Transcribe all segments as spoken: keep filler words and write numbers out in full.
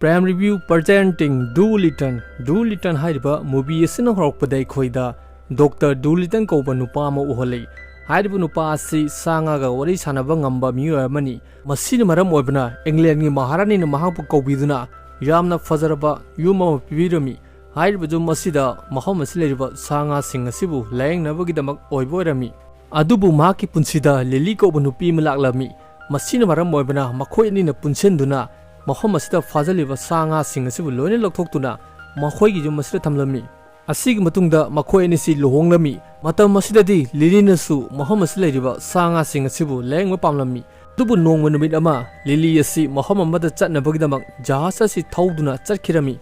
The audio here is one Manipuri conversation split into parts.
Prime Review presenting Dolittle꯫ Dolittle ꯍꯥꯏꯔꯤꯕ movie ꯑꯁꯤꯅ ꯍꯧꯔꯛꯄꯗ ꯑꯩꯈꯣꯏꯗ Doctor Dolittle ꯀꯧꯕ ꯅꯨꯄꯥ ꯑꯃ ꯎꯍꯜꯂꯤ꯫ ꯍꯥꯏꯔꯤꯕ ꯅꯨꯄꯥ ꯑꯁꯤ ꯁꯥ ꯉꯥꯒ ꯋꯥꯔꯤ ꯁꯥꯟꯅꯕ ꯉꯝꯕ ꯃꯤꯑꯣꯏ ꯑꯃꯅꯤ꯫ ꯃꯁꯤꯅ ꯃꯔꯝ ꯑꯣꯏꯕꯅ ꯏꯪꯂꯦꯟꯒꯤ ꯃꯍꯥꯔꯥꯅꯤꯅ ꯃꯍꯥꯛꯄꯨ ꯀꯧꯕꯤꯗꯨꯅ ꯌꯥꯝꯅ ꯐꯖꯔꯕ ꯌꯨꯝ ꯑꯃ ꯄꯤꯕꯤꯔꯝꯃꯤ꯫ ꯍꯥꯏꯔꯤꯕ ꯌꯨꯝ ꯑꯁꯤꯗ ꯃꯐꯝ ꯑꯁꯤ ꯂꯩꯔꯤꯕ ꯁꯥ ꯉꯥꯁꯤꯡ ꯑꯁꯤꯕꯨ ꯂꯥꯌꯦꯡꯅꯕꯒꯤꯗꯃꯛ ꯑꯣꯏꯕ ꯑꯣꯏꯔꯝꯃꯤ꯫ ꯑꯗꯨꯕꯨ ꯃꯍꯥꯛꯀꯤ ꯄꯨꯟꯁꯤꯗ ꯂꯤꯂꯤ ꯀꯧꯕ ꯅꯨꯄꯤ ꯑꯃ ꯂꯥꯛꯂꯝꯃꯤ꯫ ꯃꯁꯤꯅ ꯃꯔꯝ ꯑꯣꯏꯕꯅ ꯃꯈꯣꯏ ꯑꯅꯤꯅ ꯄꯨꯟꯁꯤꯟꯗꯨꯅ ꯃꯐꯝ ꯑꯁꯤꯗ ꯐꯥꯖꯤꯜꯂꯤꯕ ꯁꯥ ꯉꯥꯁꯤꯡ ꯑꯁꯤꯕꯨ ꯂꯣꯏꯅ ꯂꯧꯊꯣꯛꯇꯨꯅ ꯃꯈꯣꯏꯒꯤ ꯌꯨꯝ ꯑꯁꯤꯗ ꯊꯝꯂꯝꯃꯤ꯫ ꯑꯁꯤꯒꯤ ꯃꯇꯨꯡꯗ ꯃꯈꯣꯏ ꯑꯅꯤꯁꯤ ꯂꯨꯍꯣꯡꯂꯝꯃꯤ꯫ ꯃꯇꯝ ꯑꯁꯤꯗꯗꯤ ꯂꯤꯂꯤꯅꯁꯨ ꯃꯐꯝ ꯑꯁꯤꯗ ꯂꯩꯔꯤꯕ ꯁꯥ ꯉꯥꯁꯤꯡ ꯑꯁꯤꯕꯨ ꯂꯥꯌꯦꯡꯕ ꯄꯥꯝꯂꯝꯃꯤ꯫ ꯑꯗꯨꯕꯨ ꯅꯣꯡꯃ ꯅꯨꯃꯤꯠ ꯑꯃ ꯂꯤꯂꯤ ꯑꯁꯤ ꯃꯐꯝ ꯑꯃꯗ ꯆꯠꯅꯕꯒꯤꯗꯃꯛ ꯖꯍꯥꯖ ꯑꯁꯤ ꯊꯧꯗꯨꯅ ꯆꯠꯈꯤꯔꯝꯃꯤ꯫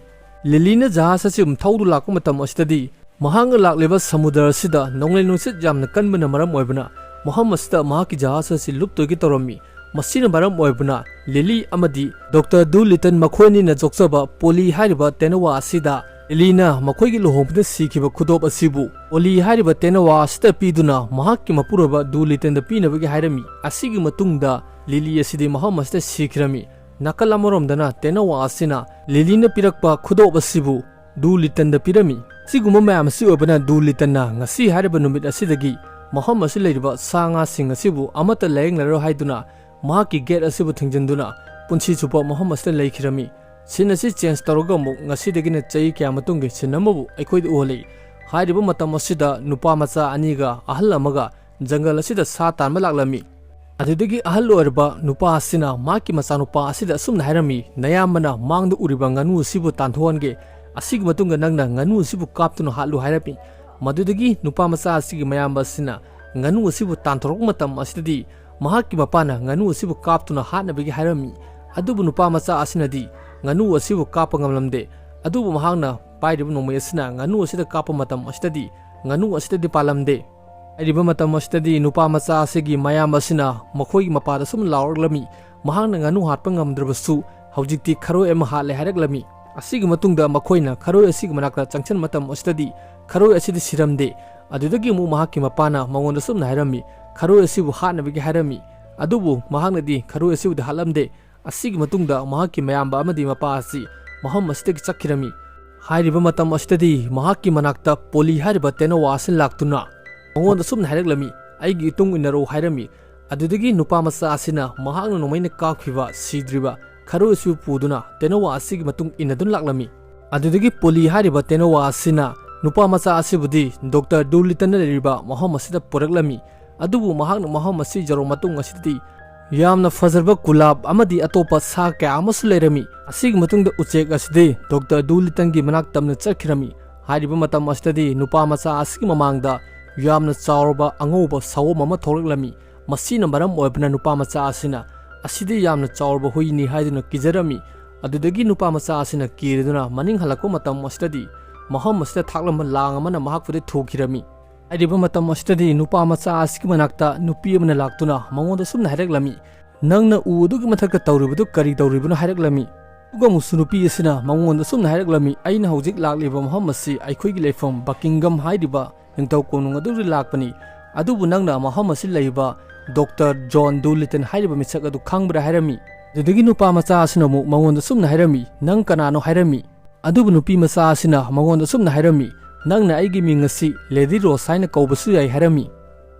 ꯂꯤꯂꯤꯅ ꯖꯍꯥꯖ ꯑꯁꯤ ꯊꯧꯗꯨ ꯂꯥꯛꯄ ꯃꯇꯝ ꯑꯁꯤꯗꯗꯤ ꯃꯍꯥꯛꯅ ꯂꯥꯛꯂꯤꯕ ꯁꯃꯨꯗ꯭ꯔ ꯑꯁꯤꯗ ꯅꯣꯡꯂꯩ ꯅꯨꯡꯁꯤꯠ ꯌꯥꯝꯅ ꯀꯟꯕꯅ ꯃꯔꯝ ꯑꯣꯏꯕꯅ ꯃꯐꯝ ꯑꯁꯤꯗ ꯃꯍꯥꯛꯀꯤ ꯖꯍꯥꯖ ꯑꯁꯤ ꯂꯨꯞꯇꯣꯏꯒꯦ ꯇꯧꯔꯝꯃꯤ꯫ ꯃꯁꯤꯅ ꯃꯔꯝ ꯑꯣꯏꯕꯅ ꯂꯤꯂꯤ ꯑꯃꯗꯤ ꯗꯣꯛꯇꯔ ꯗꯨ ꯂꯤꯇꯟ ꯃꯈꯣꯏ ꯑꯅꯤꯅ ꯌꯣꯛꯆꯕ ꯄꯣꯂꯤ ꯍꯥꯏꯔꯤꯕ ꯇꯦꯅꯋꯥ ꯑꯁꯤꯗ ꯂꯤꯂꯤꯅ ꯃꯈꯣꯏꯒꯤ ꯂꯨꯍꯣꯡꯕꯗ ꯁꯤꯈꯤꯕ ꯈꯨꯗꯣꯞ ꯑꯁꯤꯕꯨ ꯄꯣꯂꯤ ꯍꯥꯏꯔꯤꯕ ꯇꯦꯅꯋꯥ ꯑꯁꯤꯗ ꯄꯤꯗꯨꯅ ꯃꯍꯥꯛꯀꯤ ꯃꯄꯨꯔꯣꯏꯕ ꯗꯨ ꯂꯤꯇꯟꯗ ꯄꯤꯅꯕꯒꯤ ꯍꯥꯏꯔꯝꯃꯤ꯫ ꯑꯁꯤꯒꯤ ꯃꯇꯨꯡꯗ ꯂꯤꯂꯤ ꯑꯁꯤꯗꯤ ꯃꯐꯝ ꯑꯁꯤꯗ ꯁꯤꯈꯤꯔꯝꯃꯤ꯫ ꯅꯥꯀꯜ ꯑꯃꯔꯣꯝꯗꯅ ꯇꯦꯅꯋꯥ ꯑꯁꯤꯅ ꯂꯤꯂꯤꯅ ꯄꯤꯔꯛꯄ ꯈꯨꯗꯣꯞ ꯑꯁꯤꯕꯨ ꯗꯨ ꯂꯤꯇꯟꯗ ꯄꯤꯔꯝꯃꯤ꯫ ꯁꯤꯒꯨꯝꯕ ꯃꯌꯥꯝ ꯑꯁꯤ ꯑꯣꯏꯕꯅ ꯗꯨ ꯂꯤꯇꯟꯅ ꯉꯁꯤ ꯍꯥꯏꯔꯤꯕ ꯅꯨꯃꯤꯠ ꯑꯁꯤꯗꯒꯤ ꯃꯐꯝ ꯑꯁꯤ ꯂꯩꯔꯤꯕ ꯁꯥ ꯉꯥꯁꯤꯡ ꯑꯁꯤꯕꯨ ꯑꯃꯠꯇ ꯂꯥꯌꯦꯡꯂꯔꯣꯏ ꯍꯥꯏꯗꯨꯅ ꯃꯍꯥꯛꯀꯤ ꯒꯦꯠ ꯑꯁꯤꯕꯨ ꯊꯤꯡꯖꯤꯟꯗꯨꯅ ꯄꯨꯟꯁꯤ ꯆꯨꯞꯄ ꯃꯐꯝ ꯑꯁꯤꯗ ꯂꯩꯈꯤꯔꯝꯃꯤ꯫ ꯁꯤꯟ ꯑꯁꯤ ꯆꯦꯟꯖ ꯇꯧꯔꯒ ꯑꯃꯨꯛ ꯉꯁꯤꯗꯒꯤꯅ ꯆꯍꯤ ꯀꯌꯥ ꯃꯇꯨꯡꯒꯤ ꯁꯤꯟ ꯑꯃꯕꯨ ꯑꯩꯈꯣꯏꯗ ꯎꯍꯜꯂꯤ꯫ ꯍꯥꯏꯔꯤꯕ ꯃꯇꯝ ꯑꯁꯤꯗ ꯅꯨꯄꯥ ꯃꯆꯥ ꯑꯅꯤꯒ ꯑꯍꯜ ꯑꯃꯒ ꯖꯪꯒꯜ ꯑꯁꯤꯗ ꯁꯥ ꯇꯥꯟꯕ ꯂꯥꯛꯂꯝꯃꯤ꯫ ꯑꯗꯨꯗꯒꯤ ꯑꯍꯜ ꯑꯣꯏꯔꯕ ꯅꯨꯄꯥ ꯑꯁꯤꯅ ꯃꯍꯥꯛꯀꯤ ꯃꯆꯥꯅꯨꯄꯥ ꯑꯁꯤꯗ ꯑꯁꯨꯝꯅ ꯍꯥꯏꯔꯝꯃꯤ, "ꯅꯌꯥꯝꯕꯅ ꯃꯥꯡꯗ ꯎꯔꯤꯕ ꯉꯥꯅꯨ ꯑꯁꯤꯕꯨ ꯇꯥꯟꯊꯣꯛꯍꯟꯒꯦ꯫ ꯑꯁꯤꯒꯤ ꯃꯇꯨꯡꯗ ꯅꯪꯅ ꯉꯥꯅꯨ ꯑꯁꯤꯕꯨ ꯀꯥꯞꯇꯨꯅ ꯍꯥꯠꯂꯨ" ꯍꯥꯏꯔꯝꯃꯤ꯫ ꯃꯗꯨꯗꯒꯤ ꯅꯨꯄꯥ ꯃꯆꯥ ꯑꯁꯤꯒꯤ ꯃꯌꯥꯝꯕ ꯑꯁꯤꯅ ꯉꯥꯅꯨ ꯑꯁꯤꯕꯨ ꯇꯥꯟꯊꯣꯔꯛꯄ ꯃꯇꯝ ꯑꯁꯤꯗꯗꯤ ꯃꯍꯥꯛꯀꯤ ꯃꯄꯥꯅ ꯉꯥꯅꯨ ꯑꯁꯤꯕꯨ ꯀꯥꯞꯇꯨꯅ ꯍꯥꯠꯅꯕꯒꯤ ꯍꯥꯏꯔꯝꯃꯤ꯫ ꯑꯗꯨꯕꯨ ꯅꯨꯄꯥ ꯃꯆꯥ ꯑꯁꯤꯅꯗꯤ ꯉꯥꯅꯨ ꯑꯁꯤꯕꯨ ꯀꯥꯞꯄ ꯉꯝꯂꯝꯗꯦ꯫ ꯑꯗꯨꯕꯨ ꯃꯍꯥꯛꯅ ꯄꯥꯏꯔꯤꯕ ꯅꯣꯡꯃꯩ ꯑꯁꯤꯅ ꯉꯥꯅꯨ ꯑꯁꯤꯗ ꯀꯥꯞꯄ ꯃꯇꯝ ꯑꯁꯤꯗꯗꯤ ꯉꯥꯅꯨ ꯑꯁꯤꯗꯗꯤ ꯄꯥꯜꯂꯝꯗꯦ꯫ ꯍꯥꯏꯔꯤꯕ ꯃꯇꯝ ꯑꯁꯤꯗꯗꯤ ꯅꯨꯄꯥ ꯃꯆꯥ ꯑꯁꯤꯒꯤ ꯃꯌꯥꯝꯕ ꯑꯁꯤꯅ ꯃꯈꯣꯏꯒꯤ ꯃꯄꯥꯗ ꯁꯨꯝ ꯂꯥꯎꯔꯛꯂꯝꯃꯤ꯫ ꯃꯍꯥꯛꯅ ꯉꯥꯅꯨ ꯍꯥꯠꯄ ꯉꯝꯗ꯭ꯔꯕꯁꯨ ꯍꯧꯖꯤꯛꯇꯤ ꯈꯔꯣꯏ ꯑꯃ ꯍꯥꯠꯂꯦ ꯍꯥꯏꯔꯛꯂꯝꯃꯤ꯫ ꯑꯁꯤꯒꯤ ꯃꯇꯨꯡꯗ ꯃꯈꯣꯏꯅ ꯈꯔꯣꯏ ꯑꯁꯤꯒꯤ ꯃꯅꯥꯛꯇ ꯆꯪꯁꯤꯟꯕ ꯃꯇꯝ ꯑꯁꯤꯗꯗꯤ ꯈꯔꯣꯏ ꯑꯁꯤꯗꯤ ꯁꯤꯔꯝꯗꯦ꯫ ꯑꯗꯨꯗꯒꯤ ꯑꯃꯨꯛ ꯃꯍꯥꯛꯀꯤ ꯃꯄꯥꯅ ꯃꯉꯣꯟꯗ ꯁꯨꯝꯅ ꯍꯥꯏꯔꯝꯃꯤ, "ꯈꯔꯣꯏ ꯑꯁꯤꯕꯨ ꯍꯥꯠꯅꯕꯒꯤ ꯍꯥꯏꯔꯝꯃꯤ"꯫ ꯑꯗꯨꯕꯨ ꯃꯍꯥꯛꯅꯗꯤ ꯈꯔꯣꯏ ꯑꯁꯤꯕꯨꯗꯤ ꯍꯥꯠꯂꯝꯗꯦ꯫ ꯑꯁꯤꯒꯤ ꯃꯇꯨꯡꯗ ꯃꯍꯥꯛꯀꯤ ꯃꯌꯥꯝꯕ ꯑꯃꯗꯤ ꯃꯄꯥ ꯑꯁꯤ ꯃꯐꯝ ꯑꯁꯤꯗꯒꯤ ꯆꯠꯈꯤꯔꯝꯃꯤ꯫ ꯍꯥꯏꯔꯤꯕ ꯃꯇꯝ ꯑꯁꯤꯗꯗꯤ ꯃꯍꯥꯛꯀꯤ ꯃꯅꯥꯛꯇ ꯄꯣꯂꯤ ꯍꯥꯏꯔꯤꯕ ꯇꯦꯅꯋꯥ ꯑꯁꯤ ꯂꯥꯛꯇꯨꯅ ꯃꯉꯣꯟꯗ ꯑꯁꯨꯝꯅ ꯍꯥꯏꯔꯛꯂꯝꯃꯤ, "ꯑꯩꯒꯤ ꯏꯇꯨꯡ ꯏꯟꯅꯔꯛꯎ" ꯍꯥꯏꯔꯝꯃꯤ꯫ ꯑꯗꯨꯗꯒꯤ ꯅꯨꯄꯥ ꯃꯆꯥ ꯑꯁꯤꯅ ꯃꯍꯥꯛꯅ ꯅꯣꯡꯃꯩꯅ ꯀꯥꯞꯈꯤꯕ ꯁꯤꯗ꯭ꯔꯤꯕ ꯈꯔꯨ ꯑꯁꯤꯕꯨ ꯄꯨꯗꯨꯅ ꯇꯦꯅꯋꯥ ꯑꯁꯤꯒꯤ ꯃꯇꯨꯡ ꯏꯟꯅꯗꯨꯅ ꯂꯥꯛꯂꯝꯃꯤ꯫ ꯑꯗꯨꯗꯒꯤ ꯄꯣꯂꯤ ꯍꯥꯏꯔꯤꯕ ꯇꯦꯅꯋꯥ ꯑꯁꯤꯅ ꯅꯨꯄꯥ ꯃꯆꯥ ꯑꯁꯤꯕꯨꯗꯤ ꯗꯣꯛꯇꯔ ꯗꯨꯂꯤꯇꯟꯅ ꯂꯩꯔꯤꯕ ꯃꯐꯝ ꯑꯁꯤꯗ ꯄꯨꯔꯛꯂꯝꯃꯤ꯫ ꯑꯗꯨꯕꯨ ꯃꯍꯥꯛꯅ ꯃꯐꯝ ꯑꯁꯤ ꯌꯧꯔꯕ ꯃꯇꯨꯡ ꯑꯁꯤꯗꯗꯤ ꯌꯥꯝꯅ ꯐꯖꯔꯕ ꯒꯨꯂꯥꯞ ꯑꯃꯗꯤ ꯑꯇꯣꯞꯄ ꯁꯥ ꯀꯌꯥ ꯑꯃꯁꯨ ꯂꯩꯔꯝꯃꯤ꯫ ꯑꯁꯤꯒꯤ ꯃꯇꯨꯡꯗ ꯎꯆꯦꯛ ꯑꯁꯤꯗꯤ ꯗꯣꯛꯇꯔ ꯗꯨꯂꯤꯇꯟꯒꯤ ꯃꯅꯥꯛ ꯇꯝꯅ ꯆꯠꯈꯤꯔꯝꯃꯤ꯫ ꯍꯥꯏꯔꯤꯕ ꯃꯇꯝ ꯑꯁꯤꯗꯗꯤ ꯅꯨꯄꯥ ꯃꯆꯥ ꯑꯁꯤꯒꯤ ꯃꯃꯥꯡꯗ ꯌꯥꯝꯅ ꯆꯥꯎꯔꯕ ꯑꯉꯧꯕ ꯁꯑꯣꯝ ꯑꯃ ꯊꯣꯛꯂꯛꯂꯝꯃꯤ꯫ ꯃꯁꯤꯅ ꯃꯔꯝ ꯑꯣꯏꯕꯅ ꯅꯨꯄꯥ ꯃꯆꯥ ꯑꯁꯤꯅ "ꯑꯁꯤꯗꯤ ꯌꯥꯝꯅ ꯆꯥꯎꯔꯕ ꯍꯨꯏꯅꯤ" ꯍꯥꯏꯗꯨꯅ ꯀꯤꯖꯔꯝꯃꯤ꯫ ꯑꯗꯨꯗꯒꯤ ꯅꯨꯄꯥ ꯃꯆꯥ ꯑꯁꯤꯅ ꯀꯤꯔꯗꯨꯅ ꯃꯅꯤꯡ ꯍꯜꯂꯛꯄ ꯃꯇꯝ ꯑꯁꯤꯗꯗꯤ ꯃꯐꯝ ꯑꯁꯤꯗ ꯊꯥꯛꯂꯝꯕ ꯂꯥꯡ ꯑꯃꯅ ꯃꯍꯥꯛꯄꯨꯗꯤ ꯊꯨꯈꯤꯔꯝꯃꯤ꯫ ꯍꯥꯏꯔꯤꯕ ꯃꯇꯝ ꯑꯁꯤꯗꯗꯤ ꯅꯨꯄꯥ ꯃꯆꯥ ꯑꯁꯤꯒꯤ ꯃꯅꯥꯛꯇ ꯅꯨꯄꯤ ꯑꯃꯅ ꯂꯥꯛꯇꯨꯅ ꯃꯉꯣꯟꯗ ꯁꯨꯝꯅ ꯍꯥꯏꯔꯛꯂꯝꯃꯤ, "ꯅꯪꯅ ꯎ ꯑꯗꯨꯒꯤ ꯃꯊꯛꯇ ꯇꯧꯔꯤꯕꯗꯨ ꯀꯔꯤ ꯇꯧꯔꯤꯕꯅꯣ?" ꯍꯥꯏꯔꯛꯂꯝꯃꯤ꯫ ꯑꯗꯨꯒ ꯑꯃꯨꯛꯁꯨ ꯅꯨꯄꯤ ꯑꯁꯤꯅ ꯃꯉꯣꯟꯗ ꯁꯨꯝꯅ ꯍꯥꯏꯔꯛꯂꯝꯃꯤ, "ꯑꯩꯅ ꯍꯧꯖꯤꯛ ꯂꯥꯛꯂꯤꯕ ꯃꯐꯝ ꯑꯁꯤ ꯑꯩꯈꯣꯏꯒꯤ ꯂꯩꯐꯝ ꯕꯀꯤꯡꯒꯝ ꯍꯥꯏꯔꯤꯕ ꯅꯤꯡꯊꯧ ꯀꯣꯅꯨꯡ ꯑꯗꯨꯗ ꯂꯥꯛꯄꯅꯤ꯫ ꯑꯗꯨꯕꯨ ꯅꯪꯅ ꯃꯐꯝ ꯑꯁꯤ ꯂꯩꯕ ꯗꯣꯛꯇꯔ ꯖꯣꯟ ꯗꯨꯂꯤꯇꯟ ꯍꯥꯏꯔꯤꯕ ꯃꯤꯁꯛ ꯑꯗꯨ ꯈꯪꯕ꯭ꯔꯥ?" ꯍꯥꯏꯔꯝꯃꯤ꯫ ꯑꯗꯨꯗꯒꯤ ꯅꯨꯄꯥ ꯃꯆꯥ ꯑꯁꯤꯅ ꯑꯃꯨꯛ ꯃꯉꯣꯟꯗ ꯁꯨꯝꯅ ꯍꯥꯏꯔꯝꯃꯤ, "ꯅꯪ ꯀꯅꯥꯅꯣ?" ꯍꯥꯏꯔꯝꯃꯤ꯫ ꯑꯗꯨꯕꯨ ꯅꯨꯄꯤ ꯃꯆꯥ ꯑꯁꯤꯅ ꯃꯉꯣꯟꯗ ꯁꯨꯝꯅ ꯍꯥꯏꯔꯝꯃꯤ, "ꯅꯪꯅ ꯑꯩꯒꯤ ꯃꯤꯡ ꯑꯁꯤ ꯂꯦꯗꯤ ꯔꯣꯁ ꯍꯥꯏꯅ ꯀꯧꯕꯁꯨ ꯌꯥꯏ" ꯍꯥꯏꯔꯝꯃꯤ꯫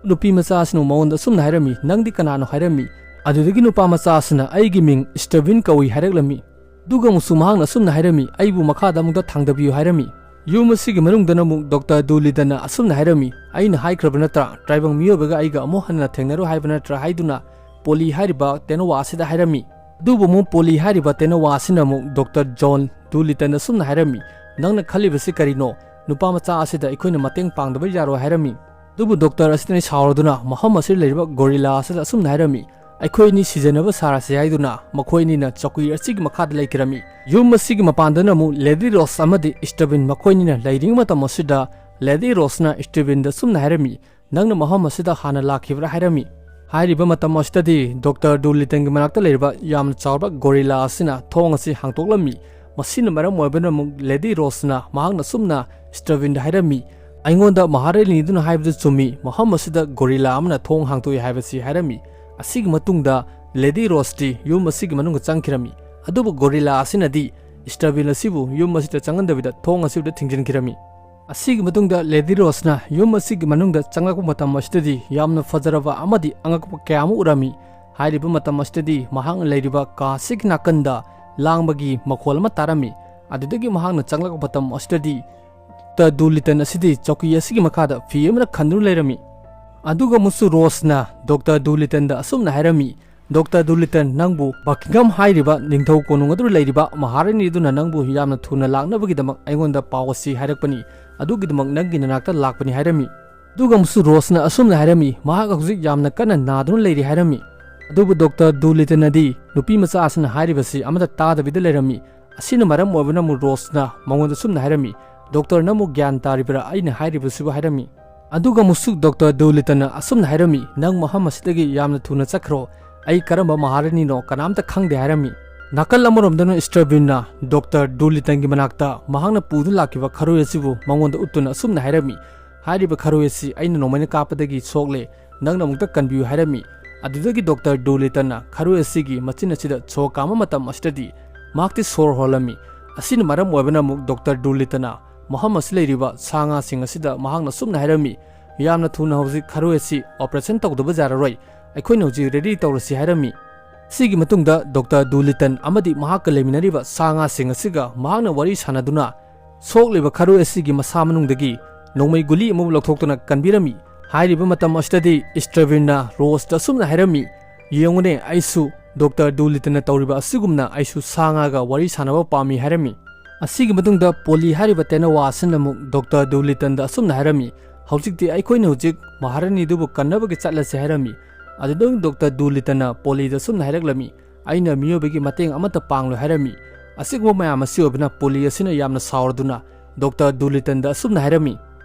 ꯅꯨꯄꯤ ꯃꯆꯥ ꯑꯁꯤꯅ ꯃꯉꯣꯟꯗ ꯁꯨꯝꯅ ꯍꯥꯏꯔꯝꯃꯤ, "ꯅꯪꯗꯤ ꯀꯅꯥꯅꯣ?" ꯍꯥꯏꯔꯝꯃꯤ꯫ ꯑꯗꯨꯗꯒꯤ ꯅꯨꯄꯥ ꯃꯆꯥ ꯑꯁꯤꯅ, "ꯑꯩꯒꯤ ꯃꯤꯡ ꯁ꯭ꯇꯦꯚꯤꯟ ꯀꯧꯏ" ꯍꯥꯏꯔꯛꯂꯝꯃꯤ꯫ ꯑꯗꯨꯒ ꯑꯃꯨꯛꯁꯨ ꯃꯍꯥꯛꯅ ꯑꯁꯨꯝꯅ ꯍꯥꯏꯔꯝꯃꯤ, "ꯑꯩꯕꯨ ꯃꯈꯥꯗ ꯑꯃꯨꯛꯇ ꯊꯥꯡꯗꯕꯤꯌꯨ" ꯍꯥꯏꯔꯝꯃꯤ꯫ ꯌꯨꯝ ꯑꯁꯤꯒꯤ ꯃꯅꯨꯡꯗꯅ ꯑꯃꯨꯛ ꯗꯣꯛꯇꯔ ꯗꯨꯂꯤꯗꯅ ꯑꯁꯨꯝꯅ ꯍꯥꯏꯔꯝꯃꯤ, "ꯑꯩꯅ ꯍꯥꯏꯈ꯭ꯔꯕ ꯅꯠꯇ꯭ꯔꯥ, ꯇ꯭ꯔꯥꯏꯕꯪ ꯃꯤꯑꯣꯏꯕꯒ ꯑꯩꯒ ꯑꯃꯨꯛ ꯍꯟꯅ ꯊꯦꯡꯅꯔꯣꯏ ꯍꯥꯏꯕ ꯅꯠꯇ꯭ꯔꯥ?" ꯍꯥꯏꯗꯨꯅ ꯄꯣꯂꯤ ꯍꯥꯏꯔꯤꯕ ꯇꯦꯅꯋꯥ ꯑꯁꯤꯗ ꯍꯥꯏꯔꯝꯃꯤ꯫ ꯑꯗꯨꯕꯨ ꯑꯃꯨꯛ ꯄꯣꯂꯤ ꯍꯥꯏꯔꯤꯕ ꯇꯦꯅꯋꯥ ꯑꯁꯤꯅ ꯑꯃꯨꯛ ꯗꯣꯛꯇꯔ ꯖꯣꯟ ꯗꯨꯂꯤꯇꯟꯗ ꯑꯁꯨꯝꯅ ꯍꯥꯏꯔꯝꯃꯤ, "ꯅꯪꯅ ꯈꯜꯂꯤꯕꯁꯤ ꯀꯔꯤꯅꯣ? ꯅꯨꯄꯥ ꯃꯆꯥ ꯑꯁꯤꯗ ꯑꯩꯈꯣꯏꯅ ꯃꯇꯦꯡ ꯄꯥꯡꯗꯕ ꯌꯥꯔꯣꯏ" ꯍꯥꯏꯔꯝꯃꯤ꯫ ꯑꯗꯨꯕꯨ ꯗꯣꯛꯇꯔ ꯑꯁꯤꯅ ꯁꯥꯎꯔꯗꯨꯅ ꯃꯐꯝ ꯑꯁꯤꯗ ꯂꯩꯔꯤꯕ ꯒꯣꯔꯤꯂꯥ ꯑꯁꯤꯗ ꯑꯁꯨꯝꯅ ꯍꯥꯏꯔꯝꯃꯤ, "ꯑꯩꯈꯣꯏ ꯑꯅꯤ ꯁꯤꯖꯟꯅꯕ ꯁꯥꯔꯁꯤ" ꯍꯥꯏꯗꯨꯅ ꯃꯈꯣꯏ ꯑꯅꯤꯅ ꯆꯧꯀ꯭ꯔꯤ ꯑꯁꯤꯒꯤ ꯃꯈꯥꯗ ꯂꯩꯈꯤꯔꯝꯃꯤ꯫ ꯌꯨꯝ ꯑꯁꯤꯒꯤ ꯃꯄꯥꯟꯗꯅ ꯑꯃꯨꯛ ꯂꯦꯗꯤ ꯔꯣꯁ ꯑꯃꯗꯤ ꯁ꯭ꯇꯦꯚꯤꯟ ꯃꯈꯣꯏ ꯑꯅꯤꯅ ꯂꯩꯔꯤꯉꯩ ꯃꯇꯝ ꯑꯁꯤꯗ ꯂꯦꯗꯤ ꯔꯣꯁꯅ ꯁ꯭ꯇꯦꯚꯤꯟꯗ ꯑꯁꯨꯝꯅ ꯍꯥꯏꯔꯝꯃꯤ, "ꯅꯪꯅ ꯃꯐꯝ ꯑꯁꯤꯗ ꯍꯥꯟꯅ ꯂꯥꯛꯈꯤꯕ꯭ꯔꯥ?" ꯍꯥꯏꯔꯝꯃꯤ꯫ ꯍꯥꯏꯔꯤꯕ ꯃꯇꯝ ꯑꯁꯤꯗꯗꯤ ꯗꯣꯛꯇꯔ ꯗꯨꯂꯤꯇꯟꯒꯤ ꯃꯅꯥꯛꯇ ꯂꯩꯔꯤꯕ ꯌꯥꯝꯅ ꯆꯥꯎꯔꯕ ꯒꯣꯔꯤꯂꯥ ꯑꯁꯤꯅ ꯊꯣꯡ ꯑꯁꯤ ꯍꯥꯡꯗꯣꯛꯂꯝꯃꯤ꯫ ꯃꯁꯤꯅ ꯃꯔꯝ ꯑꯣꯏꯕꯅ ꯑꯃꯨꯛ ꯂꯦꯗꯤ ꯔꯣꯁꯅ ꯃꯍꯥꯛꯅ ꯑꯁꯨꯝꯅ ꯁ꯭ꯇꯦꯚꯤꯟꯗ ꯍꯥꯏꯔꯝꯃꯤ, "ꯑꯩꯉꯣꯟꯗ ꯃꯍꯥꯔꯥꯅꯤꯗꯨꯅ ꯍꯥꯏꯕꯗꯨ ꯆꯨꯝꯃꯤ, ꯃꯐꯝ ꯑꯁꯤꯗ ꯒꯣꯔꯤꯂꯥ ꯑꯃꯅ ꯊꯣꯡ ꯍꯥꯡꯗꯣꯛꯏ" ꯍꯥꯏꯕꯁꯤ ꯍꯥꯏꯔꯝꯃꯤ꯫ ꯑꯁꯤꯒꯤ ꯃꯇꯨꯡꯗ ꯂꯦꯗꯤ ꯔꯣꯁꯇꯤ ꯌꯨꯝ ꯑꯁꯤꯒꯤ ꯃꯅꯨꯡꯗ ꯆꯪꯈꯤꯔꯝꯃꯤ꯫ ꯑꯗꯨꯕꯨ ꯒꯣꯔꯤꯂꯥ ꯑꯁꯤꯅꯗꯤ ꯏꯁꯇꯔꯕꯤꯟ ꯑꯁꯤꯕꯨ ꯌꯨꯝ ꯑꯁꯤꯗ ꯆꯪꯍꯟꯗꯕꯤꯗ ꯊꯣꯡ ꯑꯁꯤꯕꯨꯗ ꯊꯤꯡꯖꯤꯟꯈꯤꯔꯝꯃꯤ꯫ ꯑꯁꯤꯒꯤ ꯃꯇꯨꯡꯗ ꯂꯦꯗꯤ ꯔꯣꯁꯅ ꯌꯨꯝ ꯑꯁꯤꯒꯤ ꯃꯅꯨꯡꯗ ꯆꯪꯂꯛꯄ ꯃꯇꯝ ꯑꯁꯤꯗꯗꯤ ꯌꯥꯝꯅ ꯐꯖꯔꯕ ꯑꯃꯗꯤ ꯑꯉꯛꯄ ꯀꯌꯥ ꯑꯃ ꯎꯔꯝꯃꯤ꯫ ꯍꯥꯏꯔꯤꯕ ꯃꯇꯝ ꯑꯁꯤꯗꯗꯤ ꯃꯍꯥꯛꯅ ꯂꯩꯔꯤꯕ ꯀꯥ ꯑꯁꯤꯒꯤ ꯅꯥꯀꯟꯗ ꯂꯥꯡꯕꯒꯤ ꯃꯈꯣꯜ ꯑꯃ ꯇꯥꯔꯝꯃꯤ꯫ ꯑꯗꯨꯗꯒꯤ ꯃꯍꯥꯛꯅ ꯆꯪꯂꯛꯄ ꯃꯇꯝ ꯑꯁꯤꯗꯗꯤ ꯗꯣꯛꯇꯔ ꯗꯨꯂꯤꯇꯟ ꯑꯁꯤꯗꯤ ꯆꯧꯀꯤ ꯑꯁꯤꯒꯤ ꯃꯈꯥꯗ ꯐꯤ ꯑꯃꯅ ꯈꯟꯗꯨꯅ ꯂꯩꯔꯝꯃꯤ꯫ ꯑꯗꯨꯒ ꯑꯃꯨꯛꯁꯨ ꯔꯣꯁꯅ ꯗꯣꯛꯇꯔ ꯗꯨꯂꯤꯇꯟꯗ ꯑꯁꯨꯝꯅ ꯍꯥꯏꯔꯝꯃꯤ, "ꯗꯣꯛꯇꯔ ꯗꯨꯂꯤꯇꯟ, ꯅꯪꯕꯨ ꯕꯀꯤꯡꯍꯝ ꯍꯥꯏꯔꯤꯕ ꯅꯤꯡꯊꯧ ꯀꯣꯅꯨꯡ ꯑꯗꯨꯗ ꯂꯩꯔꯤꯕ ꯃꯍꯥꯔꯥꯅꯤ ꯑꯗꯨꯅ ꯅꯪꯕꯨ ꯌꯥꯝꯅ ꯊꯨꯅ ꯂꯥꯛꯅꯕꯒꯤꯗꯃꯛ ꯑꯩꯉꯣꯟꯗ ꯄꯥꯎ ꯑꯁꯤ ꯍꯥꯏꯔꯛꯄꯅꯤ꯫ ꯑꯗꯨꯒꯤꯗꯃꯛ ꯅꯪꯒꯤ ꯅꯅꯥꯛꯇ ꯂꯥꯛꯄꯅꯤ" ꯍꯥꯏꯔꯝꯃꯤ꯫ ꯑꯗꯨꯒ ꯑꯃꯨꯛꯁꯨ ꯔꯣꯁꯅ ꯑꯁꯨꯝꯅ ꯍꯥꯏꯔꯝꯃꯤ, ꯃꯍꯥꯛ ꯍꯧꯖꯤꯛ ꯌꯥꯝꯅ ꯀꯟꯅ ꯅꯥꯗꯨꯅ ꯂꯩꯔꯤ ꯍꯥꯏꯔꯝꯃꯤ꯫ ꯑꯗꯨꯕꯨ ꯗꯣꯛꯇꯔ ꯗꯨꯂꯤꯇꯟꯅꯗꯤ ꯅꯨꯄꯤ ꯃꯆꯥ ꯑꯁꯤꯅ ꯍꯥꯏꯔꯤꯕꯁꯤ ꯑꯃꯠꯇ ꯇꯥꯗꯕꯤꯗ ꯂꯩꯔꯝꯃꯤ꯫ ꯑꯁꯤꯅ ꯃꯔꯝ ꯑꯣꯏꯕꯅ ꯑꯃꯨꯛ ꯔꯣꯁꯅ ꯃꯉꯣꯟꯗ ꯑꯁꯨꯝꯅ ꯍꯥꯏꯔꯝꯃꯤ, "ꯗꯣꯛꯇꯔ, ꯅꯪꯕꯨ ꯒ꯭ꯌꯥꯟ ꯇꯥꯔꯤꯕ꯭ꯔꯥ ꯑꯩꯅ ꯍꯥꯏꯔꯤꯕꯁꯤꯕꯨ?" ꯍꯥꯏꯔꯝꯃꯤ꯫ ꯑꯗꯨꯒ ꯑꯃꯨꯛꯁꯨ ꯗꯣꯛꯇꯔ ꯗꯨꯂꯤꯇꯟꯅ ꯑꯁꯨꯝꯅ ꯍꯥꯏꯔꯝꯃꯤ, "ꯅꯪ ꯃꯐꯝ ꯑꯁꯤꯗꯒꯤ ꯌꯥꯝꯅ ꯊꯨꯅ ꯆꯠꯈ꯭ꯔꯣ꯫ ꯑꯩ ꯀꯔꯝꯕ ꯃꯍꯥꯔꯥꯅꯤꯅꯣ ꯀꯅꯥꯝꯇ ꯈꯪꯗꯦ" ꯍꯥꯏꯔꯝꯃꯤ꯫ ꯅꯥꯀꯜ ꯑꯃꯔꯣꯝꯗꯅ ꯏꯁꯇꯔꯕꯤꯟꯅ ꯗꯣꯛꯇꯔ ꯗꯨꯂꯤꯇꯟꯒꯤ ꯃꯅꯥꯛꯇ ꯃꯍꯥꯛꯅ ꯄꯨꯗꯨꯅ ꯂꯥꯛꯈꯤꯕ ꯈꯔꯣꯏ ꯑꯁꯤꯕꯨ ꯃꯉꯣꯟꯗ ꯎꯠꯇꯨꯅ ꯑꯁꯨꯝꯅ ꯍꯥꯏꯔꯝꯃꯤ, "ꯍꯥꯏꯔꯤꯕ ꯈꯔꯣꯏ ꯑꯁꯤ ꯑꯩꯅ ꯅꯣꯡꯃꯩꯅ ꯀꯥꯞꯄꯗꯒꯤ ꯁꯣꯛꯂꯦ, ꯅꯪꯅ ꯑꯃꯨꯛꯇ ꯀꯟꯕꯤꯌꯨ" ꯍꯥꯏꯔꯝꯃꯤ꯫ ꯑꯗꯨꯗꯒꯤ ꯗꯣꯛꯇꯔ ꯗꯨꯂꯤꯇꯟꯅ ꯈꯔꯣꯏ ꯑꯁꯤꯒꯤ ꯃꯆꯤꯟ ꯑꯁꯤꯗ ꯁꯣꯔ ꯀꯥꯝꯕ ꯃꯇꯝ ꯑꯁꯤꯗꯗꯤ ꯃꯍꯥꯛꯇꯤ ꯁꯣꯔ ꯍꯣꯜꯂꯝꯃꯤ꯫ ꯑꯁꯤꯅ ꯃꯔꯝ ꯑꯣꯏꯕꯅ ꯑꯃꯨꯛ ꯗꯣꯛꯇꯔ ꯗꯨꯂꯤꯇꯟꯅ ꯃꯐꯝ ꯑꯁꯤ ꯂꯩꯔꯤꯕ ꯁꯥ ꯉꯥꯁꯤꯡ ꯑꯁꯤꯗ ꯃꯍꯥꯛꯅ ꯑꯁꯨꯝꯅ ꯍꯥꯏꯔꯝꯃꯤ, "ꯌꯥꯝꯅ ꯊꯨꯅ ꯍꯧꯖꯤꯛ ꯈꯔꯣꯏ ꯑꯁꯤ ꯑꯣꯄꯔꯦꯁꯟ ꯇꯧꯗꯕ ꯌꯥꯔꯔꯣꯏ, ꯑꯩꯈꯣꯏꯅ ꯍꯧꯖꯤꯛ ꯔꯦꯗꯤ ꯇꯧꯔꯁꯤ" ꯍꯥꯏꯔꯝꯃꯤ꯫ ꯁꯤꯒꯤ ꯃꯇꯨꯡꯗ ꯗꯣꯛꯇꯔ ꯗꯨꯂꯤꯇꯟ ꯑꯃꯗꯤ ꯃꯍꯥꯛꯀ ꯂꯩꯃꯤꯟꯅꯔꯤꯕ ꯁꯥ ꯉꯥꯁꯤꯡ ꯑꯁꯤꯒ ꯃꯍꯥꯛꯅ ꯋꯥꯔꯤ ꯁꯥꯟꯅꯗꯨꯅ ꯁꯣꯛꯂꯤꯕ ꯈꯔꯣꯏ ꯑꯁꯤꯒꯤ ꯃꯁꯥ ꯃꯅꯨꯡꯗꯒꯤ ꯅꯣꯡꯃꯩ ꯒꯨꯂꯤ ꯑꯃꯕꯨ ꯂꯧꯊꯣꯛꯇꯨꯅ ꯀꯟꯕꯤꯔꯝꯃꯤ꯫ ꯍꯥꯏꯔꯤꯕ ꯃꯇꯝ ꯑꯁꯤꯗꯗꯤ ꯏꯁꯇ꯭ꯔꯕꯤꯟꯅ ꯔꯣꯁꯇ ꯑꯁꯨꯝꯅ ꯍꯥꯏꯔꯝꯃꯤ, "ꯌꯦꯡꯉꯨꯅꯦ, ꯑꯩꯁꯨ ꯗꯣꯛꯇꯔ ꯗꯨꯂꯤꯇꯟꯅ ꯇꯧꯔꯤꯕ ꯑꯁꯤꯒꯨꯝꯅ ꯑꯩꯁꯨ ꯁꯥ ꯉꯥꯒ ꯋꯥꯔꯤ ꯁꯥꯟꯅꯕ ꯄꯥꯝꯃꯤ" ꯍꯥꯏꯔꯝꯃꯤ꯫ ꯑꯁꯤꯒꯤ ꯃꯇꯨꯡꯗ ꯄꯣꯂꯤ ꯍꯥꯏꯔꯤꯕ ꯇꯦꯅꯋꯥ ꯑꯁꯤꯅ ꯑꯃꯨꯛ ꯗꯣꯛꯇꯔ ꯗꯨꯂꯤꯇꯟꯗ ꯑꯁꯨꯝꯅ ꯍꯥꯏꯔꯝꯃꯤ, "ꯍꯧꯖꯤꯛꯇꯤ ꯑꯩꯈꯣꯏꯅ ꯍꯧꯖꯤꯛ ꯃꯍꯥꯔꯥꯅꯤꯗꯨꯕꯨ ꯀꯟꯅꯕꯒꯤ ꯆꯠꯂꯁꯤ" ꯍꯥꯏꯔꯝꯃꯤ꯫ ꯑꯗꯨꯗ ꯗꯣꯛꯇꯔ ꯗꯨꯂꯤꯇꯟꯅ ꯄꯣꯂꯤꯗ ꯑꯁꯨꯝꯅ ꯍꯥꯏꯔꯛꯂꯝꯃꯤ, "ꯑꯩꯅ ꯃꯤꯑꯣꯏꯕꯒꯤ ꯃꯇꯦꯡ ꯑꯃꯠꯇ ꯄꯥꯡꯂꯣꯏ" ꯍꯥꯏꯔꯝꯃꯤ꯫ ꯑꯁꯤꯒꯨꯝꯕ ꯃꯌꯥꯝ ꯑꯁꯤ ꯑꯣꯏꯕꯅ ꯄꯣꯂꯤ ꯑꯁꯤꯅ ꯌꯥꯝꯅ ꯁꯥꯎꯔꯗꯨꯅ ꯗꯣꯛꯇꯔ ꯗꯨꯂꯤꯇꯟꯗ ꯑꯁꯨꯝꯅ ꯍꯥꯏꯔꯝꯃꯤ,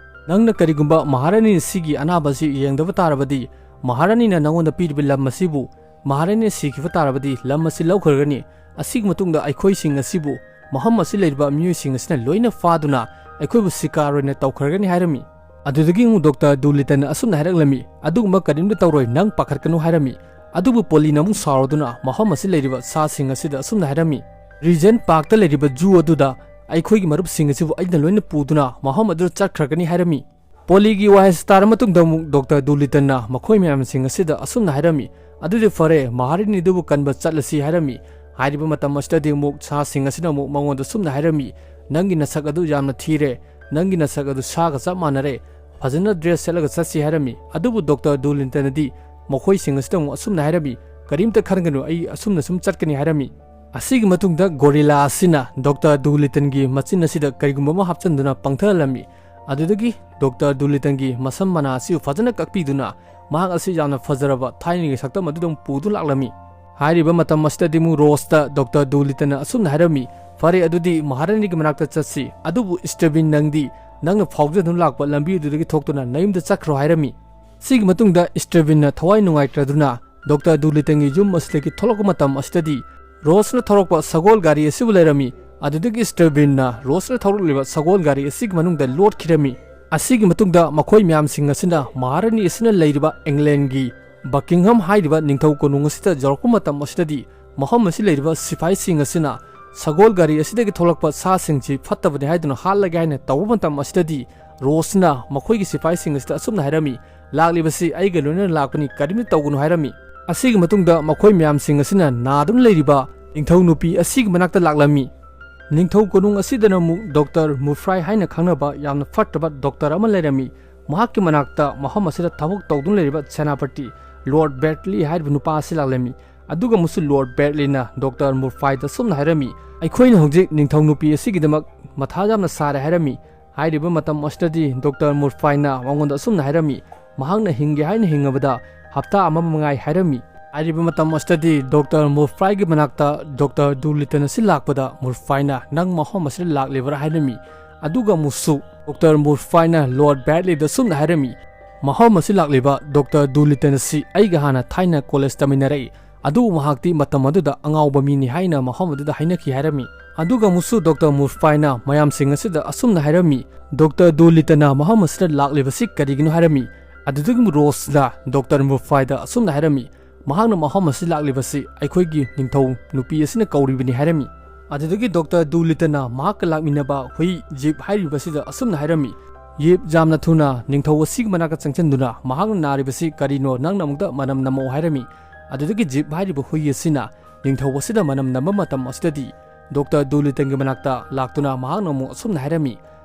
"ꯅꯪꯅ ꯀꯔꯤꯒꯨꯝꯕ ꯃꯍꯥꯔꯥꯅꯤ ꯑꯁꯤꯒꯤ ꯑꯅꯥꯕ ꯑꯁꯤ ꯌꯦꯡꯗꯕ ꯇꯥꯔꯕꯗꯤ, ꯃꯍꯥꯔꯥꯅꯤꯅ ꯅꯉꯣꯟꯗ ꯄꯤꯔꯤꯕ ꯂꯝ ꯑꯁꯤꯕꯨ ꯃꯍꯥꯔꯥꯅꯤ ꯁꯤꯈꯤꯕ ꯇꯥꯔꯕꯗꯤ ꯂꯝ ꯑꯁꯤ ꯂꯧꯈ꯭ꯔꯒꯅꯤ꯫ ꯑꯁꯤꯒꯤ ꯃꯇꯨꯡꯗ ꯑꯩꯈꯣꯏꯁꯤꯡ ꯑꯁꯤꯕꯨ, ꯃꯐꯝ ꯑꯁꯤ ꯂꯩꯔꯤꯕ ꯃꯤꯑꯣꯏꯁꯤꯡ ꯑꯁꯤꯅ ꯂꯣꯏꯅ ꯐꯥꯗꯨꯅ ꯑꯩꯈꯣꯏꯕꯨ ꯁꯤꯀꯥꯔ ꯑꯣꯏꯅ ꯇꯧꯈ꯭ꯔꯒꯅꯤ" ꯍꯥꯏꯔꯝꯃꯤ꯫ ꯑꯗꯨꯗꯒꯤ ꯑꯃꯨꯛ ꯗꯣꯛꯇꯔ ꯗꯨꯂꯤꯇꯟꯅ ꯑꯁꯨꯝꯅ ꯍꯥꯏꯔꯛꯂꯝꯃꯤ, "ꯑꯗꯨꯒꯨꯝꯕ ꯀꯔꯤꯝꯇ ꯇꯧꯔꯣꯏ, ꯅꯪ ꯄꯥꯈꯠꯀꯅꯨ" ꯍꯥꯏꯔꯝꯃꯤ꯫ ꯑꯗꯨꯕꯨ ꯄꯣꯂꯤꯅ ꯑꯃꯨꯛ ꯁꯥꯎꯔꯗꯨꯅ ꯃꯐꯝ ꯑꯁꯤ ꯂꯩꯔꯤꯕ ꯁꯥꯁꯤꯡ ꯑꯁꯤꯗ ꯑꯁꯨꯝꯅ ꯍꯥꯏꯔꯝꯃꯤ, "ꯔꯤꯖꯦꯟ ꯄꯥꯔꯛꯇ ꯂꯩꯔꯤꯕ ꯖꯨ ꯑꯗꯨꯗ ꯑꯩꯈꯣꯏꯒꯤ ꯃꯔꯨꯞꯁꯤꯡ ꯑꯁꯤꯕꯨ ꯑꯩꯅ ꯂꯣꯏꯅ ꯄꯨꯗꯨꯅ ꯃꯐꯝ ꯑꯗꯨꯗ ꯆꯠꯈ꯭ꯔꯒꯅꯤ" ꯍꯥꯏꯔꯝꯃꯤ꯫ ꯄꯣꯂꯤꯒꯤ ꯋꯥꯍꯩ ꯑꯁꯤ ꯇꯥꯔ ꯃꯇꯨꯡꯗ ꯑꯃꯨꯛ ꯗꯣꯛꯇꯔ ꯗꯨꯂꯤꯇꯟꯅ ꯃꯈꯣꯏ ꯃꯌꯥꯝꯁꯤꯡ ꯑꯁꯤꯗ ꯑꯁꯨꯝꯅ ꯍꯥꯏꯔꯝꯃꯤ, "ꯑꯗꯨꯗꯤ ꯐꯔꯦ, ꯃꯍꯥꯔꯥꯅꯤꯗꯨꯕꯨ ꯀꯟꯕ ꯆꯠꯂꯁꯤ" ꯍꯥꯏꯔꯝꯃꯤ꯫ ꯍꯥꯏꯔꯤꯕ ꯃꯇꯝ ꯑꯁꯤꯗꯗꯤ ꯑꯃꯨꯛ ꯁꯥꯁꯤꯡ ꯑꯁꯤꯅ ꯑꯃꯨꯛ ꯃꯉꯣꯟꯗ ꯑꯁꯨꯝꯅ ꯍꯥꯏꯔꯝꯃꯤ, "ꯅꯪꯒꯤ ꯅꯁꯛ ꯑꯗꯨ ꯌꯥꯝꯅ ꯊꯤꯔꯦ, ꯅꯪꯒꯤ ꯅꯁꯛ ꯑꯗꯨ ꯁꯥꯒ ꯆꯞ ꯃꯥꯟꯅꯔꯦ, ꯐꯖꯅ ꯗ꯭ꯔꯦꯁ ꯁꯦꯠꯂꯒ ꯆꯠꯁꯤ" ꯍꯥꯏꯔꯝꯃꯤ꯫ ꯑꯗꯨꯕꯨ ꯗꯣꯛꯇꯔ ꯗꯨꯂꯤꯇꯟꯅꯗꯤ ꯃꯈꯣꯏꯁꯤꯡ ꯑꯁꯤꯗ ꯑꯃꯨꯛ ꯑꯁꯨꯝꯅ ꯍꯥꯏꯔꯝꯃꯤ, "ꯀꯔꯤꯝꯇ ꯈꯟꯒꯅꯨ, ꯑꯩ ꯑꯁꯨꯝꯅ ꯁꯨꯝ ꯆꯠꯀꯅꯤ" ꯍꯥꯏꯔꯝꯃꯤ꯫ ꯑꯁꯤꯒꯤ ꯃꯇꯨꯡꯗ ꯒꯣꯔꯤꯂꯥ ꯑꯁꯤꯅ ꯗꯣꯛꯇꯔ ꯗꯨꯂꯤꯇꯟꯒꯤ ꯃꯆꯤꯟ ꯑꯁꯤꯗ ꯀꯔꯤꯒꯨꯝꯕ ꯑꯃ ꯍꯥꯞꯆꯤꯟꯗꯨꯅ ꯄꯪꯊꯍꯜꯂꯝꯃꯤ꯫ ꯑꯗꯨꯗꯒꯤ ꯗꯣꯛꯇꯔ ꯗꯨꯂꯤꯇꯟꯒꯤ ꯃꯁꯝ ꯃꯅꯥ ꯑꯁꯤꯕꯨ ꯐꯖꯅ ꯀꯛꯄꯤꯗꯨꯅ ꯃꯍꯥꯛ ꯑꯁꯤ ꯌꯥꯝꯅ ꯐꯖꯔꯕ ꯊꯥꯏꯅꯒꯤ ꯁꯛꯇꯝ ꯑꯗꯨꯗ ꯑꯃꯨꯛ ꯄꯨꯗꯨꯅ ꯂꯥꯛꯂꯝꯃꯤ꯫ ꯍꯥꯏꯔꯤꯕ ꯃꯇꯝ ꯑꯁꯤꯗꯗꯤ ꯑꯃꯨꯛ ꯔꯣꯁꯇ ꯗꯣꯛꯇꯔ ꯗꯨꯂꯤꯇꯟꯅ ꯑꯁꯨꯝꯅ ꯍꯥꯏꯔꯝꯃꯤ, "ꯐꯔꯦ, ꯑꯗꯨꯗꯤ ꯃꯍꯥꯔꯥꯅꯤꯒꯤ ꯃꯅꯥꯛꯇ ꯆꯠꯁꯤ, ꯑꯗꯨꯕꯨ ꯁ꯭ꯇꯦꯕꯤꯟ, ꯅꯪꯗꯤ ꯅꯪꯅ ꯐꯥꯎꯖꯗꯨꯅ ꯂꯥꯛꯄ ꯂꯝꯕꯤ ꯑꯗꯨꯗꯒꯤ ꯊꯣꯛꯇꯨꯅ ꯅꯌꯨꯝꯗ ꯆꯠꯈ꯭ꯔꯣ" ꯍꯥꯏꯔꯝꯃꯤ꯫ ꯁꯤꯒꯤ ꯃꯇꯨꯡꯗ ꯁ꯭ꯇꯦꯕꯤꯟꯅ ꯊꯋꯥꯏ ꯅꯨꯡꯉꯥꯏꯇ꯭ꯔꯗꯨꯅ ꯗꯣꯛꯇꯔ ꯗꯨꯂꯤꯇꯟꯒꯤ ꯌꯨꯝ ꯑꯁꯤꯗꯒꯤ ꯊꯣꯛꯂꯛꯄ ꯃꯇꯝ ꯑꯁꯤꯗꯗꯤ ꯔꯣꯁꯅ ꯊꯧꯔꯛꯄ ꯁꯒꯣꯜ ꯒꯥꯔꯤ ꯑꯁꯤꯕꯨ ꯂꯩꯔꯝꯃꯤ꯫ ꯑꯗꯨꯗꯒꯤ ꯁ꯭ꯇꯦꯕꯤꯟꯅ ꯔꯣꯁꯅ ꯊꯧꯔꯛꯂꯤꯕ ꯁꯒꯣꯜ ꯒꯥꯔꯤ ꯑꯁꯤꯒꯤ ꯃꯅꯨꯡꯗ ꯂꯣꯠꯈꯤꯔꯝꯃꯤ꯫ ꯑꯁꯤꯒꯤ ꯃꯇꯨꯡꯗ ꯃꯈꯣꯏ ꯃꯌꯥꯝꯁꯤꯡ ꯑꯁꯤꯅ ꯃꯍꯥꯔꯥꯅꯤ ꯑꯁꯤꯅ ꯂꯩꯔꯤꯕ ꯏꯪꯂꯦꯟꯒꯤ ꯕꯀꯤꯡꯍꯝ ꯍꯥꯏꯔꯤꯕ ꯅꯤꯡꯊꯧ ꯀꯣꯅꯨꯡ ꯑꯁꯤꯗ ꯌꯧꯔꯛꯄ ꯃꯇꯝ ꯑꯁꯤꯗꯗꯤ ꯃꯐꯝ ꯑꯁꯤ ꯂꯩꯔꯤꯕ ꯁꯤꯐꯥꯏꯁꯤꯡ ꯑꯁꯤꯅ ꯁꯒꯣꯜ ꯒꯥꯔꯤ ꯑꯁꯤꯗꯒꯤ ꯊꯣꯛꯂꯛꯄ ꯁꯥꯁꯤꯡꯁꯤ ꯐꯠꯇꯕꯅꯤ ꯍꯥꯏꯗꯨꯅ ꯍꯥꯠꯂꯒꯦ ꯍꯥꯏꯅ ꯇꯧꯕ ꯃꯇꯝ ꯑꯁꯤꯗꯗꯤ ꯔꯣꯁꯅ ꯃꯈꯣꯏꯒꯤ ꯁꯤꯐꯥꯏꯁꯤꯡ ꯑꯁꯤꯗ ꯑꯁꯨꯝꯅ ꯍꯥꯏꯔꯝꯃꯤ, "ꯂꯥꯛꯂꯤꯕꯁꯤ ꯑꯩꯒ ꯂꯣꯏꯅꯅ ꯂꯥꯛꯄꯅꯤ, ꯀꯔꯤꯝꯇ ꯇꯧꯒꯅꯨ" ꯍꯥꯏꯔꯝꯃꯤ꯫ ꯑꯁꯤꯒꯤ ꯃꯇꯨꯡꯗ ꯃꯈꯣꯏ ꯃꯌꯥꯝꯁꯤꯡ ꯑꯁꯤꯅ ꯅꯥꯗꯨꯅ ꯂꯩꯔꯤꯕ ꯅꯤꯡꯊꯧ ꯅꯨꯄꯤ ꯑꯁꯤꯒꯤ ꯃꯅꯥꯛꯇ ꯂꯥꯛꯂꯝꯃꯤ꯫ ꯅꯤꯡꯊꯧ ꯀꯣꯅꯨꯡ ꯑꯁꯤꯗꯅ ꯑꯃꯨꯛ ꯗꯣꯛꯇꯔ ꯃꯨꯔꯐ꯭ꯔꯥꯏ ꯍꯥꯏꯅ ꯈꯪꯅꯕ ꯌꯥꯝꯅ ꯐꯠꯇꯕ ꯗꯣꯛꯇꯔ ꯑꯃ ꯂꯩꯔꯝꯃꯤ꯫ ꯃꯍꯥꯛꯀꯤ ꯃꯅꯥꯛꯇ ꯃꯐꯝ ꯑꯁꯤꯗ ꯊꯕꯛ ꯇꯧꯗꯨꯅ ꯂꯩꯔꯤꯕ ꯁꯦꯅꯥꯄꯇꯤ ꯂꯣꯔꯗ ꯕꯦꯔꯠꯂꯤ ꯍꯥꯏꯔꯤꯕ ꯅꯨꯄꯥ ꯑꯁꯤ ꯂꯥꯛꯂꯝꯃꯤ꯫ ꯑꯗꯨꯒ ꯑꯃꯨꯛꯁꯨ ꯂꯣꯔꯗ ꯕꯦꯔꯠꯂꯤꯅ ꯗꯣꯛꯇꯔ ꯃꯨꯔꯐ꯭ꯔꯥꯏꯗ ꯑꯁꯨꯝꯅ ꯍꯥꯏꯔꯝꯃꯤ, "ꯑꯩꯈꯣꯏꯅ ꯍꯧꯖꯤꯛ ꯅꯤꯡꯊꯧ ꯅꯨꯄꯤ ꯑꯁꯤꯒꯤꯗꯃꯛ ꯃꯊꯥ ꯌꯥꯝꯅ ꯁꯥꯔꯦ" ꯍꯥꯏꯔꯝꯃꯤ꯫ ꯍꯥꯏꯔꯤꯕ ꯃꯇꯝ ꯑꯁꯤꯗꯗꯤ ꯗꯣꯛꯇꯔ ꯃꯨꯔꯐ꯭ꯔꯥꯏꯅ ꯃꯉꯣꯟꯗ ꯑꯁꯨꯝꯅ ꯍꯥꯏꯔꯝꯃꯤ, "ꯃꯍꯥꯛꯅ ꯍꯤꯡꯒꯦ ꯍꯥꯏꯅ ꯍꯤꯡꯉꯕꯗ ꯍꯞꯇꯥ ꯑꯃ ꯃꯉꯥꯏ" ꯍꯥꯏꯔꯝꯃꯤ꯫ ꯍꯥꯏꯔꯤꯕ ꯃꯇꯝ ꯑꯁꯤꯗꯗꯤ ꯗꯣꯛꯇꯔ ꯃꯨꯔꯐ꯭ꯔꯥꯏꯒꯤ ꯃꯅꯥꯛꯇ ꯗꯣꯛꯇꯔ ꯗꯨꯂꯤꯇꯟ ꯑꯁꯤ ꯂꯥꯛꯄꯗ ꯃꯨꯔꯐ꯭ꯔꯥꯏꯅ, "ꯅꯪ ꯃꯐꯝ ꯑꯁꯤꯗ ꯂꯥꯛꯂꯤꯕ꯭ꯔꯥ?" ꯍꯥꯏꯔꯝꯃꯤ꯫ ꯑꯗꯨꯒ ꯑꯃꯨꯛꯁꯨ ꯗꯣꯛꯇꯔ ꯃꯨꯔꯐ꯭ꯔꯥꯏꯅ ꯂꯣꯔꯗ ꯕꯦꯔꯠꯂꯤꯗ ꯑꯁꯨꯝꯅ ꯍꯥꯏꯔꯝꯃꯤ, "ꯃꯐꯝ ꯑꯁꯤ ꯂꯥꯛꯂꯤꯕ ꯗꯣꯛꯇꯔ ꯗꯨꯂꯤꯇꯟ ꯑꯁꯤ ꯑꯩꯒ ꯍꯥꯟꯅ ꯊꯥꯏꯅ ꯀꯣꯂꯦꯖ ꯇꯝꯃꯤꯟꯅꯔꯛꯏ, ꯑꯗꯨꯕꯨ ꯃꯍꯥꯛꯇꯤ ꯃꯇꯝ ꯑꯗꯨꯗ ꯑꯉꯥꯎꯕ ꯃꯤꯅꯤ" ꯍꯥꯏꯅ ꯃꯐꯝ ꯑꯗꯨꯗ ꯍꯥꯏꯅꯈꯤ ꯍꯥꯏꯔꯝꯃꯤ꯫ ꯑꯗꯨꯒ ꯑꯃꯨꯛꯁꯨ ꯗꯣꯛꯇꯔ ꯃꯨꯔꯐ꯭ꯔꯥꯏꯅ ꯃꯌꯥꯝꯁꯤꯡ ꯑꯁꯤꯗ ꯑꯁꯨꯝꯅ ꯍꯥꯏꯔꯝꯃꯤ, "ꯗꯣꯛꯇꯔ ꯗꯨꯂꯤꯇꯟꯅ ꯃꯐꯝ ꯑꯁꯤꯗ ꯂꯥꯛꯂꯤꯕꯁꯤ ꯀꯔꯤꯒꯤꯅꯣ?" ꯍꯥꯏꯔꯝꯃꯤ꯫ ꯑꯗꯨꯗꯒꯤ ꯔꯣꯁꯅ ꯗꯣꯛꯇꯔ ꯃꯨꯔꯐ꯭ꯔꯥꯏꯗ ꯑꯁꯨꯝꯅ ꯍꯥꯏꯔꯝꯃꯤ, ꯃꯍꯥꯛꯅ ꯃꯐꯝ ꯑꯁꯤ ꯂꯥꯛꯂꯤꯕꯁꯤ ꯑꯩꯈꯣꯏꯒꯤ ꯅꯤꯡꯊꯧ ꯅꯨꯄꯤ ꯑꯁꯤꯅ ꯀꯧꯔꯤꯕꯅꯤ ꯍꯥꯏꯔꯝꯃꯤ꯫ ꯑꯗꯨꯗꯒꯤ ꯗꯣꯛꯇꯔ ꯗꯨꯂꯤꯇꯟꯅ ꯃꯍꯥꯛꯀ ꯂꯥꯛꯃꯤꯟꯅꯕ ꯍꯨꯏ ꯖꯤꯞ ꯍꯥꯏꯔꯤꯕꯁꯤꯗ ꯑꯁꯨꯝꯅ ꯍꯥꯏꯔꯝꯃꯤ, "ꯖꯤꯞ, ꯌꯥꯝꯅ ꯊꯨꯅ ꯅꯤꯡꯊꯧ ꯑꯁꯤꯒꯤ ꯃꯅꯥꯛꯇ ꯆꯪꯁꯤꯟꯗꯨꯅ ꯃꯍꯥꯛꯅ ꯅꯥꯔꯤꯕꯁꯤ ꯀꯔꯤꯅꯣ ꯅꯪꯅ ꯑꯃꯨꯛꯇ ꯃꯅꯝ ꯅꯝꯃꯛꯑꯣ" ꯍꯥꯏꯔꯝꯃꯤ꯫ ꯑꯗꯨꯗꯒꯤ ꯖꯤꯞ ꯍꯥꯏꯔꯤꯕ ꯍꯨꯏ ꯑꯁꯤꯅ ꯅꯤꯡꯊꯧ ꯑꯁꯤꯗ ꯃꯅꯝ ꯅꯝꯕ ꯃꯇꯝ ꯑꯁꯤꯗꯗꯤ ꯗꯣꯛꯇꯔ ꯗꯨꯂꯤꯇꯟꯒꯤ ꯃꯅꯥꯛꯇ ꯂꯥꯛꯇꯨꯅ ꯃꯍꯥꯛꯅ ꯑꯃꯨꯛ ꯑꯁꯨꯝꯅ ꯍꯥꯏꯔꯝꯃꯤ,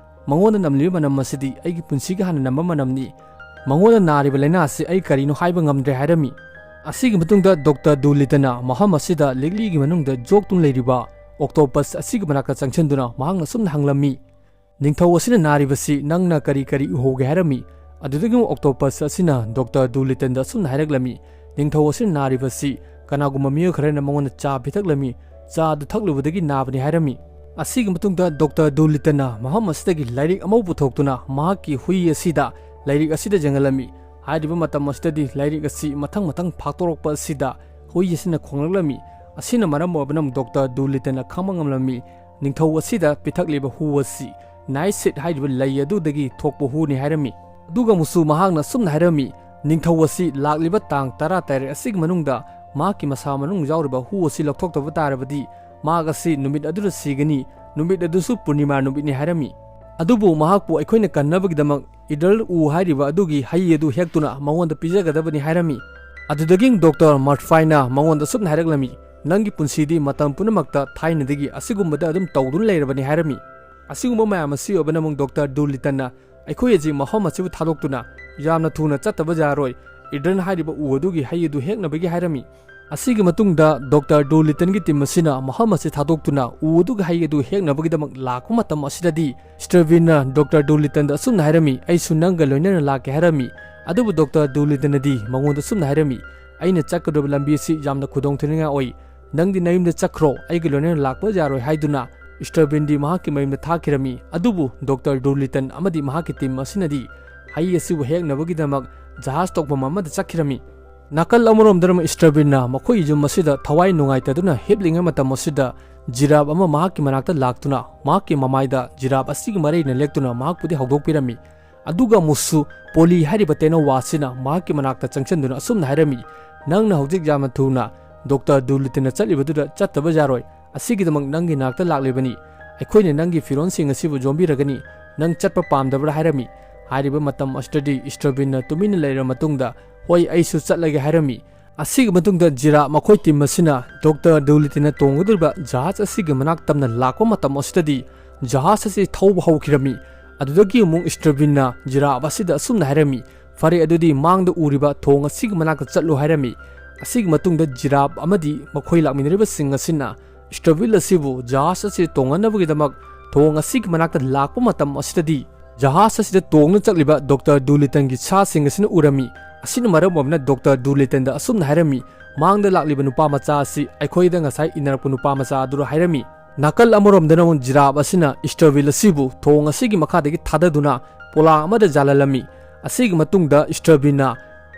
"ꯃꯉꯣꯟꯗ ꯅꯝꯂꯤꯕ ꯃꯅꯝ ꯑꯁꯤꯗꯤ ꯑꯩꯒꯤ ꯄꯨꯟꯁꯤꯒꯤ ꯍꯥꯟꯅ ꯅꯝꯕ ꯃꯅꯝꯅꯤ꯫ ꯃꯉꯣꯟꯗ ꯅꯥꯔꯤꯕ ꯂꯥꯏꯅꯥ ꯑꯁꯤ ꯑꯩ ꯀꯔꯤꯅꯣ ꯍꯥꯏꯕ ꯉꯝꯗ꯭ꯔꯦ" ꯍꯥꯏꯔꯝꯃꯤ꯫ ꯑꯁꯤꯒꯤ ꯃꯇꯨꯡꯗ ꯗꯣꯛꯇꯔ ꯗꯨꯂꯤꯇꯟꯅ ꯃꯐꯝ ꯑꯁꯤꯗ ꯂꯤꯛꯂꯤꯒꯤ ꯃꯅꯨꯡꯗ ꯖꯣꯛꯇꯨꯅ ꯂꯩꯔꯤꯕ ꯑꯣꯛꯇꯣꯄꯁ ꯑꯁꯤꯒꯤ ꯃꯅꯥꯛꯇ ꯆꯪꯁꯤꯟꯗꯨꯅ ꯃꯍꯥꯛꯅ ꯑꯁꯨꯝꯅ ꯍꯪꯂꯝꯃꯤ, "ꯅꯤꯡꯊꯧ ꯑꯁꯤꯅ ꯅꯥꯔꯤꯕꯁꯤ ꯅꯪꯅ ꯀꯔꯤ ꯀꯔꯤ ꯎꯍꯧꯒꯦ?" ꯍꯥꯏꯔꯝꯃꯤ꯫ ꯑꯗꯨꯗꯒꯤ ꯑꯃꯨꯛ ꯑꯣꯛꯇꯣꯄꯁ ꯑꯁꯤꯅ ꯗꯣꯛꯇꯔ ꯗꯨꯂꯤꯇꯟꯗ ꯑꯁꯨꯝꯅ ꯍꯥꯏꯔꯛꯂꯝꯃꯤ, "ꯅꯤꯡꯊꯧ ꯑꯁꯤꯅ ꯅꯥꯔꯤꯕꯁꯤ ꯀꯅꯥꯒꯨꯝꯕ ꯃꯤꯑꯣꯏ ꯈꯔꯅ ꯃꯉꯣꯟꯗ ꯆꯥ ꯄꯤꯊꯛꯂꯝꯃꯤ, ꯆꯥ ꯑꯗꯨ ꯊꯛꯂꯨꯕꯗꯒꯤ ꯅꯥꯕꯅꯤ" ꯍꯥꯏꯔꯝꯃꯤ꯫ ꯑꯁꯤꯒꯤ ꯃꯇꯨꯡꯗ ꯗꯣꯛꯇꯔ ꯗꯨꯂꯤꯇꯟꯅ ꯃꯐꯝ ꯑꯁꯤꯗꯒꯤ ꯂꯥꯏꯔꯤꯛ ꯑꯃ ꯄꯨꯊꯣꯛꯇꯨꯅ ꯃꯍꯥꯛꯀꯤ ꯍꯨꯏ ꯑꯁꯤꯗ ꯂꯥꯏꯔꯤꯛ ꯑꯁꯤꯗ ꯌꯦꯡꯍꯜꯂꯝꯃꯤ꯫ ꯍꯥꯏꯔꯤꯕ ꯃꯇꯝ ꯑꯁꯤꯗꯗꯤ ꯂꯥꯏꯔꯤꯛ ꯑꯁꯤ ꯃꯊꯪ ꯃꯊꯪ ꯐꯥꯛꯇꯣꯔꯛꯄ ꯑꯁꯤꯗ ꯍꯨꯏ ꯑꯁꯤꯅ ꯈꯣꯡꯂꯛꯂꯝꯃꯤ꯫ ꯑꯁꯤꯅ ꯃꯔꯝ ꯑꯣꯏꯕꯅ ꯗꯣꯛꯇꯔ ꯗꯨꯂꯤꯇꯟꯅ ꯈꯪꯕ ꯉꯝꯂꯝꯃꯤ, ꯅꯤꯡꯊꯧ ꯑꯁꯤꯗ ꯄꯤꯊꯛꯂꯤꯕ ꯍꯨ ꯑꯁꯤ ꯅꯥꯏꯠ ꯁꯤꯠ ꯍꯥꯏꯔꯤꯕ ꯂꯩ ꯑꯗꯨꯗꯒꯤ ꯊꯣꯛꯄ ꯍꯨꯅꯤ ꯍꯥꯏꯔꯝꯃꯤ꯫ ꯑꯗꯨꯒ ꯑꯃꯨꯛꯁꯨ ꯃꯍꯥꯛꯅ ꯑꯁꯨꯝꯅ ꯍꯥꯏꯔꯝꯃꯤ, ꯅꯤꯡꯊꯧ ꯑꯁꯤ ꯂꯥꯛꯂꯤꯕ ꯇꯥꯡ ꯇꯔꯥ ꯇꯔꯦꯠ ꯑꯁꯤꯒꯤ ꯃꯅꯨꯡꯗ ꯃꯍꯥꯛꯀꯤ ꯃꯁꯥ ꯃꯅꯨꯡ ꯌꯥꯎꯔꯤꯕ ꯍꯨ ꯑꯁꯤ ꯂꯧꯊꯣꯛꯇꯕ ꯇꯥꯔꯕꯗꯤ ꯃꯍꯥꯛ ꯑꯁꯤ ꯅꯨꯃꯤꯠ ꯑꯗꯨꯗ ꯁꯤꯒꯅꯤ, ꯅꯨꯃꯤꯠ ꯑꯗꯨꯁꯨ ꯄꯨꯔꯅꯤꯃꯥ ꯅꯨꯃꯤꯠꯅꯤ ꯍꯥꯏꯔꯝꯃꯤ꯫ ꯑꯗꯨꯕꯨ ꯃꯍꯥꯛꯄꯨ ꯑꯩꯈꯣꯏꯅ ꯀꯟꯅꯕꯒꯤꯗꯃꯛ ꯏꯗꯜ ꯎ ꯍꯥꯏꯔꯤꯕ ꯑꯗꯨꯒꯤ ꯍꯩ ꯑꯗꯨ ꯍꯦꯛꯇꯨꯅ ꯃꯉꯣꯟꯗ ꯄꯤꯖꯒꯗꯕꯅꯤ ꯍꯥꯏꯔꯝꯃꯤ꯫ ꯑꯗꯨꯗꯒꯤ ꯗꯣꯛꯇꯔ ꯃꯔꯐꯥꯏꯅ ꯃꯉꯣꯟꯗ ꯑꯁꯨꯝꯅ ꯍꯥꯏꯔꯛꯂꯝꯃꯤ, "ꯅꯪꯒꯤ ꯄꯨꯟꯁꯤꯗꯤ ꯃꯇꯝ ꯄꯨꯝꯅꯃꯛꯇ ꯊꯥꯏꯅꯗꯒꯤ ꯑꯁꯤꯒꯨꯝꯕꯗ ꯑꯗꯨꯝ ꯇꯧꯗꯨꯅ ꯂꯩꯔꯕꯅꯤ" ꯍꯥꯏꯔꯝꯃꯤ꯫ ꯑꯁꯤꯒꯨꯝꯕ ꯃꯌꯥꯝ ꯑꯁꯤ ꯑꯣꯏꯕꯅ ꯑꯃꯨꯛ ꯗꯣꯛꯇꯔ ꯗꯨꯂꯤꯇꯟꯅ ꯑꯩꯈꯣꯏ ꯑꯁꯤ ꯃꯐꯝ ꯑꯁꯤꯕꯨ ꯊꯥꯗꯣꯛꯇꯨꯅ ꯌꯥꯝꯅ ꯊꯨꯅ ꯆꯠꯇꯕ ꯌꯥꯔꯣꯏ, ꯏꯗꯟ ꯍꯥꯏꯔꯤꯕ ꯎ ꯑꯗꯨꯒꯤ ꯍꯩ ꯑꯗꯨ ꯍꯦꯛꯅꯕꯒꯤ ꯍꯥꯏꯔꯝꯃꯤ꯫ ꯑꯁꯤꯒꯤ ꯃꯇꯨꯡꯗ ꯗꯣꯛꯇꯔ ꯗꯨꯂꯤꯇꯟꯒꯤ ꯇꯤꯝ ꯑꯁꯤꯅ ꯃꯐꯝ ꯑꯁꯤ ꯊꯥꯗꯣꯛꯇꯨꯅ ꯎ ꯑꯗꯨꯒꯤ ꯍꯩ ꯑꯗꯨ ꯍꯦꯛꯅꯕꯒꯤꯗꯃꯛ ꯂꯥꯛꯄ ꯃꯇꯝ ꯑꯁꯤꯗꯗꯤ ꯁ꯭ꯇꯔꯕꯤꯟꯅ ꯗꯣꯛꯇꯔ ꯗꯨꯂꯤꯇꯟꯗ ꯑꯁꯨꯝꯅ ꯍꯥꯏꯔꯝꯃꯤ, "ꯑꯩꯁꯨ ꯅꯪꯒ ꯂꯣꯏꯅꯅ ꯂꯥꯛꯀꯦ" ꯍꯥꯏꯔꯝꯃꯤ꯫ ꯑꯗꯨꯕꯨ ꯗꯣꯛꯇꯔ ꯗꯨꯂꯤꯇꯟꯅꯗꯤ ꯃꯉꯣꯟꯗ ꯑꯁꯨꯝꯅ ꯍꯥꯏꯔꯝꯃꯤ, "ꯑꯩꯅ ꯆꯠꯀꯗꯕ ꯂꯝꯕꯤ ꯑꯁꯤ ꯌꯥꯝꯅ ꯈꯨꯗꯣꯡꯊꯤꯅꯤꯡꯉꯥꯏ ꯑꯣꯏ, ꯅꯪꯗꯤ ꯅꯌꯨꯝꯗ ꯆꯠꯈ꯭ꯔꯣ, ꯑꯩꯒ ꯂꯣꯏꯅꯅ ꯂꯥꯛꯄ ꯌꯥꯔꯣꯏ" ꯍꯥꯏꯗꯨꯅ ꯁ꯭ꯇꯔꯕꯤꯟꯗꯤ ꯃꯍꯥꯛꯀꯤ ꯃꯌꯨꯝꯗ ꯊꯥꯈꯤꯔꯝꯃꯤ꯫ ꯑꯗꯨꯕꯨ ꯗꯣꯛꯇꯔ ꯗꯨꯂꯤꯇꯟ ꯑꯃꯗꯤ ꯃꯍꯥꯛꯀꯤ ꯇꯤꯝ ꯑꯁꯤꯅꯗꯤ ꯍꯩ ꯑꯁꯤꯕꯨ ꯍꯦꯛꯅꯕꯒꯤꯗꯃꯛ ꯖꯍꯥꯖ ꯇꯧꯐꯝ ꯑꯃꯗ ꯆꯠꯈꯤꯔꯝꯃꯤ꯫ ꯅꯥꯀꯜ ꯑꯃꯔꯣꯝꯗꯅ ꯁ꯭ꯇꯔꯕꯤꯟꯅ ꯃꯈꯣꯏ ꯌꯨꯝ ꯑꯁꯤꯗ ꯊꯋꯥꯏ ꯅꯨꯡꯉꯥꯏꯇꯗꯨꯅ ꯍꯤꯞꯂꯤꯉꯩ ꯃꯇꯝ ꯑꯁꯤꯗ ꯖꯤꯔꯥꯞ ꯑꯃ ꯃꯍꯥꯛꯀꯤ ꯃꯅꯥꯛꯇ ꯂꯥꯛꯇꯨꯅ ꯃꯍꯥꯛꯀꯤ ꯃꯃꯥꯏꯗ ꯖꯤꯔꯥꯞ ꯑꯁꯤꯒꯤ ꯃꯔꯩꯅ ꯂꯦꯛꯇꯨꯅ ꯃꯍꯥꯛꯄꯨꯗꯤ ꯍꯧꯗꯣꯛꯄꯤꯔꯝꯃꯤ꯫ ꯑꯗꯨꯒ ꯑꯃꯨꯛꯁꯨ ꯄꯣꯂꯤ ꯍꯥꯏꯔꯤꯕ ꯇꯦꯅꯋꯥ ꯑꯁꯤꯅ ꯃꯍꯥꯛꯀꯤ ꯃꯅꯥꯛꯇ ꯆꯪꯁꯤꯟꯗꯨꯅ ꯑꯁꯨꯝꯅ ꯍꯥꯏꯔꯝꯃꯤ, "ꯅꯪꯅ ꯍꯧꯖꯤꯛ ꯌꯥꯝꯅ ꯊꯨꯅ ꯗꯣꯛꯇꯔ ꯗꯨꯂꯤꯇꯟꯅ ꯆꯠꯂꯤꯕꯗꯨꯗ ꯆꯠꯇꯕ ꯌꯥꯔꯣꯏ꯫ ꯑꯁꯤꯒꯤꯗꯃꯛ ꯅꯪꯒꯤ ꯅꯥꯛꯇ ꯂꯥꯛꯂꯤꯕꯅꯤ꯫ ꯑꯩꯈꯣꯏꯅ ꯅꯪꯒꯤ ꯐꯤꯔꯣꯟꯁꯤꯡ ꯑꯁꯤꯕꯨ ꯌꯣꯝꯕꯤꯔꯒꯅꯤ꯫ ꯅꯪ ꯆꯠꯄ ꯄꯥꯝꯗꯕ꯭ꯔꯥ?" ꯍꯥꯏꯔꯝꯃꯤ꯫ ꯍꯥꯏꯔꯤꯕ ꯃꯇꯝ ꯑꯁꯤꯗꯗꯤ ꯏꯁꯇ꯭ꯔꯕꯤꯟꯅ ꯇꯨꯃꯤꯟꯅ ꯂꯩꯔꯕ ꯃꯇꯨꯡꯗ, "ꯍꯣꯏ, ꯑꯩꯁꯨ ꯆꯠꯂꯒꯦ" ꯍꯥꯏꯔꯝꯃꯤ꯫ ꯑꯁꯤꯒꯤ ꯃꯇꯨꯡꯗ ꯖꯤꯔꯥ ꯃꯈꯣꯏ ꯇꯤꯝ ꯑꯁꯤꯅ ꯗꯣꯛꯇꯔ ꯗꯨꯂꯤꯇꯟꯅ ꯇꯣꯡꯒꯗꯧꯔꯤꯕ ꯖꯍꯥꯖ ꯑꯁꯤꯒꯤ ꯃꯅꯥꯛ ꯇꯝꯅ ꯂꯥꯛꯄ ꯃꯇꯝ ꯑꯁꯤꯗꯗꯤ ꯖꯍꯥꯖ ꯑꯁꯤ ꯊꯧꯕ ꯍꯧꯈꯤꯔꯝꯃꯤ꯫ ꯑꯗꯨꯗꯒꯤ ꯑꯃꯨꯛ ꯏꯁꯇ꯭ꯔꯕꯤꯟꯅ ꯖꯤꯔꯥꯞ ꯑꯁꯤꯗ ꯑꯁꯨꯝꯅ ꯍꯥꯏꯔꯝꯃꯤ, "ꯐꯔꯦ, ꯑꯗꯨꯗꯤ ꯃꯥꯡꯗ ꯎꯔꯤꯕ ꯊꯣꯡ ꯑꯁꯤꯒꯤ ꯃꯅꯥꯛꯇ ꯆꯠꯂꯨ" ꯍꯥꯏꯔꯝꯃꯤ꯫ ꯑꯁꯤꯒꯤ ꯃꯇꯨꯡꯗ ꯖꯤꯔꯥꯞ ꯑꯃꯗꯤ ꯃꯈꯣꯏ ꯂꯥꯛꯃꯤꯟꯅꯔꯤꯕꯁꯤꯡ ꯑꯁꯤꯅ ꯏꯁꯇ꯭ꯔꯕꯤꯜ ꯑꯁꯤꯕꯨ ꯖꯍꯥꯖ ꯑꯁꯤ ꯇꯣꯡꯅꯅꯕꯒꯤꯗꯃꯛ ꯊꯣꯡ ꯑꯁꯤꯒꯤ ꯃꯅꯥꯛꯇ ꯂꯥꯛꯄ ꯃꯇꯝ ꯑꯁꯤꯗꯗꯤ, ꯖꯍꯥꯖ ꯑꯁꯤꯗ ꯇꯣꯡꯅ ꯆꯠꯂꯤꯕ ꯗꯣꯛꯇꯔ ꯗꯨꯂꯤꯇꯟꯒꯤ ꯁꯥꯁꯤꯡ ꯑꯁꯤꯅ ꯎꯔꯝꯃꯤ꯫ ꯑꯁꯤꯅ ꯃꯔꯝ ꯑꯣꯏꯗꯨꯅ ꯗꯣꯛꯇꯔ ꯗꯨꯂꯤꯇꯟꯗ ꯑꯁꯨꯝꯅ ꯍꯥꯏꯔꯝꯃꯤ, "ꯃꯥꯡꯗ ꯂꯥꯛꯂꯤꯕ ꯅꯨꯄꯥ ꯃꯆꯥ ꯑꯁꯤ ꯑꯩꯈꯣꯏꯗ ꯉꯁꯥꯏ ꯏꯟꯅꯔꯛꯄ ꯅꯨꯄꯥ ꯃꯆꯥ ꯑꯗꯨꯔ?" ꯍꯥꯏꯔꯝꯃꯤ꯫ ꯅꯥꯀꯜ ꯑꯃꯔꯣꯝꯗꯅ ꯑꯃꯨꯛ ꯖꯤꯔꯥꯞ ꯑꯁꯤꯅ ꯏꯁꯇ꯭ꯔꯕꯤꯜ ꯑꯁꯤꯕꯨ ꯊꯣꯡ ꯑꯁꯤꯒꯤ ꯃꯈꯥꯗꯒꯤ ꯊꯥꯗꯗꯨꯅ ꯄꯣꯂꯥꯡ ꯑꯃꯗ ꯌꯥꯜꯍꯜꯂꯝꯃꯤ꯫ ꯑꯁꯤꯒꯤ ꯃꯇꯨꯡꯗ ꯏꯁꯇ꯭ꯔꯕꯤꯜꯅ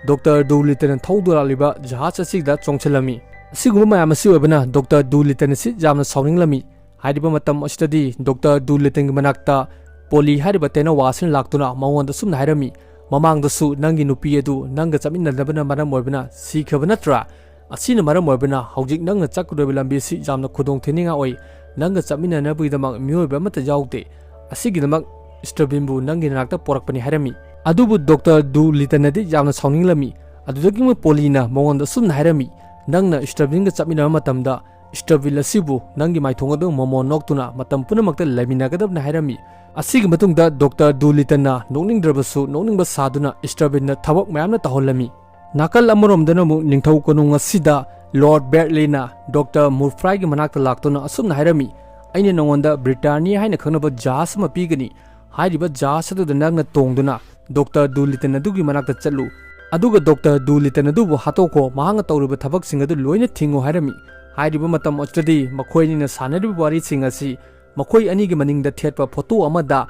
ꯗꯣꯛꯇꯔ ꯗꯨꯂꯤꯇꯟꯅ ꯊꯧꯗꯨꯅ ꯂꯥꯛꯂꯤꯕ ꯖꯍꯥꯖ ꯑꯁꯤꯗ ꯆꯣꯡꯁꯤꯜꯂꯝꯃꯤ꯫ ꯑꯁꯤꯒꯨꯝꯕ ꯃꯌꯥꯝ ꯑꯁꯤ ꯑꯣꯏꯕꯅ ꯗꯣꯛꯇꯔ ꯗꯨꯂꯤꯇꯟ ꯑꯁꯤ ꯌꯥꯝꯅ ꯁꯥꯎꯅꯤꯡꯂꯝꯃꯤ꯫ ꯍꯥꯏꯔꯤꯕ ꯃꯇꯝ ꯑꯁꯤꯗꯗꯤ ꯗꯣꯛꯇꯔ ꯗꯨꯂꯤꯇꯟꯒꯤ ꯃꯅꯥꯛꯇ ꯄꯣꯂꯤ ꯍꯥꯏꯔꯤꯕ ꯇꯦꯅꯋꯥ ꯑꯁꯤꯅ ꯂꯥꯛꯇꯨꯅ ꯃꯉꯣꯟꯗ ꯁꯨꯝꯅ ꯍꯥꯏꯔꯝꯃꯤ, "ꯃꯃꯥꯡꯗꯁꯨ ꯅꯪꯒꯤ ꯅꯨꯄꯤ ꯑꯗꯨ ꯅꯪꯒ ꯆꯠꯃꯤꯟꯅꯗꯕꯅ ꯃꯔꯝ ꯑꯣꯏꯕꯅ ꯁꯤꯈ꯭ꯔꯕ ꯅꯠꯇ꯭ꯔꯥ? ꯑꯁꯤꯅ ꯃꯔꯝ ꯑꯣꯏꯕꯅ ꯍꯧꯖꯤꯛ ꯅꯪꯅ ꯆꯠꯀꯗꯧꯔꯤꯕ ꯂꯝꯕꯤ ꯑꯁꯤ ꯌꯥꯝꯅ ꯈꯨꯗꯣꯡ ꯊꯤꯅꯤꯡꯉꯥꯏ ꯑꯣꯏ꯫ ꯅꯪꯒ ꯆꯠꯃꯤꯟꯅꯅꯕꯒꯤꯗꯃꯛ ꯃꯤꯑꯣꯏꯕ ꯑꯃꯠꯇ ꯌꯥꯎꯗꯦ꯫ ꯑꯁꯤꯒꯤꯗꯃꯛ ꯏꯁꯇ꯭ꯔꯕꯤꯟꯕꯨ ꯅꯪꯒꯤ ꯅꯥꯛꯇ ꯄꯣꯔꯛꯄꯅꯤ" ꯍꯥꯏꯔꯝꯃꯤ꯫ ꯑꯗꯨꯕꯨ ꯗꯣꯛꯇꯔ ꯗꯨꯂꯤꯇꯟꯅꯗꯤ ꯌꯥꯝꯅ ꯁꯥꯎꯅꯤꯡꯂꯝꯃꯤ꯫ ꯑꯗꯨꯗꯒꯤ ꯑꯃꯨꯛ ꯄꯣꯂꯤꯅ ꯃꯉꯣꯟꯗ ꯁꯨꯝꯅ ꯍꯥꯏꯔꯝꯃꯤ, "ꯅꯪꯅ ꯏꯁꯇ꯭ꯔꯕꯤꯟꯒ ꯆꯠꯃꯤꯟꯅꯕ ꯃꯇꯝꯗ ꯏꯁꯇ꯭ꯔꯕꯤꯟ ꯑꯁꯤꯕꯨ ꯅꯪꯒꯤ ꯃꯥꯏꯊꯣꯡ ꯑꯗꯨ ꯃꯣꯃꯣꯟ ꯅꯣꯛꯇꯨꯅ ꯃꯇꯝ ꯄꯨꯝꯅꯃꯛꯇ ꯂꯩꯃꯤꯟꯅꯒꯗꯕꯅꯤ" ꯍꯥꯏꯔꯝꯃꯤ꯫ ꯑꯁꯤꯒꯤ ꯃꯇꯨꯡꯗ ꯗꯣꯛꯇꯔ ꯗꯨꯂꯤꯇꯟꯅ ꯅꯣꯛꯅꯤꯡꯗ꯭ꯔꯕꯁꯨ ꯅꯣꯛꯅꯤꯡꯕ ꯁꯥꯗꯨꯅ ꯏꯁꯇ꯭ꯔꯕꯤꯟꯗ ꯊꯕꯛ ꯃꯌꯥꯝꯅ ꯇꯧꯍꯜꯂꯝꯃꯤ꯫ ꯅꯥꯀꯜ ꯑꯃꯔꯣꯝꯗꯅ ꯑꯃꯨꯛ ꯅꯤꯡꯊꯧ ꯀꯣꯅꯨꯡ ꯑꯁꯤꯗ ꯂꯣꯔꯗ ꯕꯦꯔꯠꯂꯤꯅ ꯗꯣꯛꯇꯔ ꯃꯨꯔꯐ꯭ꯔꯥꯏꯒꯤ ꯃꯅꯥꯛꯇ ꯂꯥꯛꯇꯨꯅ ꯑꯁꯨꯝꯅ ꯍꯥꯏꯔꯝꯃꯤ, "ꯑꯩꯅ ꯅꯉꯣꯟꯗ ꯕ꯭ꯔꯤꯇꯥꯅꯤꯌꯥ ꯍꯥꯏꯅ ꯈꯪꯅꯕ ꯖꯍꯥꯖ ꯑꯃ ꯄꯤꯒꯅꯤ꯫ ꯍꯥꯏꯔꯤꯕ ꯖꯍꯥꯖ ꯑꯗꯨꯗ ꯅꯪꯅ ꯇꯣꯡꯗꯨꯅ ꯗꯣꯛꯇꯔ ꯗꯨꯂꯤꯇꯟ ꯑꯗꯨꯒꯤ ꯃꯅꯥꯛꯇ ꯆꯠꯂꯨ꯫ ꯑꯗꯨꯒ ꯗꯣꯛꯇꯔ ꯗꯨꯂꯤꯇꯟ ꯑꯗꯨꯕꯨ ꯍꯥꯠꯇꯣꯛꯈꯣ, ꯃꯍꯥꯛꯅ ꯇꯧꯔꯤꯕ ꯊꯕꯛꯁꯤꯡ ꯑꯗꯨ ꯂꯣꯏꯅ ꯊꯤꯡꯉꯨ" ꯍꯥꯏꯔꯝꯃꯤ꯫ ꯍꯥꯏꯔꯤꯕ ꯃꯇꯝ ꯑꯁꯤꯗꯗꯤ ꯃꯈꯣꯏ ꯑꯅꯤꯅ ꯁꯥꯟꯅꯔꯤꯕ ꯋꯥꯔꯤꯁꯤꯡ ꯑꯁꯤ ꯃꯈꯣꯏ ꯑꯅꯤꯒꯤ ꯃꯅꯤꯡꯗ ꯊꯦꯠꯄ ꯐꯣꯇꯣ ꯑꯃꯗ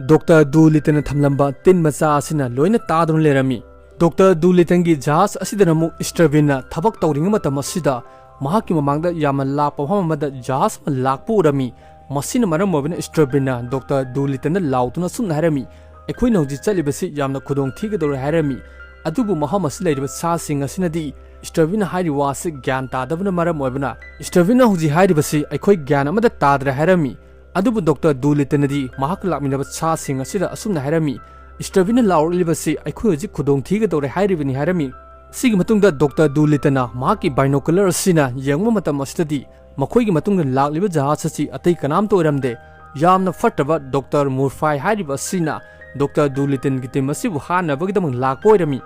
ꯗꯣꯛꯇꯔ ꯗꯨꯂꯤꯇꯟꯅ ꯊꯝꯂꯝꯕ ꯇꯤꯟ ꯃꯆꯥ ꯑꯁꯤꯅ ꯂꯣꯏꯅ ꯇꯥꯗꯨꯅ ꯂꯩꯔꯝꯃꯤ꯫ ꯗꯣꯛꯇꯔ ꯗꯨꯂꯤꯇꯟꯒꯤ ꯖꯍꯥꯖ ꯑꯁꯤꯗꯅ ꯑꯃꯨꯛ ꯏꯁꯇ꯭ꯔꯕꯤꯟꯅ ꯊꯕꯛ ꯇꯧꯔꯤꯉꯩ ꯃꯇꯝ ꯑꯁꯤꯗ ꯃꯍꯥꯛꯀꯤ ꯃꯃꯥꯡꯗ ꯌꯥꯝꯅ ꯂꯥꯞꯄ ꯃꯐꯝ ꯑꯃꯗ ꯖꯍꯥꯖ ꯑꯃ ꯂꯥꯛꯄ ꯎꯔꯝꯃꯤ꯫ ꯃꯁꯤꯅ ꯃꯔꯝ ꯑꯣꯏꯕꯅ ꯏꯁꯇ꯭ꯔꯕꯤꯟꯅ ꯗꯣꯛꯇꯔ ꯗꯨꯂꯤꯇꯟꯗ ꯂꯥꯎꯗꯨꯅ ꯑꯁꯨꯝꯅ ꯍꯥꯏꯔꯝꯃꯤ, "ꯑꯩꯈꯣꯏꯅ ꯍꯧꯖꯤꯛ ꯆꯠꯂꯤꯕꯁꯤ ꯌꯥꯝꯅ ꯈꯨꯗꯣꯡ ꯊꯤꯒꯗꯧꯔꯦ" ꯍꯥꯏꯔꯝꯃꯤ꯫ ꯑꯗꯨꯕꯨ ꯃꯐꯝ ꯑꯁꯤ ꯂꯩꯔꯤꯕ ꯁꯥꯁꯤꯡ ꯑꯁꯤꯅꯗꯤ ꯏꯁꯇ꯭ꯔꯕꯤꯟꯅ ꯍꯥꯏꯔꯤꯕ ꯋꯥꯁꯤ ꯒ꯭ꯌꯥꯟ ꯇꯥꯗꯕꯅ ꯃꯔꯝ ꯑꯣꯏꯕꯅ, ꯏꯁꯇ꯭ꯔꯕꯤꯟꯅ ꯍꯧꯖꯤꯛ ꯍꯥꯏꯔꯤꯕꯁꯤ ꯑꯩꯈꯣꯏ ꯒ꯭ꯌꯥꯟ ꯑꯃꯗ ꯇꯥꯗ꯭ꯔꯦ ꯍꯥꯏꯔꯝꯃꯤ꯫ ꯑꯗꯨꯕꯨ ꯗꯣꯛꯇꯔ ꯗꯨꯂꯤꯇꯟꯅꯗꯤ ꯃꯍꯥꯛꯀ ꯂꯥꯛꯃꯤꯟꯅꯕ ꯁꯥꯁꯤꯡ ꯑꯁꯤꯗ ꯑꯁꯨꯝꯅ ꯍꯥꯏꯔꯝꯃꯤ, "ꯏꯁꯇ꯭ꯔꯕꯤꯟꯅ ꯂꯥꯎꯔꯛꯂꯤꯕꯁꯤ ꯑꯩꯈꯣꯏ ꯍꯧꯖꯤꯛ ꯈꯨꯗꯣꯡ ꯊꯤꯒꯗꯧꯔꯦ" ꯍꯥꯏꯔꯤꯕꯅꯤ ꯍꯥꯏꯔꯝꯃꯤ꯫ ꯁꯤꯒꯤ ꯃꯇꯨꯡꯗ ꯗꯣꯛꯇꯔ ꯗꯨꯂꯤꯇꯟꯅ ꯃꯍꯥꯛꯀꯤ ꯕꯥꯏꯅꯣꯀꯨꯂꯔ ꯑꯁꯤꯅ ꯌꯦꯡꯕ ꯃꯇꯝ ꯑꯁꯤꯗꯗꯤ ꯃꯈꯣꯏꯒꯤ ꯃꯇꯨꯡꯗ ꯂꯥꯛꯂꯤꯕ ꯖꯍꯥꯖ ꯑꯁꯤ ꯑꯇꯩ ꯀꯅꯥꯝꯇ ꯑꯣꯏꯔꯝꯗꯦ꯫ ꯌꯥꯝꯅ ꯐꯠꯇꯕ ꯗꯣꯛꯇꯔ ꯃꯨꯔꯐꯥꯏ ꯍꯥꯏꯔꯤꯕ ꯑꯁꯤꯅ ꯗꯣꯛꯇꯔ ꯗꯨꯂꯤꯇꯟꯒꯤ ꯇꯤꯝ ꯑꯁꯤꯕꯨ ꯍꯥꯠꯅꯕꯒꯤꯗꯃꯛ ꯂꯥꯛꯄ ꯑꯣꯏꯔꯝꯃꯤ꯫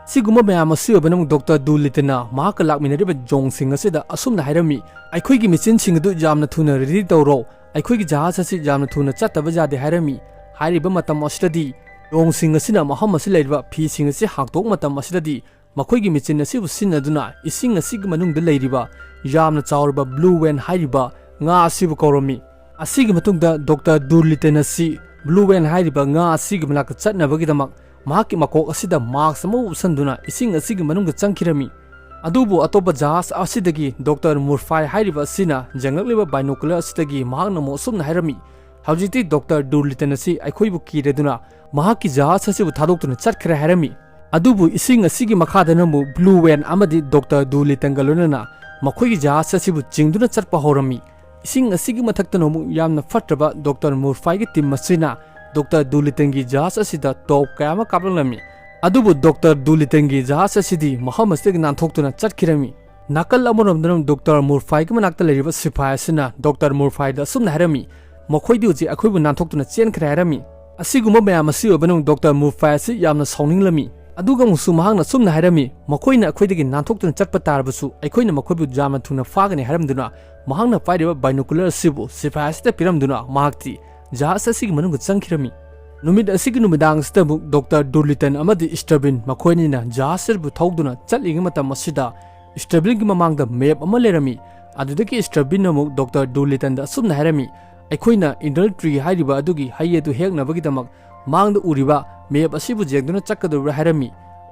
ꯁꯤꯒꯨꯝꯕ ꯃꯌꯥꯝ ꯑꯁꯤ ꯑꯣꯏꯕꯅ ꯗꯣꯛꯇꯔ ꯗꯨꯂꯤꯇꯟꯅ ꯃꯍꯥꯛꯀ ꯂꯥꯛꯃꯤꯟꯅꯔꯤꯕ ꯖꯣꯡꯁꯤꯡ ꯑꯁꯤꯗ ꯑꯁꯨꯝꯅ ꯍꯥꯏꯔꯝꯃꯤ, "ꯑꯩꯈꯣꯏꯒꯤ ꯃꯦꯆꯤꯟꯁꯤꯡ ꯑꯗꯨ ꯌꯥꯝꯅ ꯊꯨꯅ ꯔꯦꯗꯤ ꯇꯧꯔꯣ, ꯑꯩꯈꯣꯏꯒꯤ ꯖꯍꯥꯖ ꯑꯁꯤ ꯌꯥꯝꯅ ꯊꯨꯅ ꯆꯠꯇꯕ ꯌꯥꯗꯦ" ꯍꯥꯏꯔꯝꯃꯤ꯫ ꯍꯥꯏꯔꯤꯕ ꯃꯇꯝ ꯑꯁꯤꯗꯗꯤ ꯖꯣꯡꯁꯤꯡ ꯑꯁꯤꯅ ꯃꯐꯝ ꯑꯁꯤ ꯂꯩꯔꯤꯕ ꯐꯤꯁꯤꯡ ꯑꯁꯤ ꯍꯥꯡꯗꯣꯛꯄ ꯃꯇꯝ ꯑꯁꯤꯗꯗꯤ ꯃꯈꯣꯏꯒꯤ ꯃꯦꯆꯤꯟ ꯑꯁꯤꯕꯨ ꯁꯤꯖꯤꯟꯅꯗꯨꯅ ꯏꯁꯤꯡ ꯑꯁꯤꯒꯤ ꯃꯅꯨꯡꯗ ꯂꯩꯔꯤꯕ ꯌꯥꯝꯅ ꯆꯥꯎꯔꯕ ꯕ꯭ꯂꯨ ꯋꯦꯟ ꯍꯥꯏꯔꯤꯕ ꯉꯥ ꯑꯁꯤꯕꯨ ꯀꯧꯔꯝꯃꯤ꯫ ꯑꯁꯤꯒꯤ ꯃꯇꯨꯡꯗ ꯗꯣꯛꯇꯔ ꯗꯨꯂꯤꯇꯟ ꯑꯁꯤ ꯕ꯭ꯂꯨ ꯋꯦꯟ ꯍꯥꯏꯔꯤꯕ ꯉꯥ ꯑꯁꯤꯒꯤ ꯃꯅꯥꯛꯇ ꯆꯠꯅꯕꯒꯤꯗꯃꯛ ꯃꯍꯥꯛꯀꯤ ꯃꯀꯣꯛ ꯑꯁꯤꯗ ꯃꯥꯛꯁ ꯑꯃ ꯎꯞꯁꯟꯗꯨꯅ ꯏꯁꯤꯡ ꯑꯁꯤꯒꯤ ꯃꯅꯨꯡꯗ ꯆꯪꯈꯤꯔꯝꯃꯤ꯫ ꯑꯗꯨꯕꯨ ꯑꯇꯣꯞꯄ ꯖꯍꯥꯖ ꯑꯁꯤꯗꯒꯤ ꯗꯣꯛꯇꯔ ꯃꯨꯔꯐꯥꯏ ꯍꯥꯏꯔꯤꯕ ꯑꯁꯤꯅ ꯌꯦꯡꯂꯛꯂꯤꯕ ꯕꯥꯏꯅꯣꯀꯨꯂꯔ ꯑꯁꯤꯗꯒꯤ ꯃꯍꯥꯛꯅ ꯑꯃꯨꯛ ꯑꯁꯨꯝꯅ ꯍꯥꯏꯔꯝꯃꯤ, "ꯍꯧꯖꯤꯛꯇꯤ ꯗꯣꯛꯇꯔ ꯗꯨꯂꯤꯇꯟ ꯑꯁꯤ ꯑꯩꯈꯣꯏꯕꯨ ꯀꯤꯔꯗꯨꯅ ꯃꯍꯥꯛꯀꯤ ꯖꯍꯥꯖ ꯑꯁꯤꯕꯨ ꯊꯥꯗꯣꯛꯇꯨꯅ ꯆꯠꯈ꯭ꯔꯦ" ꯍꯥꯏꯔꯝꯃꯤ꯫ ꯑꯗꯨꯕꯨ ꯏꯁꯤꯡ ꯑꯁꯤꯒꯤ ꯃꯈꯥꯗꯅ ꯑꯃꯨꯛ ꯕ꯭ꯂꯨ ꯋꯦꯟ ꯑꯃꯗꯤ ꯗꯣꯛꯇꯔ ꯗꯨꯂꯤꯇꯟꯒ ꯂꯣꯏꯅꯅ ꯃꯈꯣꯏꯒꯤ ꯖꯍꯥꯖ ꯑꯁꯤꯕꯨ ꯆꯤꯡꯗꯨꯅ ꯆꯠꯄ ꯍꯧꯔꯝꯃꯤ꯫ ꯏꯁꯤꯡ ꯑꯁꯤꯒꯤ ꯃꯊꯛꯇꯅ ꯑꯃꯨꯛ ꯌꯥꯝꯅ ꯐꯠꯇ꯭ꯔꯕ ꯗꯣꯛꯇꯔ ꯃꯨꯔꯐꯥꯏꯒꯤ ꯇꯤꯝ ꯑꯁꯤꯅ ꯗꯣꯛꯇꯔ ꯗꯨꯂꯤꯇꯟꯒꯤ ꯖꯍꯥꯖ ꯑꯁꯤꯗ ꯇꯣꯞ ꯀꯌꯥ ꯑꯃ ꯀꯥꯞꯂꯛꯂꯝꯃꯤ꯫ ꯑꯗꯨꯕꯨ ꯗꯣꯛꯇꯔ ꯗꯨꯂꯤꯇꯟꯒꯤ ꯖꯍꯥꯖ ꯑꯁꯤꯗꯤ ꯃꯐꯝ ꯑꯁꯤꯗꯒꯤ ꯅꯥꯟꯊꯣꯛꯇꯨꯅ ꯆꯠꯈꯤꯔꯝꯃꯤ꯫ ꯅꯥꯀꯜ ꯑꯃꯔꯣꯝꯗꯅ ꯗꯣꯛꯇꯔ ꯃꯨꯔꯐꯥꯏꯒꯤ ꯃꯅꯥꯛꯇ ꯂꯩꯔꯤꯕ ꯁꯤꯐꯥꯏ ꯑꯁꯤꯅ ꯗꯣꯛꯇꯔ ꯃꯨꯔꯐꯥꯏꯗ ꯑꯁꯨꯝꯅ ꯍꯥꯏꯔꯝꯃꯤ, "ꯃꯈꯣꯏꯗꯤ ꯍꯧꯖꯤꯛ ꯑꯩꯈꯣꯏꯕꯨ ꯅꯥꯟꯊꯣꯛꯇꯨꯅ ꯆꯦꯟꯈ꯭ꯔꯦ" ꯍꯥꯏꯔꯝꯃꯤ꯫ ꯑꯁꯤꯒꯨꯝꯕ ꯃꯌꯥꯝ ꯑꯁꯤ ꯑꯣꯏꯕꯅ ꯗꯣꯛꯇꯔ ꯃꯨꯔꯐꯥꯏ ꯑꯁꯤ ꯌꯥꯝꯅ ꯁꯥꯎꯅꯤꯡꯂꯝꯃꯤ꯫ ꯑꯗꯨꯒ ꯑꯃꯨꯛꯁꯨ ꯃꯍꯥꯛꯅ ꯑꯁꯨꯝꯅ ꯍꯥꯏꯔꯝꯃꯤ, "ꯃꯈꯣꯏꯅ ꯑꯩꯈꯣꯏꯗꯒꯤ ꯅꯥꯟꯊꯣꯛꯇꯨꯅ ꯆꯠꯄ ꯇꯥꯔꯕꯁꯨ ꯑꯩꯈꯣꯏꯅ ꯃꯈꯣꯏꯕꯨ ꯌꯥꯝꯅ ꯊꯨꯅ ꯐꯥꯒꯅꯤ" ꯍꯥꯏꯔꯝꯗꯨꯅ ꯃꯍꯥꯛꯅ ꯄꯥꯏꯔꯤꯕ ꯕꯥꯏꯅꯣꯀꯨꯂꯔ ꯑꯁꯤꯕꯨ ꯁꯤꯐꯥꯏ ꯑꯁꯤꯗ ꯄꯤꯔꯝꯗꯨꯅ ꯃꯍꯥꯛꯇꯤ ꯖꯍꯥꯖ ꯑꯁꯤꯒꯤ ꯃꯅꯨꯡꯗ ꯆꯪꯈꯤꯔꯝꯃꯤ꯫ ꯅꯨꯃꯤꯠ ꯑꯁꯤꯒꯤ ꯅꯨꯃꯤꯗꯥꯡ ꯑꯁꯤꯗ ꯑꯃꯨꯛ ꯗꯣꯛꯇꯔ ꯗꯨꯂꯤꯇꯟ ꯑꯃꯗꯤ ꯏꯁꯇ꯭ꯔꯕꯤꯟ ꯃꯈꯣꯏ ꯑꯅꯤꯅ ꯖꯍꯥꯖ ꯑꯁꯤꯕꯨ ꯊꯧꯗꯨꯅ ꯆꯠꯂꯤꯉꯩ ꯃꯇꯝ ꯑꯁꯤꯗ ꯏꯁꯇ꯭ꯔꯕꯤꯟꯒꯤ ꯃꯃꯥꯡꯗ ꯃꯦꯞ ꯑꯃ ꯂꯩꯔꯝꯃꯤ꯫ ꯑꯗꯨꯗꯒꯤ ꯏꯁꯇ꯭ꯔꯕꯤꯟꯅ ꯑꯃꯨꯛ ꯗꯣꯛꯇꯔ ꯗꯨꯂꯤꯇꯟꯗ ꯑꯁꯨꯝꯅ ꯍꯥꯏꯔꯝꯃꯤ, "ꯑꯩꯈꯣꯏꯅ ꯏꯗꯜ ꯇ꯭ꯔꯤ ꯍꯥꯏꯔꯤꯕ ꯑꯗꯨꯒꯤ ꯍꯩ ꯑꯗꯨ ꯍꯦꯛꯅꯕꯒꯤꯗꯃꯛ ꯃꯥꯡꯗ ꯎꯔꯤꯕ ꯃꯦꯞ ꯑꯁꯤꯕꯨ ꯌꯦꯡꯗꯨꯅ ꯆꯠꯀꯗꯧꯔꯤꯕ꯭ꯔꯥ?" ꯍꯥꯏꯔꯝꯃꯤ꯫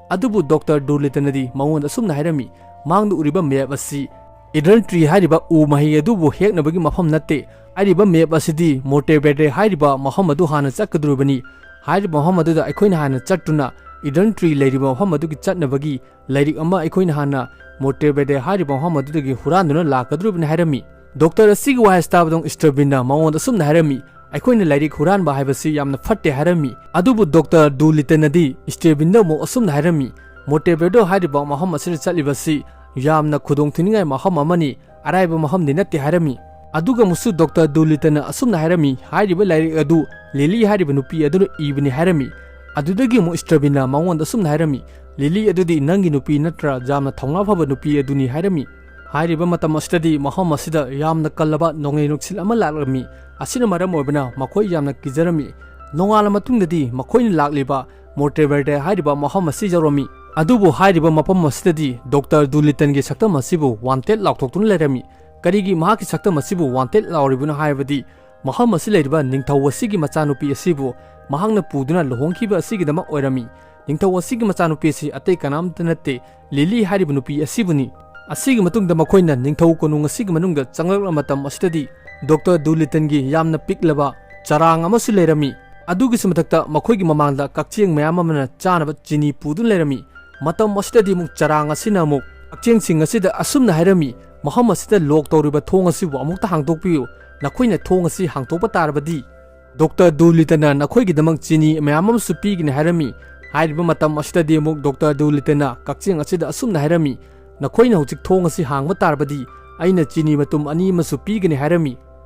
ꯑꯗꯨꯕꯨ ꯗꯣꯛꯇꯔ ꯗꯨꯂꯤꯇꯟꯅꯗꯤ ꯃꯉꯣꯟꯗ ꯑꯁꯨꯝꯅ ꯍꯥꯏꯔꯝꯃꯤ, "ꯃꯥꯡꯗ ꯎꯔꯤꯕ ꯃꯦꯞ ꯑꯁꯤ ꯏꯗꯜ ꯇ꯭ꯔꯤ ꯍꯥꯏꯔꯤꯕ ꯎ ꯃꯍꯩ ꯑꯗꯨꯕꯨ ꯍꯦꯛꯅꯕꯒꯤ ꯃꯐꯝ ꯅꯠꯇꯦ꯫ ꯍꯥꯏꯔꯤꯕ ꯃꯦꯞ ꯑꯁꯤꯗꯤ ꯃꯣꯇꯦꯕꯦꯗꯦ ꯍꯥꯏꯔꯤꯕ ꯃꯐꯝ ꯑꯗꯨ ꯍꯥꯟꯅ ꯆꯠꯀꯗꯧꯔꯤꯕꯅꯤ꯫ ꯍꯥꯏꯔꯤꯕ ꯃꯐꯝ ꯑꯗꯨꯗ ꯑꯩꯈꯣꯏꯅ ꯍꯥꯟꯅ ꯆꯠꯇꯨꯅ ꯏꯗꯟ ꯇ꯭ꯔꯤ ꯂꯩꯔꯤꯕ ꯃꯐꯝ ꯑꯗꯨꯒꯤ ꯆꯠꯅꯕꯒꯤ ꯂꯥꯏꯔꯤꯛ ꯑꯃ ꯑꯩꯈꯣꯏꯅ ꯍꯥꯟꯅ ꯃꯣꯇꯦꯕꯦꯗꯦ ꯍꯥꯏꯔꯤꯕ ꯃꯐꯝ ꯑꯗꯨꯗꯒꯤ ꯍꯨꯔꯥꯟꯗꯨꯅ ꯂꯥꯛꯀꯗꯧꯔꯤꯕꯅꯤ ꯍꯥꯏꯔꯝꯃꯤ꯫ ꯗꯣꯛꯇꯔ ꯑꯁꯤꯒꯤ ꯋꯥꯍꯩ ꯇꯥꯕꯗ ꯏꯁꯇ꯭ꯔꯕꯤꯟꯅ ꯃꯉꯣꯟꯗ ꯑꯁꯨꯝꯅ ꯍꯥꯏꯔꯝꯃꯤ, "ꯑꯩꯈꯣꯏꯅ ꯂꯥꯏꯔꯤꯛ ꯍꯨꯔꯥꯟꯕ ꯍꯥꯏꯕꯁꯤ ꯌꯥꯝꯅ ꯐꯠꯇꯦ" ꯍꯥꯏꯔꯝꯃꯤ꯫ ꯑꯗꯨꯕꯨ ꯗꯣꯛꯇꯔ ꯗꯨꯂꯤꯇꯟꯅꯗꯤ ꯏꯁꯇ꯭ꯔꯦꯕꯤꯟꯗ ꯑꯃꯨꯛ ꯑꯁꯨꯝꯅ ꯍꯥꯏꯔꯝꯃꯤ, "ꯃꯣꯇꯦꯕꯦꯗꯣ ꯍꯥꯏꯔꯤꯕ ꯃꯐꯝ ꯑꯁꯤꯗ ꯆꯠꯂꯤꯕꯁꯤ ꯌꯥꯝꯅ ꯈꯨꯗꯣꯡꯊꯤꯅꯤꯡꯉꯥꯏ ꯃꯐꯝ ꯑꯃꯅꯤ, ꯑꯔꯥꯏꯕ ꯃꯐꯝꯗꯤ ꯅꯠꯇꯦ" ꯍꯥꯏꯔꯝꯃꯤ꯫ ꯑꯗꯨꯒ ꯑꯃꯨꯛꯁꯨ ꯗꯣꯛꯇꯔ ꯗꯨꯂꯤꯇꯟꯅ ꯑꯁꯨꯝꯅ ꯍꯥꯏꯔꯝꯃꯤ, "ꯍꯥꯏꯔꯤꯕ ꯂꯥꯏꯔꯤꯛ ꯑꯗꯨ ꯂꯤꯂꯤ ꯍꯥꯏꯔꯤꯕ ꯅꯨꯄꯤ ꯑꯗꯨꯅ ꯏꯕꯅꯤ" ꯍꯥꯏꯔꯝꯃꯤ꯫ ꯑꯗꯨꯗꯒꯤ ꯑꯃꯨꯛ ꯏꯁꯇ꯭ꯔꯕꯤꯟꯅ ꯃꯉꯣꯟꯗ ꯑꯁꯨꯝꯅ ꯍꯥꯏꯔꯝꯃꯤ, "ꯂꯤꯂꯤ ꯑꯗꯨꯗꯤ ꯅꯪꯒꯤ ꯅꯨꯄꯤ ꯅꯠꯇ꯭ꯔꯥ? ꯌꯥꯝꯅ ꯊꯧꯅꯥ ꯐꯕ ꯅꯨꯄꯤ ꯑꯗꯨꯅꯤ" ꯍꯥꯏꯔꯝꯃꯤ꯫ ꯍꯥꯏꯔꯤꯕ ꯃꯇꯝ ꯑꯁꯤꯗꯗꯤ ꯃꯐꯝ ꯑꯁꯤꯗ ꯌꯥꯝꯅ ꯀꯜꯂꯕ ꯅꯣꯡꯂꯩ ꯅꯨꯡꯁꯤꯠ ꯑꯃ ꯂꯥꯛꯂꯝꯃꯤ꯫ ꯑꯁꯤꯅ ꯃꯔꯝ ꯑꯣꯏꯕꯅ ꯃꯈꯣꯏ ꯌꯥꯝꯅ ꯀꯤꯖꯔꯝꯃꯤ꯫ ꯅꯣꯡꯉꯥꯜꯂ ꯃꯇꯨꯡꯗꯗꯤ ꯃꯈꯣꯏꯅ ꯂꯥꯛꯂꯤꯕ ꯃꯣꯇꯦꯕꯦꯗꯦ ꯍꯥꯏꯔꯤꯕ ꯃꯐꯝ ꯑꯁꯤ ꯌꯧꯔꯝꯃꯤ꯫ ꯑꯗꯨꯕꯨ ꯍꯥꯏꯔꯤꯕ ꯃꯐꯝ ꯑꯁꯤꯗꯗꯤ ꯗꯣꯛꯇꯔ ꯗꯨꯂꯤꯇꯟꯒꯤ ꯁꯛꯇꯝ ꯑꯁꯤꯕꯨ ꯋꯥꯟꯇꯦꯠ ꯂꯥꯎꯊꯣꯛꯇꯨꯅ ꯂꯩꯔꯝꯃꯤ꯫ ꯀꯔꯤꯒꯤ ꯃꯍꯥꯛꯀꯤ ꯁꯛꯇꯝ ꯑꯁꯤꯕꯨ ꯋꯥꯟꯇꯦꯠ ꯂꯥꯎꯔꯤꯕꯅꯣ ꯍꯥꯏꯕꯗꯤ ꯃꯐꯝ ꯑꯁꯤ ꯂꯩꯔꯤꯕ ꯅꯤꯡꯊꯧ ꯑꯁꯤꯒꯤ ꯃꯆꯥꯅꯨꯄꯤ ꯑꯁꯤꯕꯨ ꯃꯍꯥꯛꯅ ꯄꯨꯗꯨꯅ ꯂꯨꯍꯣꯡꯈꯤꯕ ꯑꯁꯤꯒꯤꯗꯃꯛ ꯑꯣꯏꯔꯝꯃꯤ꯫ ꯅꯤꯡꯊꯧ ꯑꯁꯤꯒꯤ ꯃꯆꯥꯅꯨꯄꯤ ꯑꯁꯤ ꯑꯇꯩ ꯀꯅꯥꯝꯇ ꯅꯠꯇꯦ, ꯂꯤꯂꯤ ꯍꯥꯏꯔꯤꯕ ꯅꯨꯄꯤ ꯑꯁꯤꯕꯨꯅꯤ꯫ ꯑꯁꯤꯒꯤ ꯃꯇꯨꯡꯗ ꯃꯈꯣꯏꯅ ꯅꯤꯡꯊꯧ ꯀꯣꯅꯨꯡ ꯑꯁꯤꯒꯤ ꯃꯅꯨꯡꯗ ꯆꯪꯂꯛꯂꯕ ꯃꯇꯝ ꯑꯁꯤꯗꯗꯤ ꯗꯣꯛꯇꯔ ꯗꯨꯂꯤꯇꯟꯒꯤ ꯌꯥꯝꯅ ꯄꯤꯛꯂꯕ ꯆꯔꯥꯡ ꯑꯃꯁꯨ ꯂꯩꯔꯝꯃꯤ꯫ ꯑꯗꯨꯒꯤꯁꯨ ꯃꯊꯛꯇ ꯃꯈꯣꯏꯒꯤ ꯃꯃꯥꯡꯗ ꯀꯛꯆꯦꯡ ꯃꯌꯥꯝ ꯑꯃꯅ ꯆꯥꯅꯕ ꯆꯤꯅꯤ ꯄꯨꯗꯨꯅ ꯂꯩꯔꯝꯃꯤ꯫ ꯃꯇꯝ ꯑꯁꯤꯗꯗꯤ ꯑꯃꯨꯛ ꯆꯔꯥꯡ ꯑꯁꯤꯅ ꯑꯃꯨꯛ ꯀꯛꯆꯦꯡꯁꯤꯡ ꯑꯁꯤꯗ ꯑꯁꯨꯝꯅ ꯍꯥꯏꯔꯝꯃꯤ, "ꯃꯐꯝ ꯑꯁꯤꯗ ꯂꯣꯛ ꯇꯧꯔꯤꯕ ꯊꯣꯡ ꯑꯁꯤꯕꯨ ꯑꯃꯨꯛꯇ ꯍꯥꯡꯗꯣꯛꯄꯤꯌꯨ꯫ ꯅꯈꯣꯏꯅ ꯊꯣꯡ ꯑꯁꯤ ꯍꯥꯡꯗꯣꯛꯄ ꯇꯥꯔꯕꯗꯤ ꯗꯣꯛꯇꯔ ꯗꯨꯂꯤꯇꯟꯅ ꯅꯈꯣꯏꯒꯤꯗꯃꯛ ꯆꯤꯅꯤ ꯃꯌꯥꯝ ꯑꯃꯁꯨ ꯄꯤꯒꯅꯤ" ꯍꯥꯏꯔꯝꯃꯤ꯫ ꯍꯥꯏꯔꯤꯕ ꯃꯇꯝ ꯑꯁꯤꯗꯗꯤ ꯑꯃꯨꯛ ꯗꯣꯛꯇꯔ ꯗꯨꯂꯤꯇꯟꯅ ꯀꯛꯆꯦꯡ ꯑꯁꯤꯗ ꯑꯁꯨꯝꯅ ꯍꯥꯏꯔꯝꯃꯤ, "ꯅꯈꯣꯏꯅ ꯍꯧꯖꯤꯛ ꯊꯣꯡ ꯑꯁꯤ ꯍꯥꯡꯕ ꯇꯥꯔꯕꯗꯤ ꯑꯩꯅ ꯆꯤꯅꯤ ꯃꯇꯨꯝ ꯑꯅꯤ ꯑꯃꯁꯨ ꯄꯤꯒꯅꯤ" ꯍꯥꯏꯔꯝꯃꯤ꯫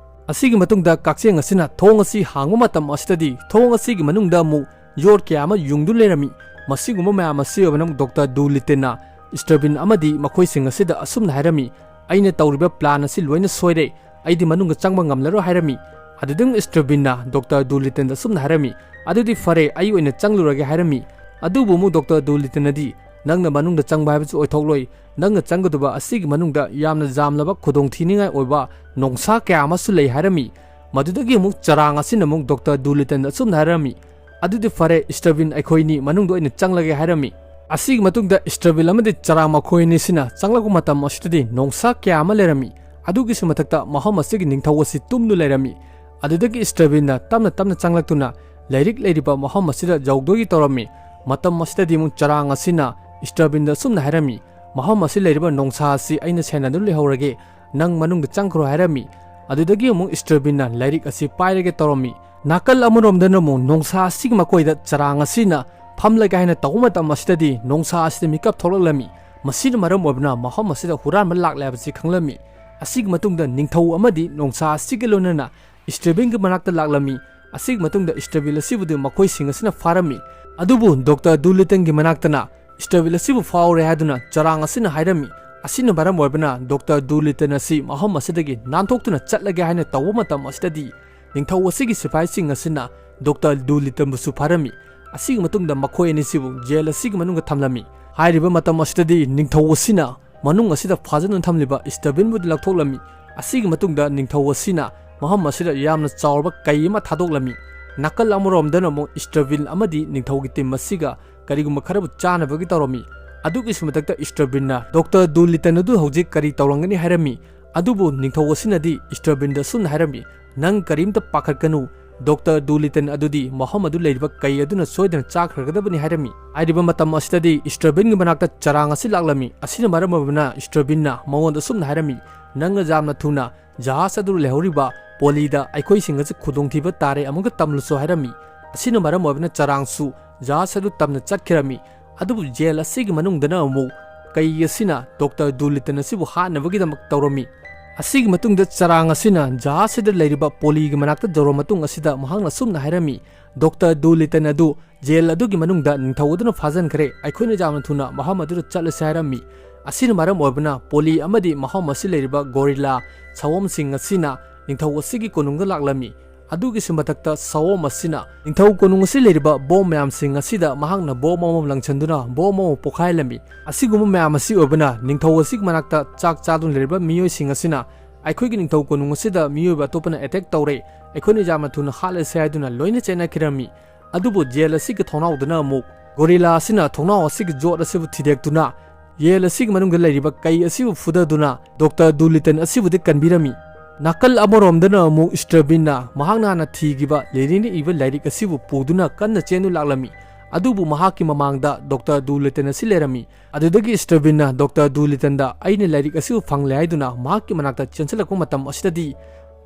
ꯑꯁꯤꯒꯤ ꯃꯇꯨꯡꯗ ꯀꯛꯆꯦꯡ ꯑꯁꯤꯅ ꯊꯣꯡ ꯑꯁꯤ ꯍꯥꯡꯕ ꯃꯇꯝ ꯑꯁꯤꯗꯗꯤ ꯊꯣꯡ ꯑꯁꯤꯒꯤ ꯃꯅꯨꯡꯗ ꯑꯃꯨꯛ ꯌꯣꯠ ꯀꯌꯥ ꯑꯃ ꯌꯨꯡꯗꯨꯅ ꯂꯩꯔꯝꯃꯤ꯫ ꯃꯁꯤꯒꯨꯝꯕ ꯃꯌꯥꯝ ꯑꯁꯤ ꯑꯣꯏꯕꯅ ꯗꯣꯛꯇꯔ ꯗꯨꯂꯤꯇꯟꯅ ꯏꯁꯇ꯭ꯔꯕꯤꯟ ꯑꯃꯗꯤ ꯃꯈꯣꯏꯁꯤꯡ ꯑꯁꯤꯗ ꯑꯁꯨꯝꯅ ꯍꯥꯏꯔꯝꯃꯤ, "ꯑꯩꯅ ꯇꯧꯔꯤꯕ ꯄ꯭ꯂꯥꯟ ꯑꯁꯤ ꯂꯣꯏꯅ ꯁꯣꯏꯔꯦ, ꯑꯩꯗꯤ ꯃꯅꯨꯡꯗ ꯆꯪꯕ ꯉꯝꯂꯔꯣꯏ" ꯍꯥꯏꯔꯝꯃꯤ꯫ ꯑꯗꯨꯗ ꯏꯁꯇ꯭ꯔꯕꯤꯟꯅ ꯗꯣꯛꯇꯔ ꯗꯨꯂꯤꯇꯟꯗ ꯑꯁꯨꯝꯅ ꯍꯥꯏꯔꯝꯃꯤ, "ꯑꯗꯨꯗꯤ ꯐꯔꯦ, ꯑꯩ ꯑꯣꯏꯅ ꯆꯪꯂꯨꯔꯒꯦ" ꯍꯥꯏꯔꯝꯃꯤ꯫ ꯑꯗꯨꯕꯨ ꯑꯃꯨꯛ ꯗꯣꯛꯇꯔ ꯗꯨꯂꯤꯇꯟꯅꯗꯤ, "ꯅꯪꯅ ꯃꯅꯨꯡꯗ ꯆꯪꯕ ꯍꯥꯏꯕꯁꯨ ꯑꯣꯏꯊꯣꯛꯂꯣꯏ, ꯅꯪꯅ ꯆꯪꯒꯗꯕ ꯑꯁꯤꯒꯤ ꯃꯅꯨꯡꯗ ꯌꯥꯝꯅ ꯌꯥꯝꯂꯕ ꯈꯨꯗꯣꯡꯊꯤꯅꯤꯡꯉꯥꯏ ꯑꯣꯏꯕ ꯅꯣꯡꯁꯥ ꯀꯌꯥ ꯑꯃꯁꯨ ꯂꯩ" ꯍꯥꯏꯔꯝꯃꯤ꯫ ꯃꯗꯨꯗꯒꯤ ꯑꯃꯨꯛ ꯆꯔꯥꯡ ꯑꯁꯤꯅ ꯑꯃꯨꯛ ꯗꯣꯛꯇꯔ ꯗꯨꯂꯤꯇꯟꯗ ꯑꯁꯨꯝꯅ ꯍꯥꯏꯔꯝꯃꯤ, "ꯑꯗꯨꯗꯤ ꯐꯔꯦ, ꯏꯁꯇ꯭ꯔꯕꯤꯟ, ꯑꯩꯈꯣꯏꯅꯤ ꯃꯅꯨꯡꯗ ꯑꯣꯏꯅ ꯆꯪꯂꯒꯦ" ꯍꯥꯏꯔꯝꯃꯤ꯫ ꯑꯁꯤꯒꯤ ꯃꯇꯨꯡꯗ ꯏꯁꯇ꯭ꯔꯕꯤꯟ ꯑꯃꯗꯤ ꯆꯔꯥꯡ ꯃꯈꯣꯏ ꯑꯅꯤꯁꯤꯅ ꯆꯪꯂꯛꯄ ꯃꯇꯝ ꯑꯁꯤꯗꯗꯤ ꯅꯣꯡꯁꯥ ꯀꯌꯥ ꯑꯃ ꯂꯩꯔꯝꯃꯤ꯫ ꯑꯗꯨꯒꯤꯁꯨ ꯃꯊꯛꯇ ꯃꯐꯝ ꯑꯁꯤꯒꯤ ꯅꯤꯡꯊꯧ ꯑꯁꯤ ꯇꯨꯝꯗꯨꯅ ꯂꯩꯔꯝꯃꯤ꯫ ꯑꯗꯨꯗꯒꯤ ꯏꯁꯇ꯭ꯔꯕꯤꯟꯅ ꯇꯞꯅ ꯇꯞꯅ ꯆꯪꯂꯛꯇꯨꯅ ꯂꯥꯏꯔꯤꯛ ꯂꯩꯔꯤꯕ ꯃꯐꯝ ꯑꯁꯤꯗ ꯌꯧꯗꯣꯏꯒꯤ ꯇꯧꯔꯝꯃꯤ꯫ ꯃꯇꯝ ꯑꯁꯤꯗꯗꯤ ꯑꯃꯨꯛ ꯆꯔꯥꯡ ꯑꯁꯤꯅ ꯏꯁꯇꯔꯕꯤꯟꯗ ꯑꯁꯨꯝꯅ ꯍꯥꯏꯔꯝꯃꯤ, "ꯃꯐꯝ ꯑꯁꯤ ꯂꯩꯔꯤꯕ ꯅꯣꯡꯁꯥ ꯑꯁꯤ ꯑꯩꯅ ꯁꯦꯟꯅꯗꯨꯅ ꯂꯩꯍꯧꯔꯒꯦ, ꯅꯪ ꯃꯅꯨꯡꯗ ꯆꯪꯈ꯭ꯔꯣ" ꯍꯥꯏꯔꯝꯃꯤ꯫ ꯑꯗꯨꯗꯒꯤ ꯑꯃꯨꯛ ꯏꯁꯇꯔꯕꯤꯟꯅ ꯂꯥꯏꯔꯤꯛ ꯑꯁꯤ ꯄꯥꯏꯔꯒꯦ ꯇꯧꯔꯝꯃꯤ꯫ ꯅꯥꯀꯜ ꯑꯃꯔꯣꯝꯗꯅ ꯑꯃꯨꯛ ꯅꯣꯡꯁꯥ ꯑꯁꯤꯒꯤ ꯃꯀꯣꯏꯗ ꯆꯔꯥꯡ ꯑꯁꯤꯅ ꯐꯝꯂꯒꯦ ꯍꯥꯏꯅ ꯇꯧꯕ ꯃꯇꯝ ꯑꯁꯤꯗꯗꯤ ꯅꯣꯡꯁꯥ ꯑꯁꯤꯗ ꯃꯤꯀꯞ ꯊꯣꯛꯂꯛꯂꯝꯃꯤ꯫ ꯃꯁꯤꯅ ꯃꯔꯝ ꯑꯣꯏꯕꯅ ꯃꯐꯝ ꯑꯁꯤꯗ ꯍꯨꯔꯥꯟꯕ ꯂꯥꯛꯂꯦ ꯍꯥꯏꯕꯁꯤ ꯈꯪꯂꯝꯃꯤ꯫ ꯑꯁꯤꯒꯤ ꯃꯇꯨꯡꯗ ꯅꯤꯡꯊꯧ ꯑꯃꯗꯤ ꯅꯣꯡꯁꯥ ꯑꯁꯤꯒ ꯂꯣꯏꯅꯅ ꯏꯁꯇꯔꯕꯤꯟꯒꯤ ꯃꯅꯥꯛꯇ ꯂꯥꯛꯂꯝꯃꯤ꯫ ꯑꯁꯤꯒꯤ ꯃꯇꯨꯡꯗ ꯏꯁꯇꯔꯕꯤꯟ ꯑꯁꯤꯕꯨꯗꯤ ꯃꯈꯣꯏꯁꯤꯡ ꯑꯁꯤꯅ ꯐꯥꯔꯝꯃꯤ꯫ ꯑꯗꯨꯕꯨ ꯗꯣꯛꯇꯔ ꯗꯨꯂꯤꯇꯟꯒꯤ ꯃꯅꯥꯛꯇꯅ ꯏꯁꯇꯔꯕꯤꯟ ꯑꯁꯤꯕꯨ ꯐꯥꯎꯔꯦ ꯍꯥꯏꯗꯨꯅ ꯆꯔꯥꯡ ꯑꯁꯤꯅ ꯍꯥꯏꯔꯝꯃꯤ꯫ ꯑꯁꯤꯅ ꯃꯔꯝ ꯑꯣꯏꯕꯅ ꯗꯣꯛꯇꯔ ꯗꯨꯂꯤꯇꯟ ꯑꯁꯤ ꯃꯐꯝ ꯑꯁꯤꯗꯒꯤ ꯅꯥꯟꯊꯣꯛꯇꯨꯅ ꯆꯠꯂꯒꯦ ꯍꯥꯏꯅ ꯇꯧꯕ ꯃꯇꯝ ꯑꯁꯤꯗꯗꯤ ꯅꯤꯡꯊꯧ ꯑꯁꯤꯒꯤ ꯁꯤꯐꯥꯏꯁꯤꯡ ꯑꯁꯤꯅ ꯗꯣꯛꯇꯔ ꯗꯨꯂꯤꯇꯟꯕꯨꯁꯨ ꯐꯥꯔꯝꯃꯤ꯫ ꯑꯁꯤꯒꯤ ꯃꯇꯨꯡꯗ ꯃꯈꯣꯏ ꯑꯅꯤꯁꯤꯕꯨ ꯖꯦꯜ ꯑꯁꯤꯒꯤ ꯃꯅꯨꯡꯗ ꯊꯝꯂꯝꯃꯤ꯫ ꯍꯥꯏꯔꯤꯕ ꯃꯇꯝ ꯑꯁꯤꯗꯗꯤ ꯅꯤꯡꯊꯧ ꯑꯁꯤꯅ ꯃꯅꯨꯡ ꯑꯁꯤꯗ ꯐꯥꯖꯤꯟꯗꯨꯅ ꯊꯝꯂꯤꯕ ꯏꯁꯇꯔꯕꯤꯟꯕꯨꯗꯤ ꯂꯧꯊꯣꯛꯂꯝꯃꯤ꯫ ꯑꯁꯤꯒꯤ ꯃꯇꯨꯡꯗ ꯅꯤꯡꯊꯧ ꯑꯁꯤꯅ ꯃꯐꯝ ꯑꯁꯤꯗ ꯌꯥꯝꯅ ꯆꯥꯎꯔꯕ ꯀꯩ ꯑꯃ ꯊꯥꯗꯣꯛꯂꯝꯃꯤ꯫ ꯅꯥꯀꯜ ꯑꯃꯔꯣꯝꯗꯅ ꯑꯃꯨꯛ ꯏꯁꯇꯔꯕꯤꯟ ꯑꯃꯗꯤ ꯅꯤꯡꯊꯧꯒꯤ ꯇꯤꯝ ꯑꯁꯤꯒ ꯀꯔꯤꯒꯨꯝꯕ ꯈꯔꯕꯨ ꯆꯥꯅꯕꯒꯤ ꯇꯧꯔꯝꯃꯤ꯫ ꯑꯗꯨꯒꯤꯁꯨ ꯃꯊꯛꯇ ꯏꯁꯇꯔꯕꯤꯟꯅ ꯗꯣꯛꯇꯔ ꯗꯨꯂꯤꯇꯟ ꯑꯗꯨ ꯍꯧꯖꯤꯛ ꯀꯔꯤ ꯇꯧꯔꯝꯒꯅꯤ ꯍꯥꯏꯔꯝꯃꯤ꯫ ꯑꯗꯨꯕꯨ ꯅꯤꯡꯊꯧ ꯑꯁꯤꯅꯗꯤ ꯏꯁꯇꯔꯕꯤꯟꯗ ꯑꯁꯨꯝꯅ ꯍꯥꯏꯔꯝꯃꯤ, "ꯅꯪ ꯀꯔꯤꯝꯇ ꯄꯥꯈꯠꯀꯅꯨ, ꯗꯣꯛꯇꯔ ꯗꯨꯂꯤꯇꯟ ꯑꯗꯨꯗꯤ ꯃꯐꯝ ꯑꯗꯨ ꯂꯩꯔꯤꯕ ꯀꯩ ꯑꯗꯨꯅ ꯁꯣꯏꯗꯅ ꯆꯥꯈ꯭ꯔꯒꯗꯕꯅꯤ" ꯍꯥꯏꯔꯝꯃꯤ꯫ ꯍꯥꯏꯔꯤꯕ ꯃꯇꯝ ꯑꯁꯤꯗꯗꯤ ꯏꯁꯇꯔꯕꯤꯟꯒꯤ ꯃꯅꯥꯛꯇ ꯆꯔꯥꯡ ꯑꯁꯤ ꯂꯥꯛꯂꯝꯃꯤ꯫ ꯑꯁꯤꯅ ꯃꯔꯝ ꯑꯣꯏꯕꯅ ꯏꯁꯇꯔꯕꯤꯟꯅ ꯃꯉꯣꯟꯗ ꯑꯁꯨꯝꯅ ꯍꯥꯏꯔꯝꯃꯤ, "ꯅꯪꯅ ꯌꯥꯝꯅ ꯊꯨꯅ ꯖꯍꯥꯖ ꯑꯗꯨ ꯂꯩꯍꯧꯔꯤꯕ ꯄꯣꯂꯤꯗ ꯑꯩꯈꯣꯏꯁꯤꯡ ꯑꯁꯤ ꯈꯨꯗꯣꯡꯊꯤꯕ ꯇꯥꯔꯦ, ꯑꯃꯨꯛꯀ ꯇꯝꯂꯨꯁꯨ" ꯍꯥꯏꯔꯝꯃꯤ꯫ ꯑꯁꯤꯅ ꯃꯔꯝ ꯑꯣꯏꯕꯅ ꯆꯔꯥꯡꯁꯨ ꯖꯍꯥꯖ ꯑꯗꯨ ꯇꯝꯅ ꯆꯠꯈꯤꯔꯝꯃꯤ꯫ ꯑꯗꯨꯕꯨ ꯖꯦꯜ ꯑꯁꯤꯒꯤ ꯃꯅꯨꯡꯗꯅ ꯑꯃꯨꯛ ꯀꯩ ꯑꯁꯤꯅ ꯗꯣꯛꯇꯔ ꯗꯨꯂꯤꯇꯟ ꯑꯁꯤꯕꯨ ꯍꯥꯠꯅꯕꯒꯤꯗꯃꯛ ꯇꯧꯔꯝꯃꯤ꯫ ꯑꯁꯤꯒꯤ ꯃꯇꯨꯡꯗ ꯆꯔꯥꯡ ꯑꯁꯤꯅ ꯖꯍꯥꯖ ꯑꯁꯤꯗ ꯂꯩꯔꯤꯕ ꯄꯣꯂꯤꯒꯤ ꯃꯅꯥꯛꯇ ꯌꯧꯔꯕ ꯃꯇꯨꯡ ꯑꯁꯤꯗ ꯃꯍꯥꯛꯅ ꯑꯁꯨꯝꯅ ꯍꯥꯏꯔꯝꯃꯤ, "ꯗꯣꯛꯇꯔ ꯗꯨꯂꯤꯇꯟ ꯑꯗꯨ ꯖꯦꯜ ꯑꯗꯨꯒꯤ ꯃꯅꯨꯡꯗ ꯅꯤꯡꯊꯧ ꯑꯗꯨꯅ ꯐꯥꯖꯤꯟꯈ꯭ꯔꯦ, ꯑꯩꯈꯣꯏꯅ ꯌꯥꯝꯅ ꯊꯨꯅ ꯃꯐꯝ ꯑꯗꯨꯗ ꯆꯠꯂꯁꯤ" ꯍꯥꯏꯔꯝꯃꯤ꯫ ꯑꯁꯤꯅ ꯃꯔꯝ ꯑꯣꯏꯕꯅ ꯄꯣꯂꯤ ꯑꯃꯗꯤ ꯃꯐꯝ ꯑꯁꯤ ꯂꯩꯔꯤꯕ ꯒꯣꯔꯤꯂꯥ ꯁꯑꯣꯝꯁꯤꯡ ꯑꯁꯤꯅ ꯅꯤꯡꯊꯧ ꯑꯁꯤꯒꯤ ꯀꯣꯅꯨꯡꯗ ꯂꯥꯛꯂꯝꯃꯤ꯫ ꯑꯗꯨꯒꯤꯁꯨ ꯃꯊꯛꯇ ꯁꯑꯣꯝ ꯑꯁꯤꯅ ꯅꯤꯡꯊꯧ ꯀꯣꯅꯨꯡ ꯑꯁꯤ ꯂꯩꯔꯤꯕ ꯕꯣꯝ ꯃꯌꯥꯝꯁꯤꯡ ꯑꯁꯤꯗ ꯃꯍꯥꯛꯅ ꯕꯣꯝ ꯑꯃ ꯂꯪꯁꯤꯟꯗꯨꯅ ꯕꯣꯝ ꯑꯃ ꯄꯣꯈꯥꯏꯍꯜꯂꯝꯃꯤ꯫ ꯑꯁꯤꯒꯨꯝꯕ ꯃꯌꯥꯝ ꯑꯁꯤ ꯑꯣꯏꯕꯅ ꯅꯤꯡꯊꯧ ꯑꯁꯤꯒꯤ ꯃꯅꯥꯛꯇ ꯆꯥꯛ ꯆꯥꯗꯨꯅ ꯂꯩꯔꯤꯕ ꯃꯤꯑꯣꯏꯁꯤꯡ ꯑꯁꯤꯅ, "ꯑꯩꯈꯣꯏꯒꯤ ꯅꯤꯡꯊꯧ ꯀꯣꯅꯨꯡ ꯑꯁꯤꯗ ꯃꯤꯑꯣꯏꯕ ꯑꯇꯣꯞꯄꯅ ꯑꯦꯇꯦꯛ ꯇꯧꯔꯦ, ꯑꯩꯈꯣꯏꯅ ꯌꯥꯝꯅ ꯊꯨꯅ ꯍꯥꯠꯂꯁꯤ" ꯍꯥꯏꯗꯨꯅ ꯂꯣꯏꯅ ꯆꯦꯟꯅꯈꯤꯔꯝꯃꯤ꯫ ꯑꯗꯨꯕꯨ ꯖꯦꯜ ꯑꯁꯤꯒꯤ ꯊꯣꯡꯅꯥꯎꯗꯅ ꯑꯃꯨꯛ ꯒꯣꯔꯤꯂꯥ ꯑꯁꯤꯅ ꯊꯣꯡꯅꯥꯎ ꯑꯁꯤꯒꯤ ꯖꯣꯠ ꯑꯁꯤꯕꯨ ꯊꯤꯗꯦꯛꯇꯨꯅ ꯖꯦꯜ ꯑꯁꯤꯒꯤ ꯃꯅꯨꯡꯗ ꯂꯩꯔꯤꯕ ꯀꯩ ꯑꯁꯤꯕꯨ ꯐꯨꯗꯗꯨꯅ ꯗꯣꯛꯇꯔ ꯗꯨꯂꯤꯇꯟ ꯑꯁꯤꯕꯨꯗꯤ ꯀꯟꯕꯤꯔꯝꯃꯤ꯫ ꯅꯥꯀꯜ ꯑꯃꯔꯣꯝꯗꯅ ꯑꯃꯨꯛ ꯏꯁꯇ꯭ꯔꯕꯤꯟꯅ ꯃꯍꯥꯛꯅ ꯍꯥꯟꯅ ꯊꯤꯈꯤꯕ ꯂꯦꯅꯤꯟꯅ ꯏꯕ ꯂꯥꯏꯔꯤꯛ ꯑꯁꯤꯕꯨ ꯄꯨꯗꯨꯅ ꯀꯟꯅ ꯆꯦꯟꯗꯨ ꯂꯥꯛꯂꯝꯃꯤ꯫ ꯑꯗꯨꯕꯨ ꯃꯍꯥꯛꯀꯤ ꯃꯃꯥꯡꯗ ꯗꯣꯛꯇꯔ ꯗꯨꯂꯤꯇꯟ ꯑꯁꯤ ꯂꯩꯔꯝꯃꯤ꯫ ꯑꯗꯨꯗꯒꯤ ꯁ꯭ꯇꯦꯕꯤꯟꯅ ꯗꯣꯛꯇꯔ ꯗꯨꯂꯤꯇꯟꯗ "ꯑꯩꯅ ꯂꯥꯏꯔꯤꯛ ꯑꯁꯤꯕꯨ ꯐꯪꯂꯦ" ꯍꯥꯏꯗꯨꯅ ꯃꯍꯥꯛꯀꯤ ꯃꯅꯥꯛꯇ ꯆꯦꯟꯁꯤꯜꯂꯛꯄ ꯃꯇꯝ ꯑꯁꯤꯗꯗꯤ,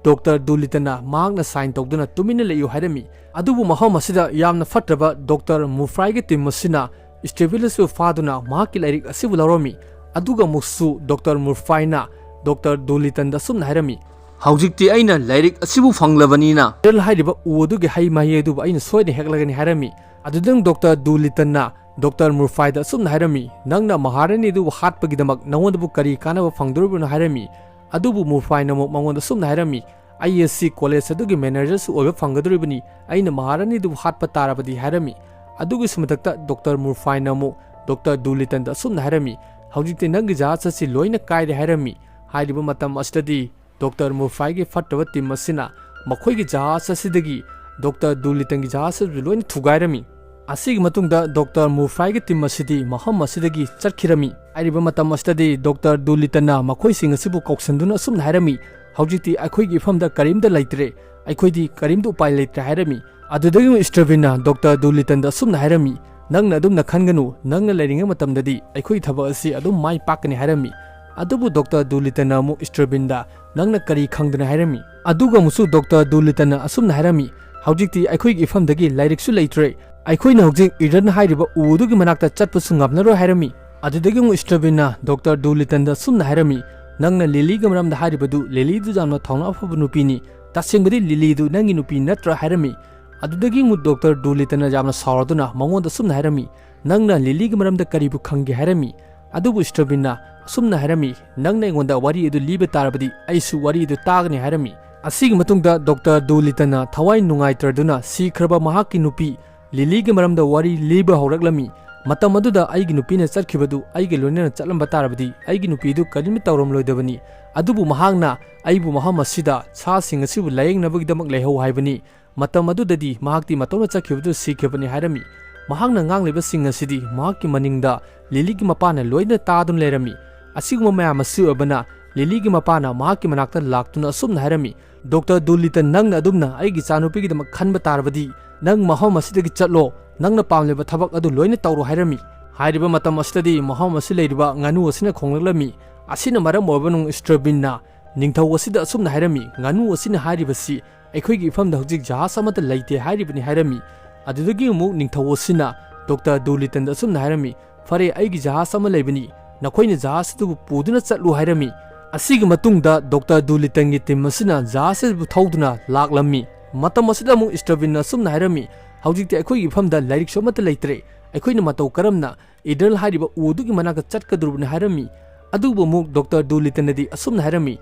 ꯗꯣꯛꯇꯔ ꯗꯨꯂꯤꯇꯟꯅ ꯃꯍꯥꯛꯅ ꯁꯥꯏꯟ ꯇꯧꯗꯨꯅ "ꯇꯨꯃꯤꯟꯅ ꯂꯩꯌꯨ" ꯍꯥꯏꯔꯝꯃꯤ꯫ ꯑꯗꯨꯕꯨ ꯃꯐꯝ ꯑꯁꯤꯗ ꯌꯥꯝꯅ ꯐꯠꯇ꯭ꯔꯕ ꯗꯣꯛꯇꯔ ꯃꯨꯔꯐꯥꯏꯒꯤ ꯇꯤꯝ ꯑꯁꯤꯅ ꯁ꯭ꯇꯦꯕꯤꯟ ꯑꯁꯤꯕꯨ ꯐꯥꯗꯨꯅ ꯃꯍꯥꯛꯀꯤ ꯂꯥꯏꯔꯤꯛ ꯑꯁꯤꯕꯨ ꯂꯧꯔꯝꯃꯤ꯫ ꯑꯗꯨꯒ ꯑꯃꯨꯛꯁꯨ ꯗꯣꯛꯇꯔ ꯃꯨꯔꯐꯥꯏꯅ ꯗꯣꯛꯇꯔ ꯗꯨꯂꯤꯇꯟꯗ ꯑꯁꯨꯝꯅ ꯍꯥꯏꯔꯝꯃꯤ, "ꯍꯧꯖꯤꯛꯇꯤ ꯑꯩꯅ ꯂꯥꯏꯔꯤꯛ ꯑꯁꯤꯕꯨ ꯐꯪꯂꯕꯅꯤꯅ, ꯍꯥꯏꯔꯤꯕ ꯎ ꯑꯗꯨꯒꯤ ꯍꯩ ꯃꯍꯩ ꯑꯗꯨꯕꯨ ꯑꯩꯅ ꯁꯣꯏꯗꯅ ꯍꯦꯛꯂꯒꯅꯤ" ꯍꯥꯏꯔꯝꯃꯤ꯫ ꯑꯗꯨꯗꯪ ꯗꯣꯛꯇꯔ ꯗꯨꯂꯤꯇꯟꯅ ꯗꯣꯛꯇꯔ ꯃꯨꯔꯐꯥꯏꯗ ꯑꯁꯨꯝꯅ ꯍꯥꯏꯔꯝꯃꯤ, "ꯅꯪꯅ ꯃꯍꯥꯔꯥꯅꯤ ꯑꯗꯨꯕꯨ ꯍꯥꯠꯄꯒꯤꯗꯃꯛ ꯅꯉꯣꯟꯗꯕꯨ ꯀꯔꯤ ꯀꯥꯟꯅꯕ ꯐꯪꯗꯣꯔꯤꯕꯅꯣ?" ꯍꯥꯏꯔꯝꯃꯤ꯫ ꯑꯗꯨꯕꯨ ꯃꯨꯔꯐꯥꯏꯅ ꯑꯃꯨꯛ ꯃꯉꯣꯟꯗ ꯑꯁꯨꯝꯅ ꯍꯥꯏꯔꯝꯃꯤ, "ꯑꯩ ꯑꯁꯤ ꯀꯣꯂꯦꯖ ꯑꯗꯨꯒꯤ ꯃꯦꯅꯦꯖꯔꯁꯨ ꯑꯣꯏꯕ ꯐꯪꯒꯗꯧꯔꯤꯕꯅꯤ, ꯑꯩꯅ ꯃꯍꯥꯔꯥꯅꯤꯗꯨꯕꯨ ꯍꯥꯠꯄ ꯇꯥꯔꯕꯗꯤ" ꯍꯥꯏꯔꯝꯃꯤ꯫ ꯑꯗꯨꯒꯤꯁꯨ ꯃꯊꯛꯇ ꯗꯣꯛꯇꯔ ꯃꯨꯔꯐꯥꯏꯅ ꯑꯃꯨꯛ ꯗꯣꯛꯇꯔ ꯗꯨꯂꯤꯇꯟꯗ ꯑꯁꯨꯝꯅ ꯍꯥꯏꯔꯝꯃꯤ, "ꯍꯧꯖꯤꯛꯇꯤ ꯅꯪꯒꯤ ꯖꯍꯥꯖ ꯑꯁꯤ ꯂꯣꯏꯅ ꯀꯥꯏꯔꯦ" ꯍꯥꯏꯔꯝꯃꯤ꯫ ꯍꯥꯏꯔꯤꯕ ꯃꯇꯝ ꯑꯁꯤꯗꯗꯤ ꯗꯣꯛꯇꯔ ꯃꯨꯔꯐꯥꯏꯒꯤ ꯐꯠꯇꯕ ꯇꯤꯝ ꯑꯁꯤꯅ ꯃꯈꯣꯏꯒꯤ ꯖꯍꯥꯖ ꯑꯁꯤꯗꯒꯤ ꯗꯣꯛꯇꯔ ꯗꯨꯂꯤꯇꯟꯒꯤ ꯖꯍꯥꯖ ꯑꯗꯨ ꯂꯣꯏꯅ ꯊꯨꯒꯥꯏꯔꯝꯃꯤ꯫ ꯑꯁꯤꯒꯤ ꯃꯇꯨꯡꯗ ꯗꯣꯛꯇꯔ ꯃꯨꯔꯐꯥꯏꯒꯤ ꯇꯤꯝ ꯑꯁꯤꯗꯤ ꯃꯐꯝ ꯑꯁꯤꯗꯒꯤ ꯆꯠꯈꯤꯔꯝꯃꯤ꯫ ꯍꯥꯏꯔꯤꯕ ꯃꯇꯝ ꯑꯁꯤꯗꯗꯤ ꯗꯣꯛꯇꯔ ꯗꯨꯂꯤꯇꯟꯅ ꯃꯈꯣꯏꯁꯤꯡ ꯑꯁꯤꯕꯨ ꯀꯧꯁꯤꯟꯗꯨꯅ ꯑꯁꯨꯝꯅ ꯍꯥꯏꯔꯝꯃꯤ, "ꯍꯧꯖꯤꯛꯇꯤ ꯑꯩꯈꯣꯏꯒꯤ ꯏꯐꯝꯗ ꯀꯔꯤꯝꯇ ꯂꯩꯇ꯭ꯔꯦ, ꯑꯩꯈꯣꯏꯗꯤ ꯀꯔꯤꯝꯇ ꯎꯄꯥꯏ ꯂꯩꯇ꯭ꯔꯦ" ꯍꯥꯏꯔꯝꯃꯤ꯫ ꯑꯗꯨꯗꯒꯤ ꯑꯃꯨꯛ ꯁ꯭ꯇꯦꯕꯤꯟꯅ ꯗꯣꯛꯇꯔ ꯗꯨꯂꯤꯇꯟꯗ ꯑꯁꯨꯝꯅ ꯍꯥꯏꯔꯝꯃꯤ, "ꯅꯪꯅ ꯑꯗꯨꯝꯅ ꯈꯟꯒꯅꯨ, ꯅꯪꯅ ꯂꯩꯔꯤꯉꯩ ꯃꯇꯝꯗꯗꯤ ꯑꯩꯈꯣꯏꯒꯤ ꯊꯕꯛ ꯑꯁꯤ ꯑꯗꯨꯝ ꯃꯥꯏ ꯄꯥꯛꯀꯅꯤ" ꯍꯥꯏꯔꯝꯃꯤ꯫ ꯑꯗꯨꯕꯨ ꯗꯣꯛꯇꯔ ꯗꯨꯂꯤꯇꯟꯅ ꯑꯃꯨꯛ ꯁ꯭ꯇꯦꯕꯤꯟꯗ, "ꯅꯪꯅ ꯀꯔꯤ ꯈꯪꯗꯅ?" ꯍꯥꯏꯔꯝꯃꯤ꯫ ꯑꯗꯨꯒ ꯑꯃꯨꯛꯁꯨ ꯗꯣꯛꯇꯔ ꯗꯨꯂꯤꯇꯟꯅ ꯑꯁꯨꯝꯅ ꯍꯥꯏꯔꯝꯃꯤ, "ꯍꯧꯖꯤꯛꯇꯤ ꯑꯩꯈꯣꯏꯒꯤ ꯏꯐꯝꯗꯒꯤ ꯂꯥꯏꯔꯤꯛꯁꯨ ꯂꯩꯇ꯭ꯔꯦ, ꯑꯩꯈꯣꯏꯅ ꯍꯧꯖꯤꯛ ꯏꯗꯟ ꯍꯥꯏꯔꯤꯕ ꯎ ꯑꯗꯨꯒꯤ ꯃꯅꯥꯛꯇ ꯆꯠꯄꯁꯨ ꯉꯝꯂꯔꯣꯏ" ꯍꯥꯏꯔꯝꯃꯤ꯫ ꯑꯗꯨꯗꯒꯤ ꯑꯃꯨꯛ ꯁ꯭ꯇꯦꯕꯤꯟꯅ ꯗꯣꯛꯇꯔ ꯗꯨꯂꯤꯇꯟꯗ ꯑꯁꯨꯝꯅ ꯍꯥꯏꯔꯝꯃꯤ, "ꯅꯪꯅ ꯂꯤꯂꯤꯒꯤ ꯃꯔꯝꯗ ꯍꯥꯏꯔꯤꯕꯗꯨ, ꯂꯤꯂꯤꯗꯨ ꯌꯥꯝꯅ ꯊꯧꯅꯥ ꯐꯕ ꯅꯨꯄꯤꯅꯤ, ꯇꯁꯦꯡꯕꯗꯤ ꯂꯤꯂꯤꯗꯨ ꯅꯪꯒꯤ ꯅꯨꯄꯤ ꯅꯠꯇ꯭ꯔꯥ?" ꯍꯥꯏꯔꯝꯃꯤ꯫ ꯑꯗꯨꯗꯒꯤ ꯑꯃꯨꯛ ꯗꯣꯛꯇꯔ ꯗꯨꯂꯤꯇꯟꯅ ꯌꯥꯝꯅ ꯁꯥꯎꯔꯗꯨꯅ ꯃꯉꯣꯟꯗ ꯑꯁꯨꯝꯅ ꯍꯥꯏꯔꯝꯃꯤ, "ꯅꯪꯅ ꯂꯤꯂꯤꯒꯤ ꯃꯔꯝꯗ ꯀꯔꯤꯕꯨ ꯈꯪꯒꯦ?" ꯍꯥꯏꯔꯝꯃꯤ꯫ ꯑꯗꯨꯕꯨ ꯁ꯭ꯇꯦꯕꯤꯟꯅ ꯑꯁꯨꯝꯅ ꯍꯥꯏꯔꯝꯃꯤ, "ꯅꯪꯅ ꯑꯩꯉꯣꯟꯗ ꯋꯥꯔꯤ ꯑꯗꯨ ꯂꯤꯕ ꯇꯥꯔꯕꯗꯤ ꯑꯩꯁꯨ ꯋꯥꯔꯤ ꯑꯗꯨ ꯇꯥꯒꯅꯤ" ꯍꯥꯏꯔꯝꯃꯤ꯫ ꯑꯁꯤꯒꯤ ꯃꯇꯨꯡꯗ ꯗꯣꯛꯇꯔ ꯗꯨꯂꯤꯇꯟꯅ ꯊꯋꯥꯏ ꯅꯨꯡꯉꯥꯏꯇ꯭ꯔꯗꯨꯅ ꯁꯤꯈ꯭ꯔꯕ ꯃꯍꯥꯛꯀꯤ ꯅꯨꯄꯤ ꯂꯤꯂꯤꯒꯤ ꯃꯔꯝꯗ ꯋꯥꯔꯤ ꯂꯤꯕ ꯍꯧꯔꯛꯂꯝꯃꯤ꯫ ꯃꯇꯝ ꯑꯗꯨꯗ ꯑꯩꯒꯤ ꯅꯨꯄꯤꯅ ꯆꯠꯈꯤꯕꯗꯨ ꯑꯩꯒ ꯂꯣꯏꯅꯅ ꯆꯠꯂꯝꯕ ꯇꯥꯔꯕꯗꯤ ꯑꯩꯒꯤ ꯅꯨꯄꯤꯗꯨ ꯀꯔꯤꯝꯇ ꯇꯧꯔꯝꯂꯣꯏꯗꯕꯅꯤ꯫ ꯑꯗꯨꯕꯨ ꯃꯍꯥꯛꯅ ꯑꯩꯕꯨ ꯃꯐꯝ ꯑꯁꯤꯗ ꯁꯥꯁꯤꯡ ꯑꯁꯤꯕꯨ ꯂꯥꯌꯦꯡꯅꯕꯒꯤꯗꯃꯛ ꯂꯩꯍꯧ ꯍꯥꯏꯕꯅꯤ꯫ ꯃꯇꯝ ꯑꯗꯨꯗꯗꯤ ꯃꯍꯥꯛꯇꯤ ꯃꯇꯣꯝꯇ ꯆꯠꯈꯤꯕꯗꯨ ꯁꯤꯈꯤꯕꯅꯤ ꯍꯥꯏꯔꯝꯃꯤ꯫ ꯃꯍꯥꯛꯅ ꯉꯥꯡꯂꯤꯕꯁꯤꯡ ꯑꯁꯤꯗꯤ ꯃꯍꯥꯛꯀꯤ ꯃꯅꯤꯡꯗ ꯂꯤꯂꯤꯒꯤ ꯃꯄꯥꯅ ꯂꯣꯏꯅ ꯇꯥꯗꯨꯅ ꯂꯩꯔꯝꯃꯤ꯫ ꯑꯁꯤꯒꯨꯝꯕ ꯃꯌꯥꯝ ꯑꯁꯤ ꯑꯣꯏꯕꯅ ꯂꯤꯂꯤꯒꯤ ꯃꯄꯥꯅ ꯃꯍꯥꯛꯀꯤ ꯃꯅꯥꯛꯇ ꯂꯥꯛꯇꯨꯅ ꯑꯁꯨꯝꯅ ꯍꯥꯏꯔꯝꯃꯤ, "ꯗꯣꯛꯇꯔ ꯗꯨꯂꯤꯇꯟ, ꯅꯪꯅ ꯑꯗꯨꯝꯅ ꯑꯩꯒꯤ ꯏꯆꯥꯅꯨꯄꯤꯒꯤꯗꯃꯛ ꯈꯟꯕ ꯇꯥꯔꯕꯗꯤ ꯅꯪ ꯃꯐꯝ ꯑꯁꯤꯗꯒꯤ ꯆꯠꯂꯣ꯫ "ꯅꯪꯅ ꯄꯥꯝꯂꯤꯕ ꯊꯕꯛ ꯑꯗꯨ ꯂꯣꯏꯅ ꯇꯧꯔꯣ" ꯍꯥꯏꯔꯝꯃꯤ꯫ ꯍꯥꯏꯔꯤꯕ ꯃꯇꯝ ꯑꯁꯤꯗꯗꯤ ꯃꯐꯝ ꯑꯁꯤ ꯂꯩꯔꯤꯕ ꯉꯥꯅꯨ ꯑꯁꯤꯅ ꯈꯣꯡꯂꯛꯂꯝꯃꯤ꯫ ꯑꯁꯤꯅ ꯃꯔꯝ ꯑꯣꯏꯔꯕꯅ ꯁ꯭ꯇ꯭ꯔꯕꯤꯟꯅ ꯅꯤꯡꯊꯧ ꯑꯁꯤꯗ ꯑꯁꯨꯝꯅ ꯍꯥꯏꯔꯝꯃꯤ, "ꯉꯥꯅꯨ ꯑꯁꯤꯅ ꯍꯥꯏꯔꯤꯕꯁꯤ ꯑꯩꯈꯣꯏꯒꯤ ꯏꯐꯝꯗ ꯍꯧꯖꯤꯛ ꯖꯍꯥꯖ ꯑꯃꯠꯇ ꯂꯩꯇꯦ" ꯍꯥꯏꯔꯤꯕꯅꯤ ꯍꯥꯏꯔꯝꯃꯤ꯫ ꯑꯗꯨꯗꯒꯤ ꯑꯃꯨꯛ ꯅꯤꯡꯊꯧ ꯑꯁꯤꯅ ꯗꯣꯛꯇꯔ ꯗꯨꯂꯤꯇꯟꯗ ꯑꯁꯨꯝꯅ ꯍꯥꯏꯔꯝꯃꯤ, "ꯐꯔꯦ, ꯑꯩꯒꯤ ꯖꯍꯥꯖ ꯑꯃ ꯂꯩꯕꯅꯤ, ꯅꯈꯣꯏꯅ ꯖꯍꯥꯖ ꯑꯗꯨꯕꯨ ꯄꯨꯗꯨꯅ ꯆꯠꯂꯨ" ꯍꯥꯏꯔꯝꯃꯤ꯫ ꯑꯁꯤꯒꯤ ꯃꯇꯨꯡꯗ ꯗꯣꯛꯇꯔ ꯗꯨꯂꯤꯇꯟꯒꯤ ꯇꯤꯝ ꯑꯁꯤꯅ ꯖꯍꯥꯖ ꯑꯗꯨꯕꯨ ꯊꯧꯗꯨꯅ ꯂꯥꯛꯂꯝꯃꯤ꯫ ꯃꯇꯝ ꯑꯁꯤꯗ ꯑꯃꯨꯛ ꯁ꯭ꯇ꯭ꯔꯕꯤꯟꯅ ꯑꯁꯨꯝꯅ ꯍꯥꯏꯔꯝꯃꯤ, "ꯍꯧꯖꯤꯛꯇꯤ ꯑꯩꯈꯣꯏꯒꯤ ꯏꯐꯝꯗ ꯂꯥꯏꯔꯤꯛꯁꯨ ꯑꯃꯠꯇ ꯂꯩꯇ꯭ꯔꯦ, ꯑꯩꯈꯣꯏꯅ ꯃꯇꯧ ꯀꯔꯝꯅ ꯏꯗ꯭ꯔꯟ ꯍꯥꯏꯔꯤꯕ ꯎ ꯑꯗꯨꯒꯤ ꯃꯅꯥꯛꯇ ꯆꯠꯀꯗꯧꯔꯤꯕꯅꯤ" ꯍꯥꯏꯔꯝꯃꯤ꯫ ꯑꯗꯨꯕꯨ ꯑꯃꯨꯛ ꯗꯣꯛꯇꯔ ꯗꯨꯂꯤꯇꯟꯅꯗꯤ ꯑꯁꯨꯝꯅ ꯍꯥꯏꯔꯝꯃꯤ,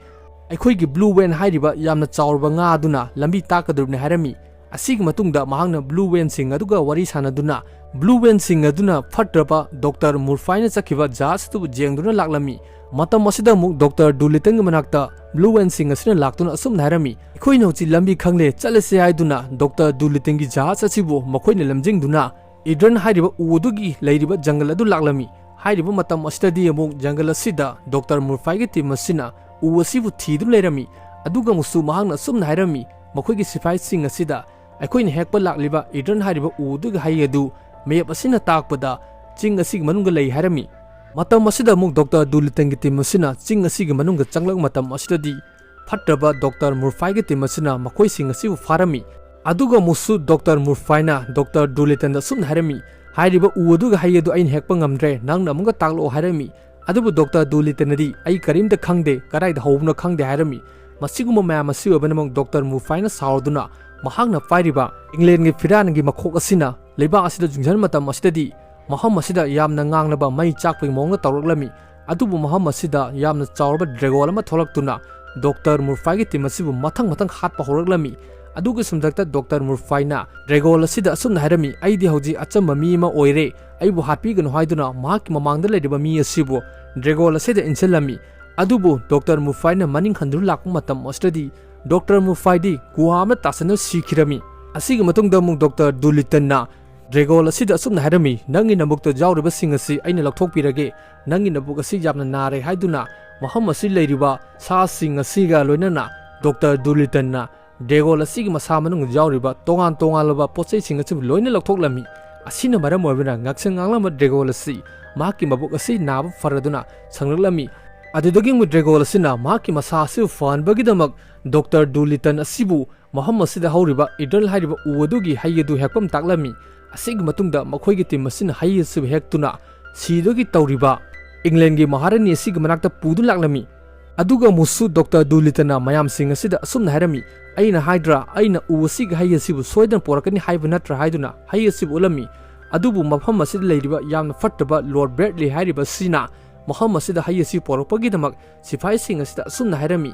"ꯑꯩꯈꯣꯏꯒꯤ ꯕ꯭ꯂꯨ ꯋꯦꯟ ꯍꯥꯏꯔꯤꯕ ꯌꯥꯝꯅ ꯆꯥꯎꯔꯕ ꯉꯥ ꯑꯗꯨꯅ ꯂꯝꯕꯤ ꯇꯥꯛꯀꯗꯧꯔꯤꯕꯅꯤ" ꯍꯥꯏꯔꯝꯃꯤ꯫ ꯑꯁꯤꯒꯤ ꯃꯇꯨꯡꯗ ꯃꯍꯥꯛꯅ ꯕ꯭ꯂꯨ ꯋꯦꯟꯁꯤꯡ ꯑꯗꯨꯒ ꯋꯥꯔꯤ ꯁꯥꯟꯅꯗꯨꯅ, ꯕ꯭ꯂꯨ ꯋꯦꯟꯁꯤꯡ ꯑꯗꯨꯅ ꯐꯠꯇ꯭ꯔꯕ ꯗꯣꯛꯇꯔ ꯃꯨꯔꯐꯥꯏꯅ ꯆꯠꯈꯤꯕ ꯖꯍꯥꯖ ꯑꯗꯨꯕꯨ ꯌꯦꯡꯗꯨꯅ ꯂꯥꯛꯂꯝꯃꯤ꯫ ꯃꯇꯝ ꯑꯁꯤꯗ ꯑꯃꯨꯛ ꯗꯣꯛꯇꯔ ꯗꯨꯂꯤꯇꯟꯒꯤ ꯃꯅꯥꯛꯇ ꯕ꯭ꯂꯨ ꯋꯦꯟꯁꯤꯡ ꯑꯁꯤꯅ ꯂꯥꯛꯇꯨꯅ ꯑꯁꯨꯝꯅ ꯍꯥꯏꯔꯝꯃꯤ, "ꯑꯩꯈꯣꯏꯅ ꯍꯧꯖꯤꯛ ꯂꯝꯕꯤ ꯈꯪꯂꯦ, ꯆꯠꯂꯁꯤ" ꯍꯥꯏꯗꯨꯅ ꯗꯣꯛꯇꯔ ꯗꯨꯂꯤꯇꯟꯒꯤ ꯖꯍꯥꯖ ꯑꯁꯤꯕꯨ ꯃꯈꯣꯏꯅ ꯂꯝꯖꯤꯡꯗꯨꯅ ꯏꯗ꯭ꯔꯟ ꯍꯥꯏꯔꯤꯕ ꯎ ꯑꯗꯨꯒꯤ ꯂꯩꯔꯤꯕ ꯖꯪꯒꯜ ꯑꯗꯨ ꯂꯥꯛꯂꯝꯃꯤ꯫ ꯍꯥꯏꯔꯤꯕ ꯃꯇꯝ ꯑꯁꯤꯗꯗꯤ ꯑꯃꯨꯛ ꯖꯪꯒꯜ ꯑꯁꯤꯗ ꯗꯣꯛꯇꯔ ꯃꯨꯔꯐꯥꯏꯒꯤ ꯇꯤꯝ ꯑꯁꯤꯅ ꯎ ꯑꯁꯤꯕꯨ ꯊꯤꯗꯨꯅ ꯂꯩꯔꯝꯃꯤ꯫ ꯑꯗꯨꯒ ꯑꯃꯨꯛꯁꯨ ꯃꯍꯥꯛꯅ ꯑꯁꯨꯝꯅ ꯍꯥꯏꯔꯝꯃꯤ, "ꯃꯈꯣꯏꯒꯤ ꯁꯤꯐꯥꯏꯁꯤꯡ ꯑꯁꯤꯗ ꯑꯩꯈꯣꯏꯅ ꯍꯦꯛꯄ ꯂꯥꯛꯂꯤꯕ ꯏꯗ꯭ꯔꯟ ꯍꯥꯏꯔꯤꯕ ꯎ ꯑꯗꯨꯒꯤ ꯍꯩ ꯑꯗꯨ ꯃꯦꯞ ꯑꯁꯤꯅ ꯇꯥꯛꯄꯗ ꯆꯤꯡ ꯑꯁꯤꯒꯤ ꯃꯅꯨꯡꯗ ꯂꯩ" ꯍꯥꯏꯔꯝꯃꯤ꯫ ꯃꯇꯝ ꯑꯁꯤꯗ ꯑꯃꯨꯛ ꯗꯣꯛꯇꯔ ꯗꯨꯂꯤꯇꯟꯒꯤ ꯇꯤꯝ ꯑꯁꯤꯅ ꯆꯤꯡ ꯑꯁꯤꯒꯤ ꯃꯅꯨꯡꯗ ꯆꯪꯂꯛꯄ ꯃꯇꯝ ꯑꯁꯤꯗꯗꯤ ꯐꯠꯇ꯭ꯔꯕ ꯗꯣꯛꯇꯔ ꯃꯨꯔꯐꯥꯏꯒꯤ ꯇꯤꯝ ꯑꯁꯤꯅ ꯃꯈꯣꯏꯁꯤꯡ ꯑꯁꯤꯕꯨ ꯐꯥꯔꯝꯃꯤ꯫ ꯑꯗꯨꯒ ꯑꯃꯨꯛꯁꯨ ꯗꯣꯛꯇꯔ ꯃꯨꯔꯐꯥꯏꯅ ꯗꯣꯛꯇꯔ ꯗꯨꯂꯤꯇꯟꯗ ꯑꯁꯨꯝꯅ ꯍꯥꯏꯔꯝꯃꯤ, "ꯍꯥꯏꯔꯤꯕ ꯎ ꯑꯗꯨꯒꯤ ꯍꯩ ꯑꯗꯨ ꯑꯩꯅ ꯍꯦꯛꯄ ꯉꯝꯗ꯭ꯔꯦ, ꯅꯪꯅ ꯑꯃꯨꯛꯀ ꯇꯥꯛꯂꯛꯑꯣ" ꯍꯥꯏꯔꯝꯃꯤ꯫ ꯑꯗꯨꯕꯨ ꯗꯣꯛꯇꯔ ꯗꯨꯂꯤꯇꯟꯅꯗꯤ, "ꯑꯩ ꯀꯔꯤꯝꯇ ꯈꯪꯗꯦ, ꯀꯗꯥꯏꯗ ꯍꯧꯕꯅꯣ ꯈꯪꯗꯦ" ꯍꯥꯏꯔꯝꯃꯤ꯫ ꯃꯁꯤꯒꯨꯝꯕ ꯃꯌꯥꯝ ꯑꯁꯤ ꯑꯣꯏꯕꯅ ꯑꯃꯨꯛ ꯗꯣꯛꯇꯔ ꯃꯨꯔꯐꯥꯏꯅ ꯁꯥꯎꯔꯗꯨꯅ ꯃꯍꯥꯛꯅ ꯄꯥꯏꯔꯤꯕ ꯏꯪꯂꯦꯟꯒꯤ ꯐꯤꯔꯥꯟꯒꯤ ꯃꯈꯣꯛ ꯑꯁꯤꯅ ꯂꯩꯕꯥꯛ ꯑꯁꯤꯗ ꯌꯨꯡꯁꯤꯟꯕ ꯃꯇꯝ ꯑꯁꯤꯗꯗꯤ ꯃꯐꯝ ꯑꯁꯤꯗ ꯌꯥꯝꯅ ꯉꯥꯡꯂꯕ ꯃꯩ ꯆꯥꯛꯄꯒꯤ ꯃꯑꯣꯡꯗ ꯇꯧꯔꯛꯂꯝꯃꯤ꯫ ꯑꯗꯨꯕꯨ ꯃꯐꯝ ꯑꯁꯤꯗ ꯌꯥꯝꯅ ꯆꯥꯎꯔꯕ ꯗ꯭ꯔꯦꯒꯣꯟ ꯑꯃ ꯊꯣꯛꯂꯛꯇꯨꯅ ꯗꯣꯛꯇꯔ ꯃꯨꯔꯐꯥꯏꯒꯤ ꯇꯤꯝ ꯑꯁꯤꯕꯨ ꯃꯊꯪ ꯃꯊꯪ ꯍꯥꯠꯄ ꯍꯧꯔꯛꯂꯝꯃꯤ꯫ ꯑꯗꯨꯒꯤ ꯁꯨꯝꯊꯛꯇ ꯗꯣꯛꯇꯔ ꯃꯨꯔꯐꯥꯏꯅ ꯗ꯭ꯔꯦꯒꯣꯟ ꯑꯁꯤꯗ ꯑꯁꯨꯝꯅ ꯍꯥꯏꯔꯝꯃꯤ, "ꯑꯩꯗꯤ ꯍꯧꯖꯤꯛ ꯑꯆꯝꯕ ꯃꯤ ꯑꯃ ꯑꯣꯏꯔꯦ, ꯑꯩꯕꯨ ꯍꯥꯠꯄꯤꯒꯅꯨ" ꯍꯥꯏꯗꯨꯅ ꯃꯍꯥꯛꯀꯤ ꯃꯃꯥꯡꯗ ꯂꯩꯔꯤꯕ ꯃꯤ ꯑꯁꯤꯕꯨ ꯗ꯭ꯔꯦꯒꯣꯟ ꯑꯁꯤꯗ ꯏꯟꯁꯤꯜꯂꯝꯃꯤ꯫ ꯑꯗꯨꯕꯨ ꯗꯣꯛꯇꯔ ꯃꯨꯔꯐꯥꯏꯅ ꯃꯅꯤꯡ ꯍꯟꯗꯨꯅ ꯂꯥꯛꯄ ꯃꯇꯝ ꯑꯁꯤꯗꯗꯤ ꯗꯣꯛꯇꯔ ꯃꯨꯔꯐꯥꯏꯗꯤ ꯒꯨꯍꯥ ꯑꯃ ꯇꯥꯁꯟꯅ ꯁꯤꯈꯤꯔꯝꯃꯤ꯫ ꯑꯁꯤꯒꯤ ꯃꯇꯨꯡꯗ ꯑꯃꯨꯛ ꯗꯣꯛꯇꯔ ꯗꯨꯂꯤꯇꯟꯅ ꯗ꯭ꯔꯦꯒꯣꯟ ꯑꯁꯤꯗ ꯑꯁꯨꯝꯅ ꯍꯥꯏꯔꯝꯃꯤ, "ꯅꯪꯒꯤ ꯅꯕꯨꯛꯇ ꯌꯥꯎꯔꯤꯕꯁꯤꯡ ꯑꯁꯤ ꯑꯩꯅ ꯂꯧꯊꯣꯛꯄꯤꯔꯒꯦ꯫ ꯅꯪꯒꯤ ꯅꯕꯨꯛ ꯑꯁꯤ ꯌꯥꯝꯅ ꯅꯥꯔꯦ" ꯍꯥꯏꯗꯨꯅ ꯃꯐꯝ ꯑꯁꯤ ꯂꯩꯔꯤꯕ ꯁꯥꯁꯤꯡ ꯑꯁꯤꯒ ꯂꯣꯏꯅꯅ ꯗꯣꯛꯇꯔ ꯗꯨꯂꯤꯇꯟꯅ ꯗ꯭ꯔꯦꯒꯣꯟ ꯑꯁꯤꯒꯤ ꯃꯁꯥ ꯃꯅꯨꯡꯗ ꯌꯥꯎꯔꯤꯕ ꯇꯣꯉꯥꯟ ꯇꯣꯉꯥꯟꯂꯕ ꯄꯣꯠꯆꯩꯁꯤꯡ ꯑꯁꯤꯕꯨ ꯂꯣꯏꯅ ꯂꯧꯊꯣꯛꯂꯝꯃꯤ꯫ ꯑꯁꯤꯅ ꯃꯔꯝ ꯑꯣꯏꯕꯅ ꯉꯛꯁꯪ ꯉꯥꯡꯂꯝꯕ ꯗ꯭ꯔꯦꯒꯣꯟ ꯑꯁꯤ ꯃꯍꯥꯛꯀꯤ ꯃꯕꯨꯛ ꯑꯁꯤ ꯅꯥꯕ ꯐꯔꯗꯨꯅ ꯁꯪꯂꯛꯂꯝꯃꯤ꯫ ꯑꯗꯨꯗꯒꯤ ꯑꯃꯨꯛ ꯗ꯭ꯔꯦꯒꯣꯟ ꯑꯁꯤꯅ ꯃꯍꯥꯛꯀꯤ ꯃꯁꯥ ꯑꯁꯤꯕꯨ ꯐꯍꯟꯕꯒꯤꯗꯃꯛ ꯗꯣꯛꯇꯔ ꯗꯨꯂꯤꯇꯟ ꯑꯁꯤꯕꯨ ꯃꯐꯝ ꯑꯁꯤꯗ ꯍꯧꯔꯤꯕ ꯏꯗꯜ ꯍꯥꯏꯔꯤꯕ ꯎ ꯑꯗꯨꯒꯤ ꯍꯩ ꯑꯗꯨ ꯍꯦꯛꯐꯝ ꯇꯥꯛꯂꯝꯃꯤ꯫ ꯑꯁꯤꯒꯤ ꯃꯇꯨꯡꯗ ꯃꯈꯣꯏꯒꯤ ꯇꯤꯝ ꯑꯁꯤꯅ ꯍꯩ ꯑꯁꯤꯕꯨ ꯍꯦꯛꯇꯨꯅ ꯁꯤꯗꯨꯒꯤ ꯇꯧꯔꯤꯕ ꯏꯪꯂꯦꯟꯒꯤ ꯃꯍꯥꯔꯥꯅꯤ ꯑꯁꯤꯒꯤ ꯃꯅꯥꯛꯇ ꯄꯨꯗꯨꯅ ꯂꯥꯛꯂꯝꯃꯤ꯫ ꯑꯗꯨꯒ ꯑꯃꯨꯛꯁꯨ ꯗꯣꯛꯇꯔ ꯗꯨꯂꯤꯇꯟꯅ ꯃꯌꯥꯝꯁꯤꯡ ꯑꯁꯤꯗ ꯑꯁꯨꯝꯅ ꯍꯥꯏꯔꯝꯃꯤ, "ꯑꯩꯅ ꯍꯥꯏꯗ꯭ꯔꯥ, ꯑꯩꯅ ꯎ ꯑꯁꯤꯒꯤ ꯍꯩ ꯑꯁꯤꯕꯨ ꯁꯣꯏꯗꯅ ꯄꯣꯔꯛꯀꯅꯤ ꯍꯥꯏꯕ ꯅꯠꯇ꯭ꯔꯥ?" ꯍꯥꯏꯗꯨꯅ ꯍꯩ ꯑꯁꯤꯕꯨ ꯎꯠꯂꯝꯃꯤ꯫ ꯑꯗꯨꯕꯨ ꯃꯐꯝ ꯑꯁꯤꯗ ꯂꯩꯔꯤꯕ ꯌꯥꯝꯅ ꯐꯠꯇꯕ ꯂꯣꯔꯗ ꯕ꯭ꯔꯦꯗꯂꯤ ꯍꯥꯏꯔꯤꯕ ꯑꯁꯤꯅ ꯃꯐꯝ ꯑꯁꯤꯗ ꯍꯩ ꯑꯁꯤ ꯄꯣꯔꯛꯄꯒꯤꯗꯃꯛ ꯁꯤꯐꯥꯏꯁꯤꯡ ꯑꯁꯤꯗ ꯑꯁꯨꯝꯅ ꯍꯥꯏꯔꯝꯃꯤ,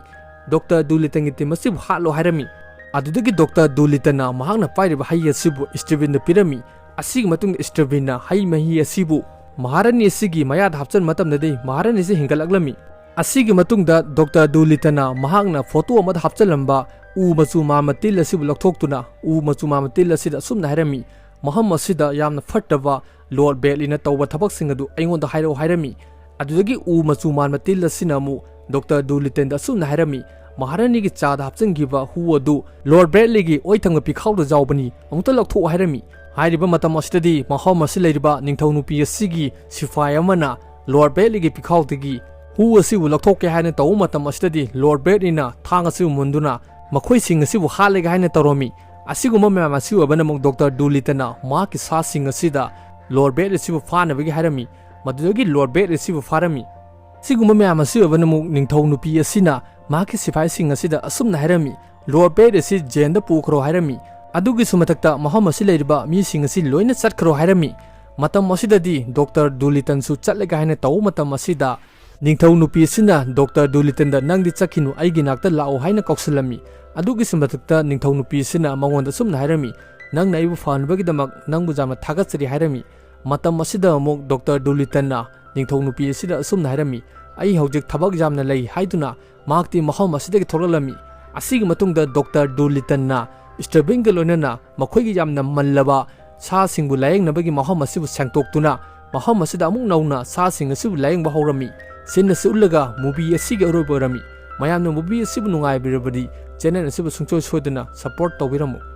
"ꯗꯣꯛꯇꯔ ꯗꯨꯂꯤꯇꯟꯒꯤ ꯇꯤꯝ ꯑꯁꯤꯕꯨ ꯍꯥꯠꯂꯣ" ꯍꯥꯏꯔꯝꯃꯤ꯫ ꯑꯗꯨꯗꯒꯤ ꯗꯣꯛꯇꯔ ꯗꯨꯂꯤꯇꯟꯅ ꯃꯍꯥꯛꯅ ꯄꯥꯏꯔꯤꯕ ꯍꯩ ꯑꯁꯤꯕꯨ ꯁ꯭ꯇꯤꯚꯤꯟꯗ ꯄꯤꯔꯝꯃꯤ꯫ ꯑꯁꯤꯒꯤ ꯃꯇꯨꯡꯗ ꯁ꯭ꯇꯤꯚꯤꯟꯅ ꯍꯩ ꯃꯍꯤ ꯑꯁꯤꯕꯨ ꯃꯍꯥꯔꯥꯅꯤ ꯑꯁꯤꯒꯤ ꯃꯌꯥꯗ ꯍꯥꯞꯆꯤꯟꯕ ꯃꯇꯝꯗꯗꯤ ꯃꯍꯥꯔꯥꯅꯤ ꯑꯁꯤ ꯍꯤꯡꯒꯠꯂꯛꯂꯝꯃꯤ꯫ ꯑꯁꯤꯒꯤ ꯃꯇꯨꯡꯗ ꯗꯣꯛꯇꯔ ꯗꯨꯂꯤꯇꯟꯅ ꯃꯍꯥꯛꯅ ꯐꯣꯇꯣ ꯑꯃꯗ ꯍꯥꯞꯆꯤꯜꯂꯝꯕ ꯎ ꯃꯆꯨ ꯃꯥꯟꯕ ꯇꯤꯜ ꯑꯁꯤꯕꯨ ꯂꯧꯊꯣꯛꯇꯨꯅ ꯎ ꯃꯆꯨ ꯃꯥꯟꯕ ꯇꯤꯜ ꯑꯁꯤꯗ ꯑꯁꯨꯝꯅ ꯍꯥꯏꯔꯝꯃꯤ, "ꯃꯐꯝ ꯑꯁꯤꯗ ꯌꯥꯝꯅ ꯐꯠꯇꯕ ꯂꯣꯔꯗ ꯕ꯭ꯔꯦꯗꯂꯤꯅ ꯇꯧꯕ ꯊꯕꯛꯁꯤꯡ ꯑꯗꯨ ꯑꯩꯉꯣꯟꯗ ꯍꯥꯏꯔꯛꯎ" ꯍꯥꯏꯔꯝꯃꯤ꯫ ꯑꯗꯨꯗꯒꯤ ꯎ ꯃꯆꯨ ꯃꯥꯟꯕ ꯇꯤꯜ ꯑꯁꯤꯅ ꯑꯃꯨꯛ ꯗꯣꯛꯇꯔ ꯗꯨꯂꯤꯇꯟꯗ ꯑꯁꯨꯝꯅ ꯍꯥꯏꯔꯝꯃꯤ, "ꯃꯍꯥꯔꯥꯅꯤꯒꯤ ꯆꯥꯗ ꯍꯥꯞꯆꯤꯟꯈꯤꯕ ꯍꯨ ꯑꯗꯨ ꯂꯣꯔꯗ ꯕ꯭ꯔꯦꯗꯂꯤꯒꯤ ꯑꯣꯏꯊꯪꯕ ꯄꯤꯈꯥꯎꯗ ꯌꯥꯎꯕꯅꯤ, ꯑꯃꯨꯛꯇ ꯂꯧꯊꯣꯛꯎ" ꯍꯥꯏꯔꯝꯃꯤ꯫ ꯍꯥꯏꯔꯤꯕ ꯃꯇꯝ ꯑꯁꯤꯗꯗꯤ ꯃꯐꯝ ꯑꯁꯤꯗ ꯂꯩꯔꯤꯕ ꯅꯤꯡꯊꯧ ꯅꯨꯄꯤ ꯑꯁꯤꯒꯤ ꯁꯤꯐꯥꯏ ꯑꯃꯅ ꯂꯣꯔꯗ ꯕ꯭ꯔꯦꯗꯂꯤꯒꯤ ꯄꯤꯈꯥꯎꯗꯒꯤ ꯍꯨ ꯑꯁꯤꯕꯨ ꯂꯧꯊꯣꯛꯀꯦ ꯍꯥꯏꯅ ꯇꯧꯕ ꯃꯇꯝ ꯑꯁꯤꯗꯗꯤ ꯂꯣꯔꯗ ꯕ꯭ꯔꯦꯗꯂꯤꯅ ꯊꯥꯡ ꯑꯁꯤꯕꯨ ꯃꯨꯟꯗꯨꯅ ꯃꯈꯣꯏꯁꯤꯡ ꯑꯁꯤꯕꯨ ꯍꯥꯠꯂꯒꯦ ꯍꯥꯏꯅ ꯇꯧꯔꯝꯃꯤ꯫ ꯑꯁꯤꯒꯨꯝꯕ ꯃꯌꯥꯝ ꯑꯁꯤ ꯑꯣꯏꯕꯅ ꯑꯃꯨꯛ ꯗꯣꯛꯇꯔ ꯗꯨꯂꯤꯇꯟꯅ ꯃꯍꯥꯛꯀꯤ ꯁꯥꯁꯤꯡ ꯑꯁꯤꯗ ꯂꯣꯔꯗ ꯕ꯭ꯔꯦꯗꯂꯤ ꯑꯁꯤꯕꯨ ꯐꯥꯅꯕꯒꯤ ꯍꯥꯏꯔꯝꯃꯤ꯫ ꯃꯗꯨꯗꯒꯤ ꯂꯣꯔꯗ ꯕ꯭ꯔꯦꯗꯂꯤ ꯑꯁꯤꯕꯨ ꯐꯥꯔꯝꯃꯤ꯫ ꯑꯁꯤꯒꯨꯝꯕ ꯃꯌꯥꯝ ꯑꯁꯤ ꯑꯣꯏꯕꯅ ꯑꯃꯨꯛ ꯅꯤꯡꯊꯧ ꯅꯨꯄꯤ ꯑꯁꯤꯅ ꯃꯍꯥꯛꯀꯤ ꯁꯤꯐꯥꯏꯁꯤꯡ ꯑꯁꯤꯗ ꯑꯁꯨꯝꯅ ꯍꯥꯏꯔꯝꯃꯤ, "ꯂꯣꯔꯗ ꯕ꯭ꯔꯦꯗꯂꯤ ꯑꯁꯤ ꯖꯦꯟꯗ ꯄꯨꯈ꯭ꯔꯣ" ꯍꯥꯏꯔꯝꯃꯤ꯫ ꯑꯗꯨꯒꯤꯁꯨ ꯃꯊꯛꯇ ꯃꯐꯝ ꯑꯁꯤ ꯂꯩꯔꯤꯕ ꯃꯤꯁꯤꯡ ꯑꯁꯤ ꯂꯣꯏꯅ ꯆꯠꯈ꯭ꯔꯣ ꯍꯥꯏꯔꯝꯃꯤ꯫ ꯃꯇꯝ ꯑꯁꯤꯗꯗꯤ ꯗꯣꯛꯇꯔ ꯗꯨꯂꯤꯇꯟꯁꯨ ꯆꯠꯂꯒꯦ ꯍꯥꯏꯅ ꯇꯧꯕ ꯃꯇꯝ ꯑꯁꯤꯗ ꯅꯤꯡꯊꯧ ꯅꯨꯄꯤ ꯑꯁꯤꯅ ꯗꯣꯛꯇꯔ ꯗꯨꯂꯤꯇꯟꯗ "ꯅꯪꯗꯤ ꯆꯠꯈꯤꯅꯨ, ꯑꯩꯒꯤ ꯅꯥꯛꯇ ꯂꯥꯛꯑꯣ" ꯍꯥꯏꯅ ꯀꯧꯁꯤꯜꯂꯝꯃꯤ꯫ ꯑꯗꯨꯒꯤꯁꯨ ꯃꯊꯛꯇ ꯅꯤꯡꯊꯧ ꯅꯨꯄꯤ ꯑꯁꯤꯅ ꯃꯉꯣꯟꯗ ꯑꯁꯨꯝꯅ ꯍꯥꯏꯔꯝꯃꯤ, "ꯅꯪꯅ ꯑꯩꯕꯨ ꯐꯍꯟꯕꯒꯤꯗꯃꯛ ꯅꯪꯕꯨ ꯌꯥꯝꯅ ꯊꯥꯒꯠꯆꯔꯤ" ꯍꯥꯏꯔꯝꯃꯤ꯫ ꯃꯇꯝ ꯑꯁꯤꯗ ꯑꯃꯨꯛ ꯗꯣꯛꯇꯔ ꯗꯨꯂꯤꯇꯟꯅ ꯅꯤꯡꯊꯧ ꯅꯨꯄꯤ ꯑꯁꯤꯗ ꯑꯁꯨꯝꯅ ꯍꯥꯏꯔꯝꯃꯤ, "ꯑꯩ ꯍꯧꯖꯤꯛ ꯊꯕꯛ ꯌꯥꯝꯅ ꯂꯩ" ꯍꯥꯏꯗꯨꯅ ꯃꯍꯥꯛꯇꯤ ꯃꯐꯝ ꯑꯁꯤꯗꯒꯤ ꯊꯣꯛꯂꯛꯂꯝꯃꯤ꯫ ꯑꯁꯤꯒꯤ ꯃꯇꯨꯡꯗ ꯗꯣꯛꯇꯔ ꯗꯨꯂꯤꯇꯟꯅ ꯁ꯭ꯇꯦꯕꯤꯟꯒ ꯂꯣꯏꯅꯅ ꯃꯈꯣꯏꯒꯤ ꯌꯥꯝꯅ ꯃꯜꯂꯕ ꯁꯥꯁꯤꯡꯕꯨ ꯂꯥꯌꯦꯡꯅꯕꯒꯤ ꯃꯐꯝ ꯑꯁꯤꯕꯨ ꯁꯦꯡꯗꯣꯛꯇꯨꯅ ꯃꯐꯝ ꯑꯁꯤꯗ ꯑꯃꯨꯛ ꯅꯧꯅ ꯁꯥꯁꯤꯡ ꯑꯁꯤꯕꯨ ꯂꯥꯌꯦꯡꯕ ꯍꯧꯔꯝꯃꯤ꯫ ꯁꯤꯟ ꯑꯁꯤ ꯎꯠꯂꯒ ꯃꯨꯚꯤ ꯑꯁꯤꯒꯤ ꯑꯔꯣꯏꯕ ꯑꯣꯏꯔꯝꯃꯤ꯫ ꯃꯌꯥꯝꯅ movie ꯑꯁꯤꯕꯨ ꯅꯨꯡꯉꯥꯏꯕꯤꯔꯕꯗꯤ channel ꯑꯁꯤꯕꯨ ꯁꯨꯡꯁꯣꯏ ꯁꯣꯏꯗꯅ support ꯇꯧꯕꯤꯔꯝꯃꯨ꯫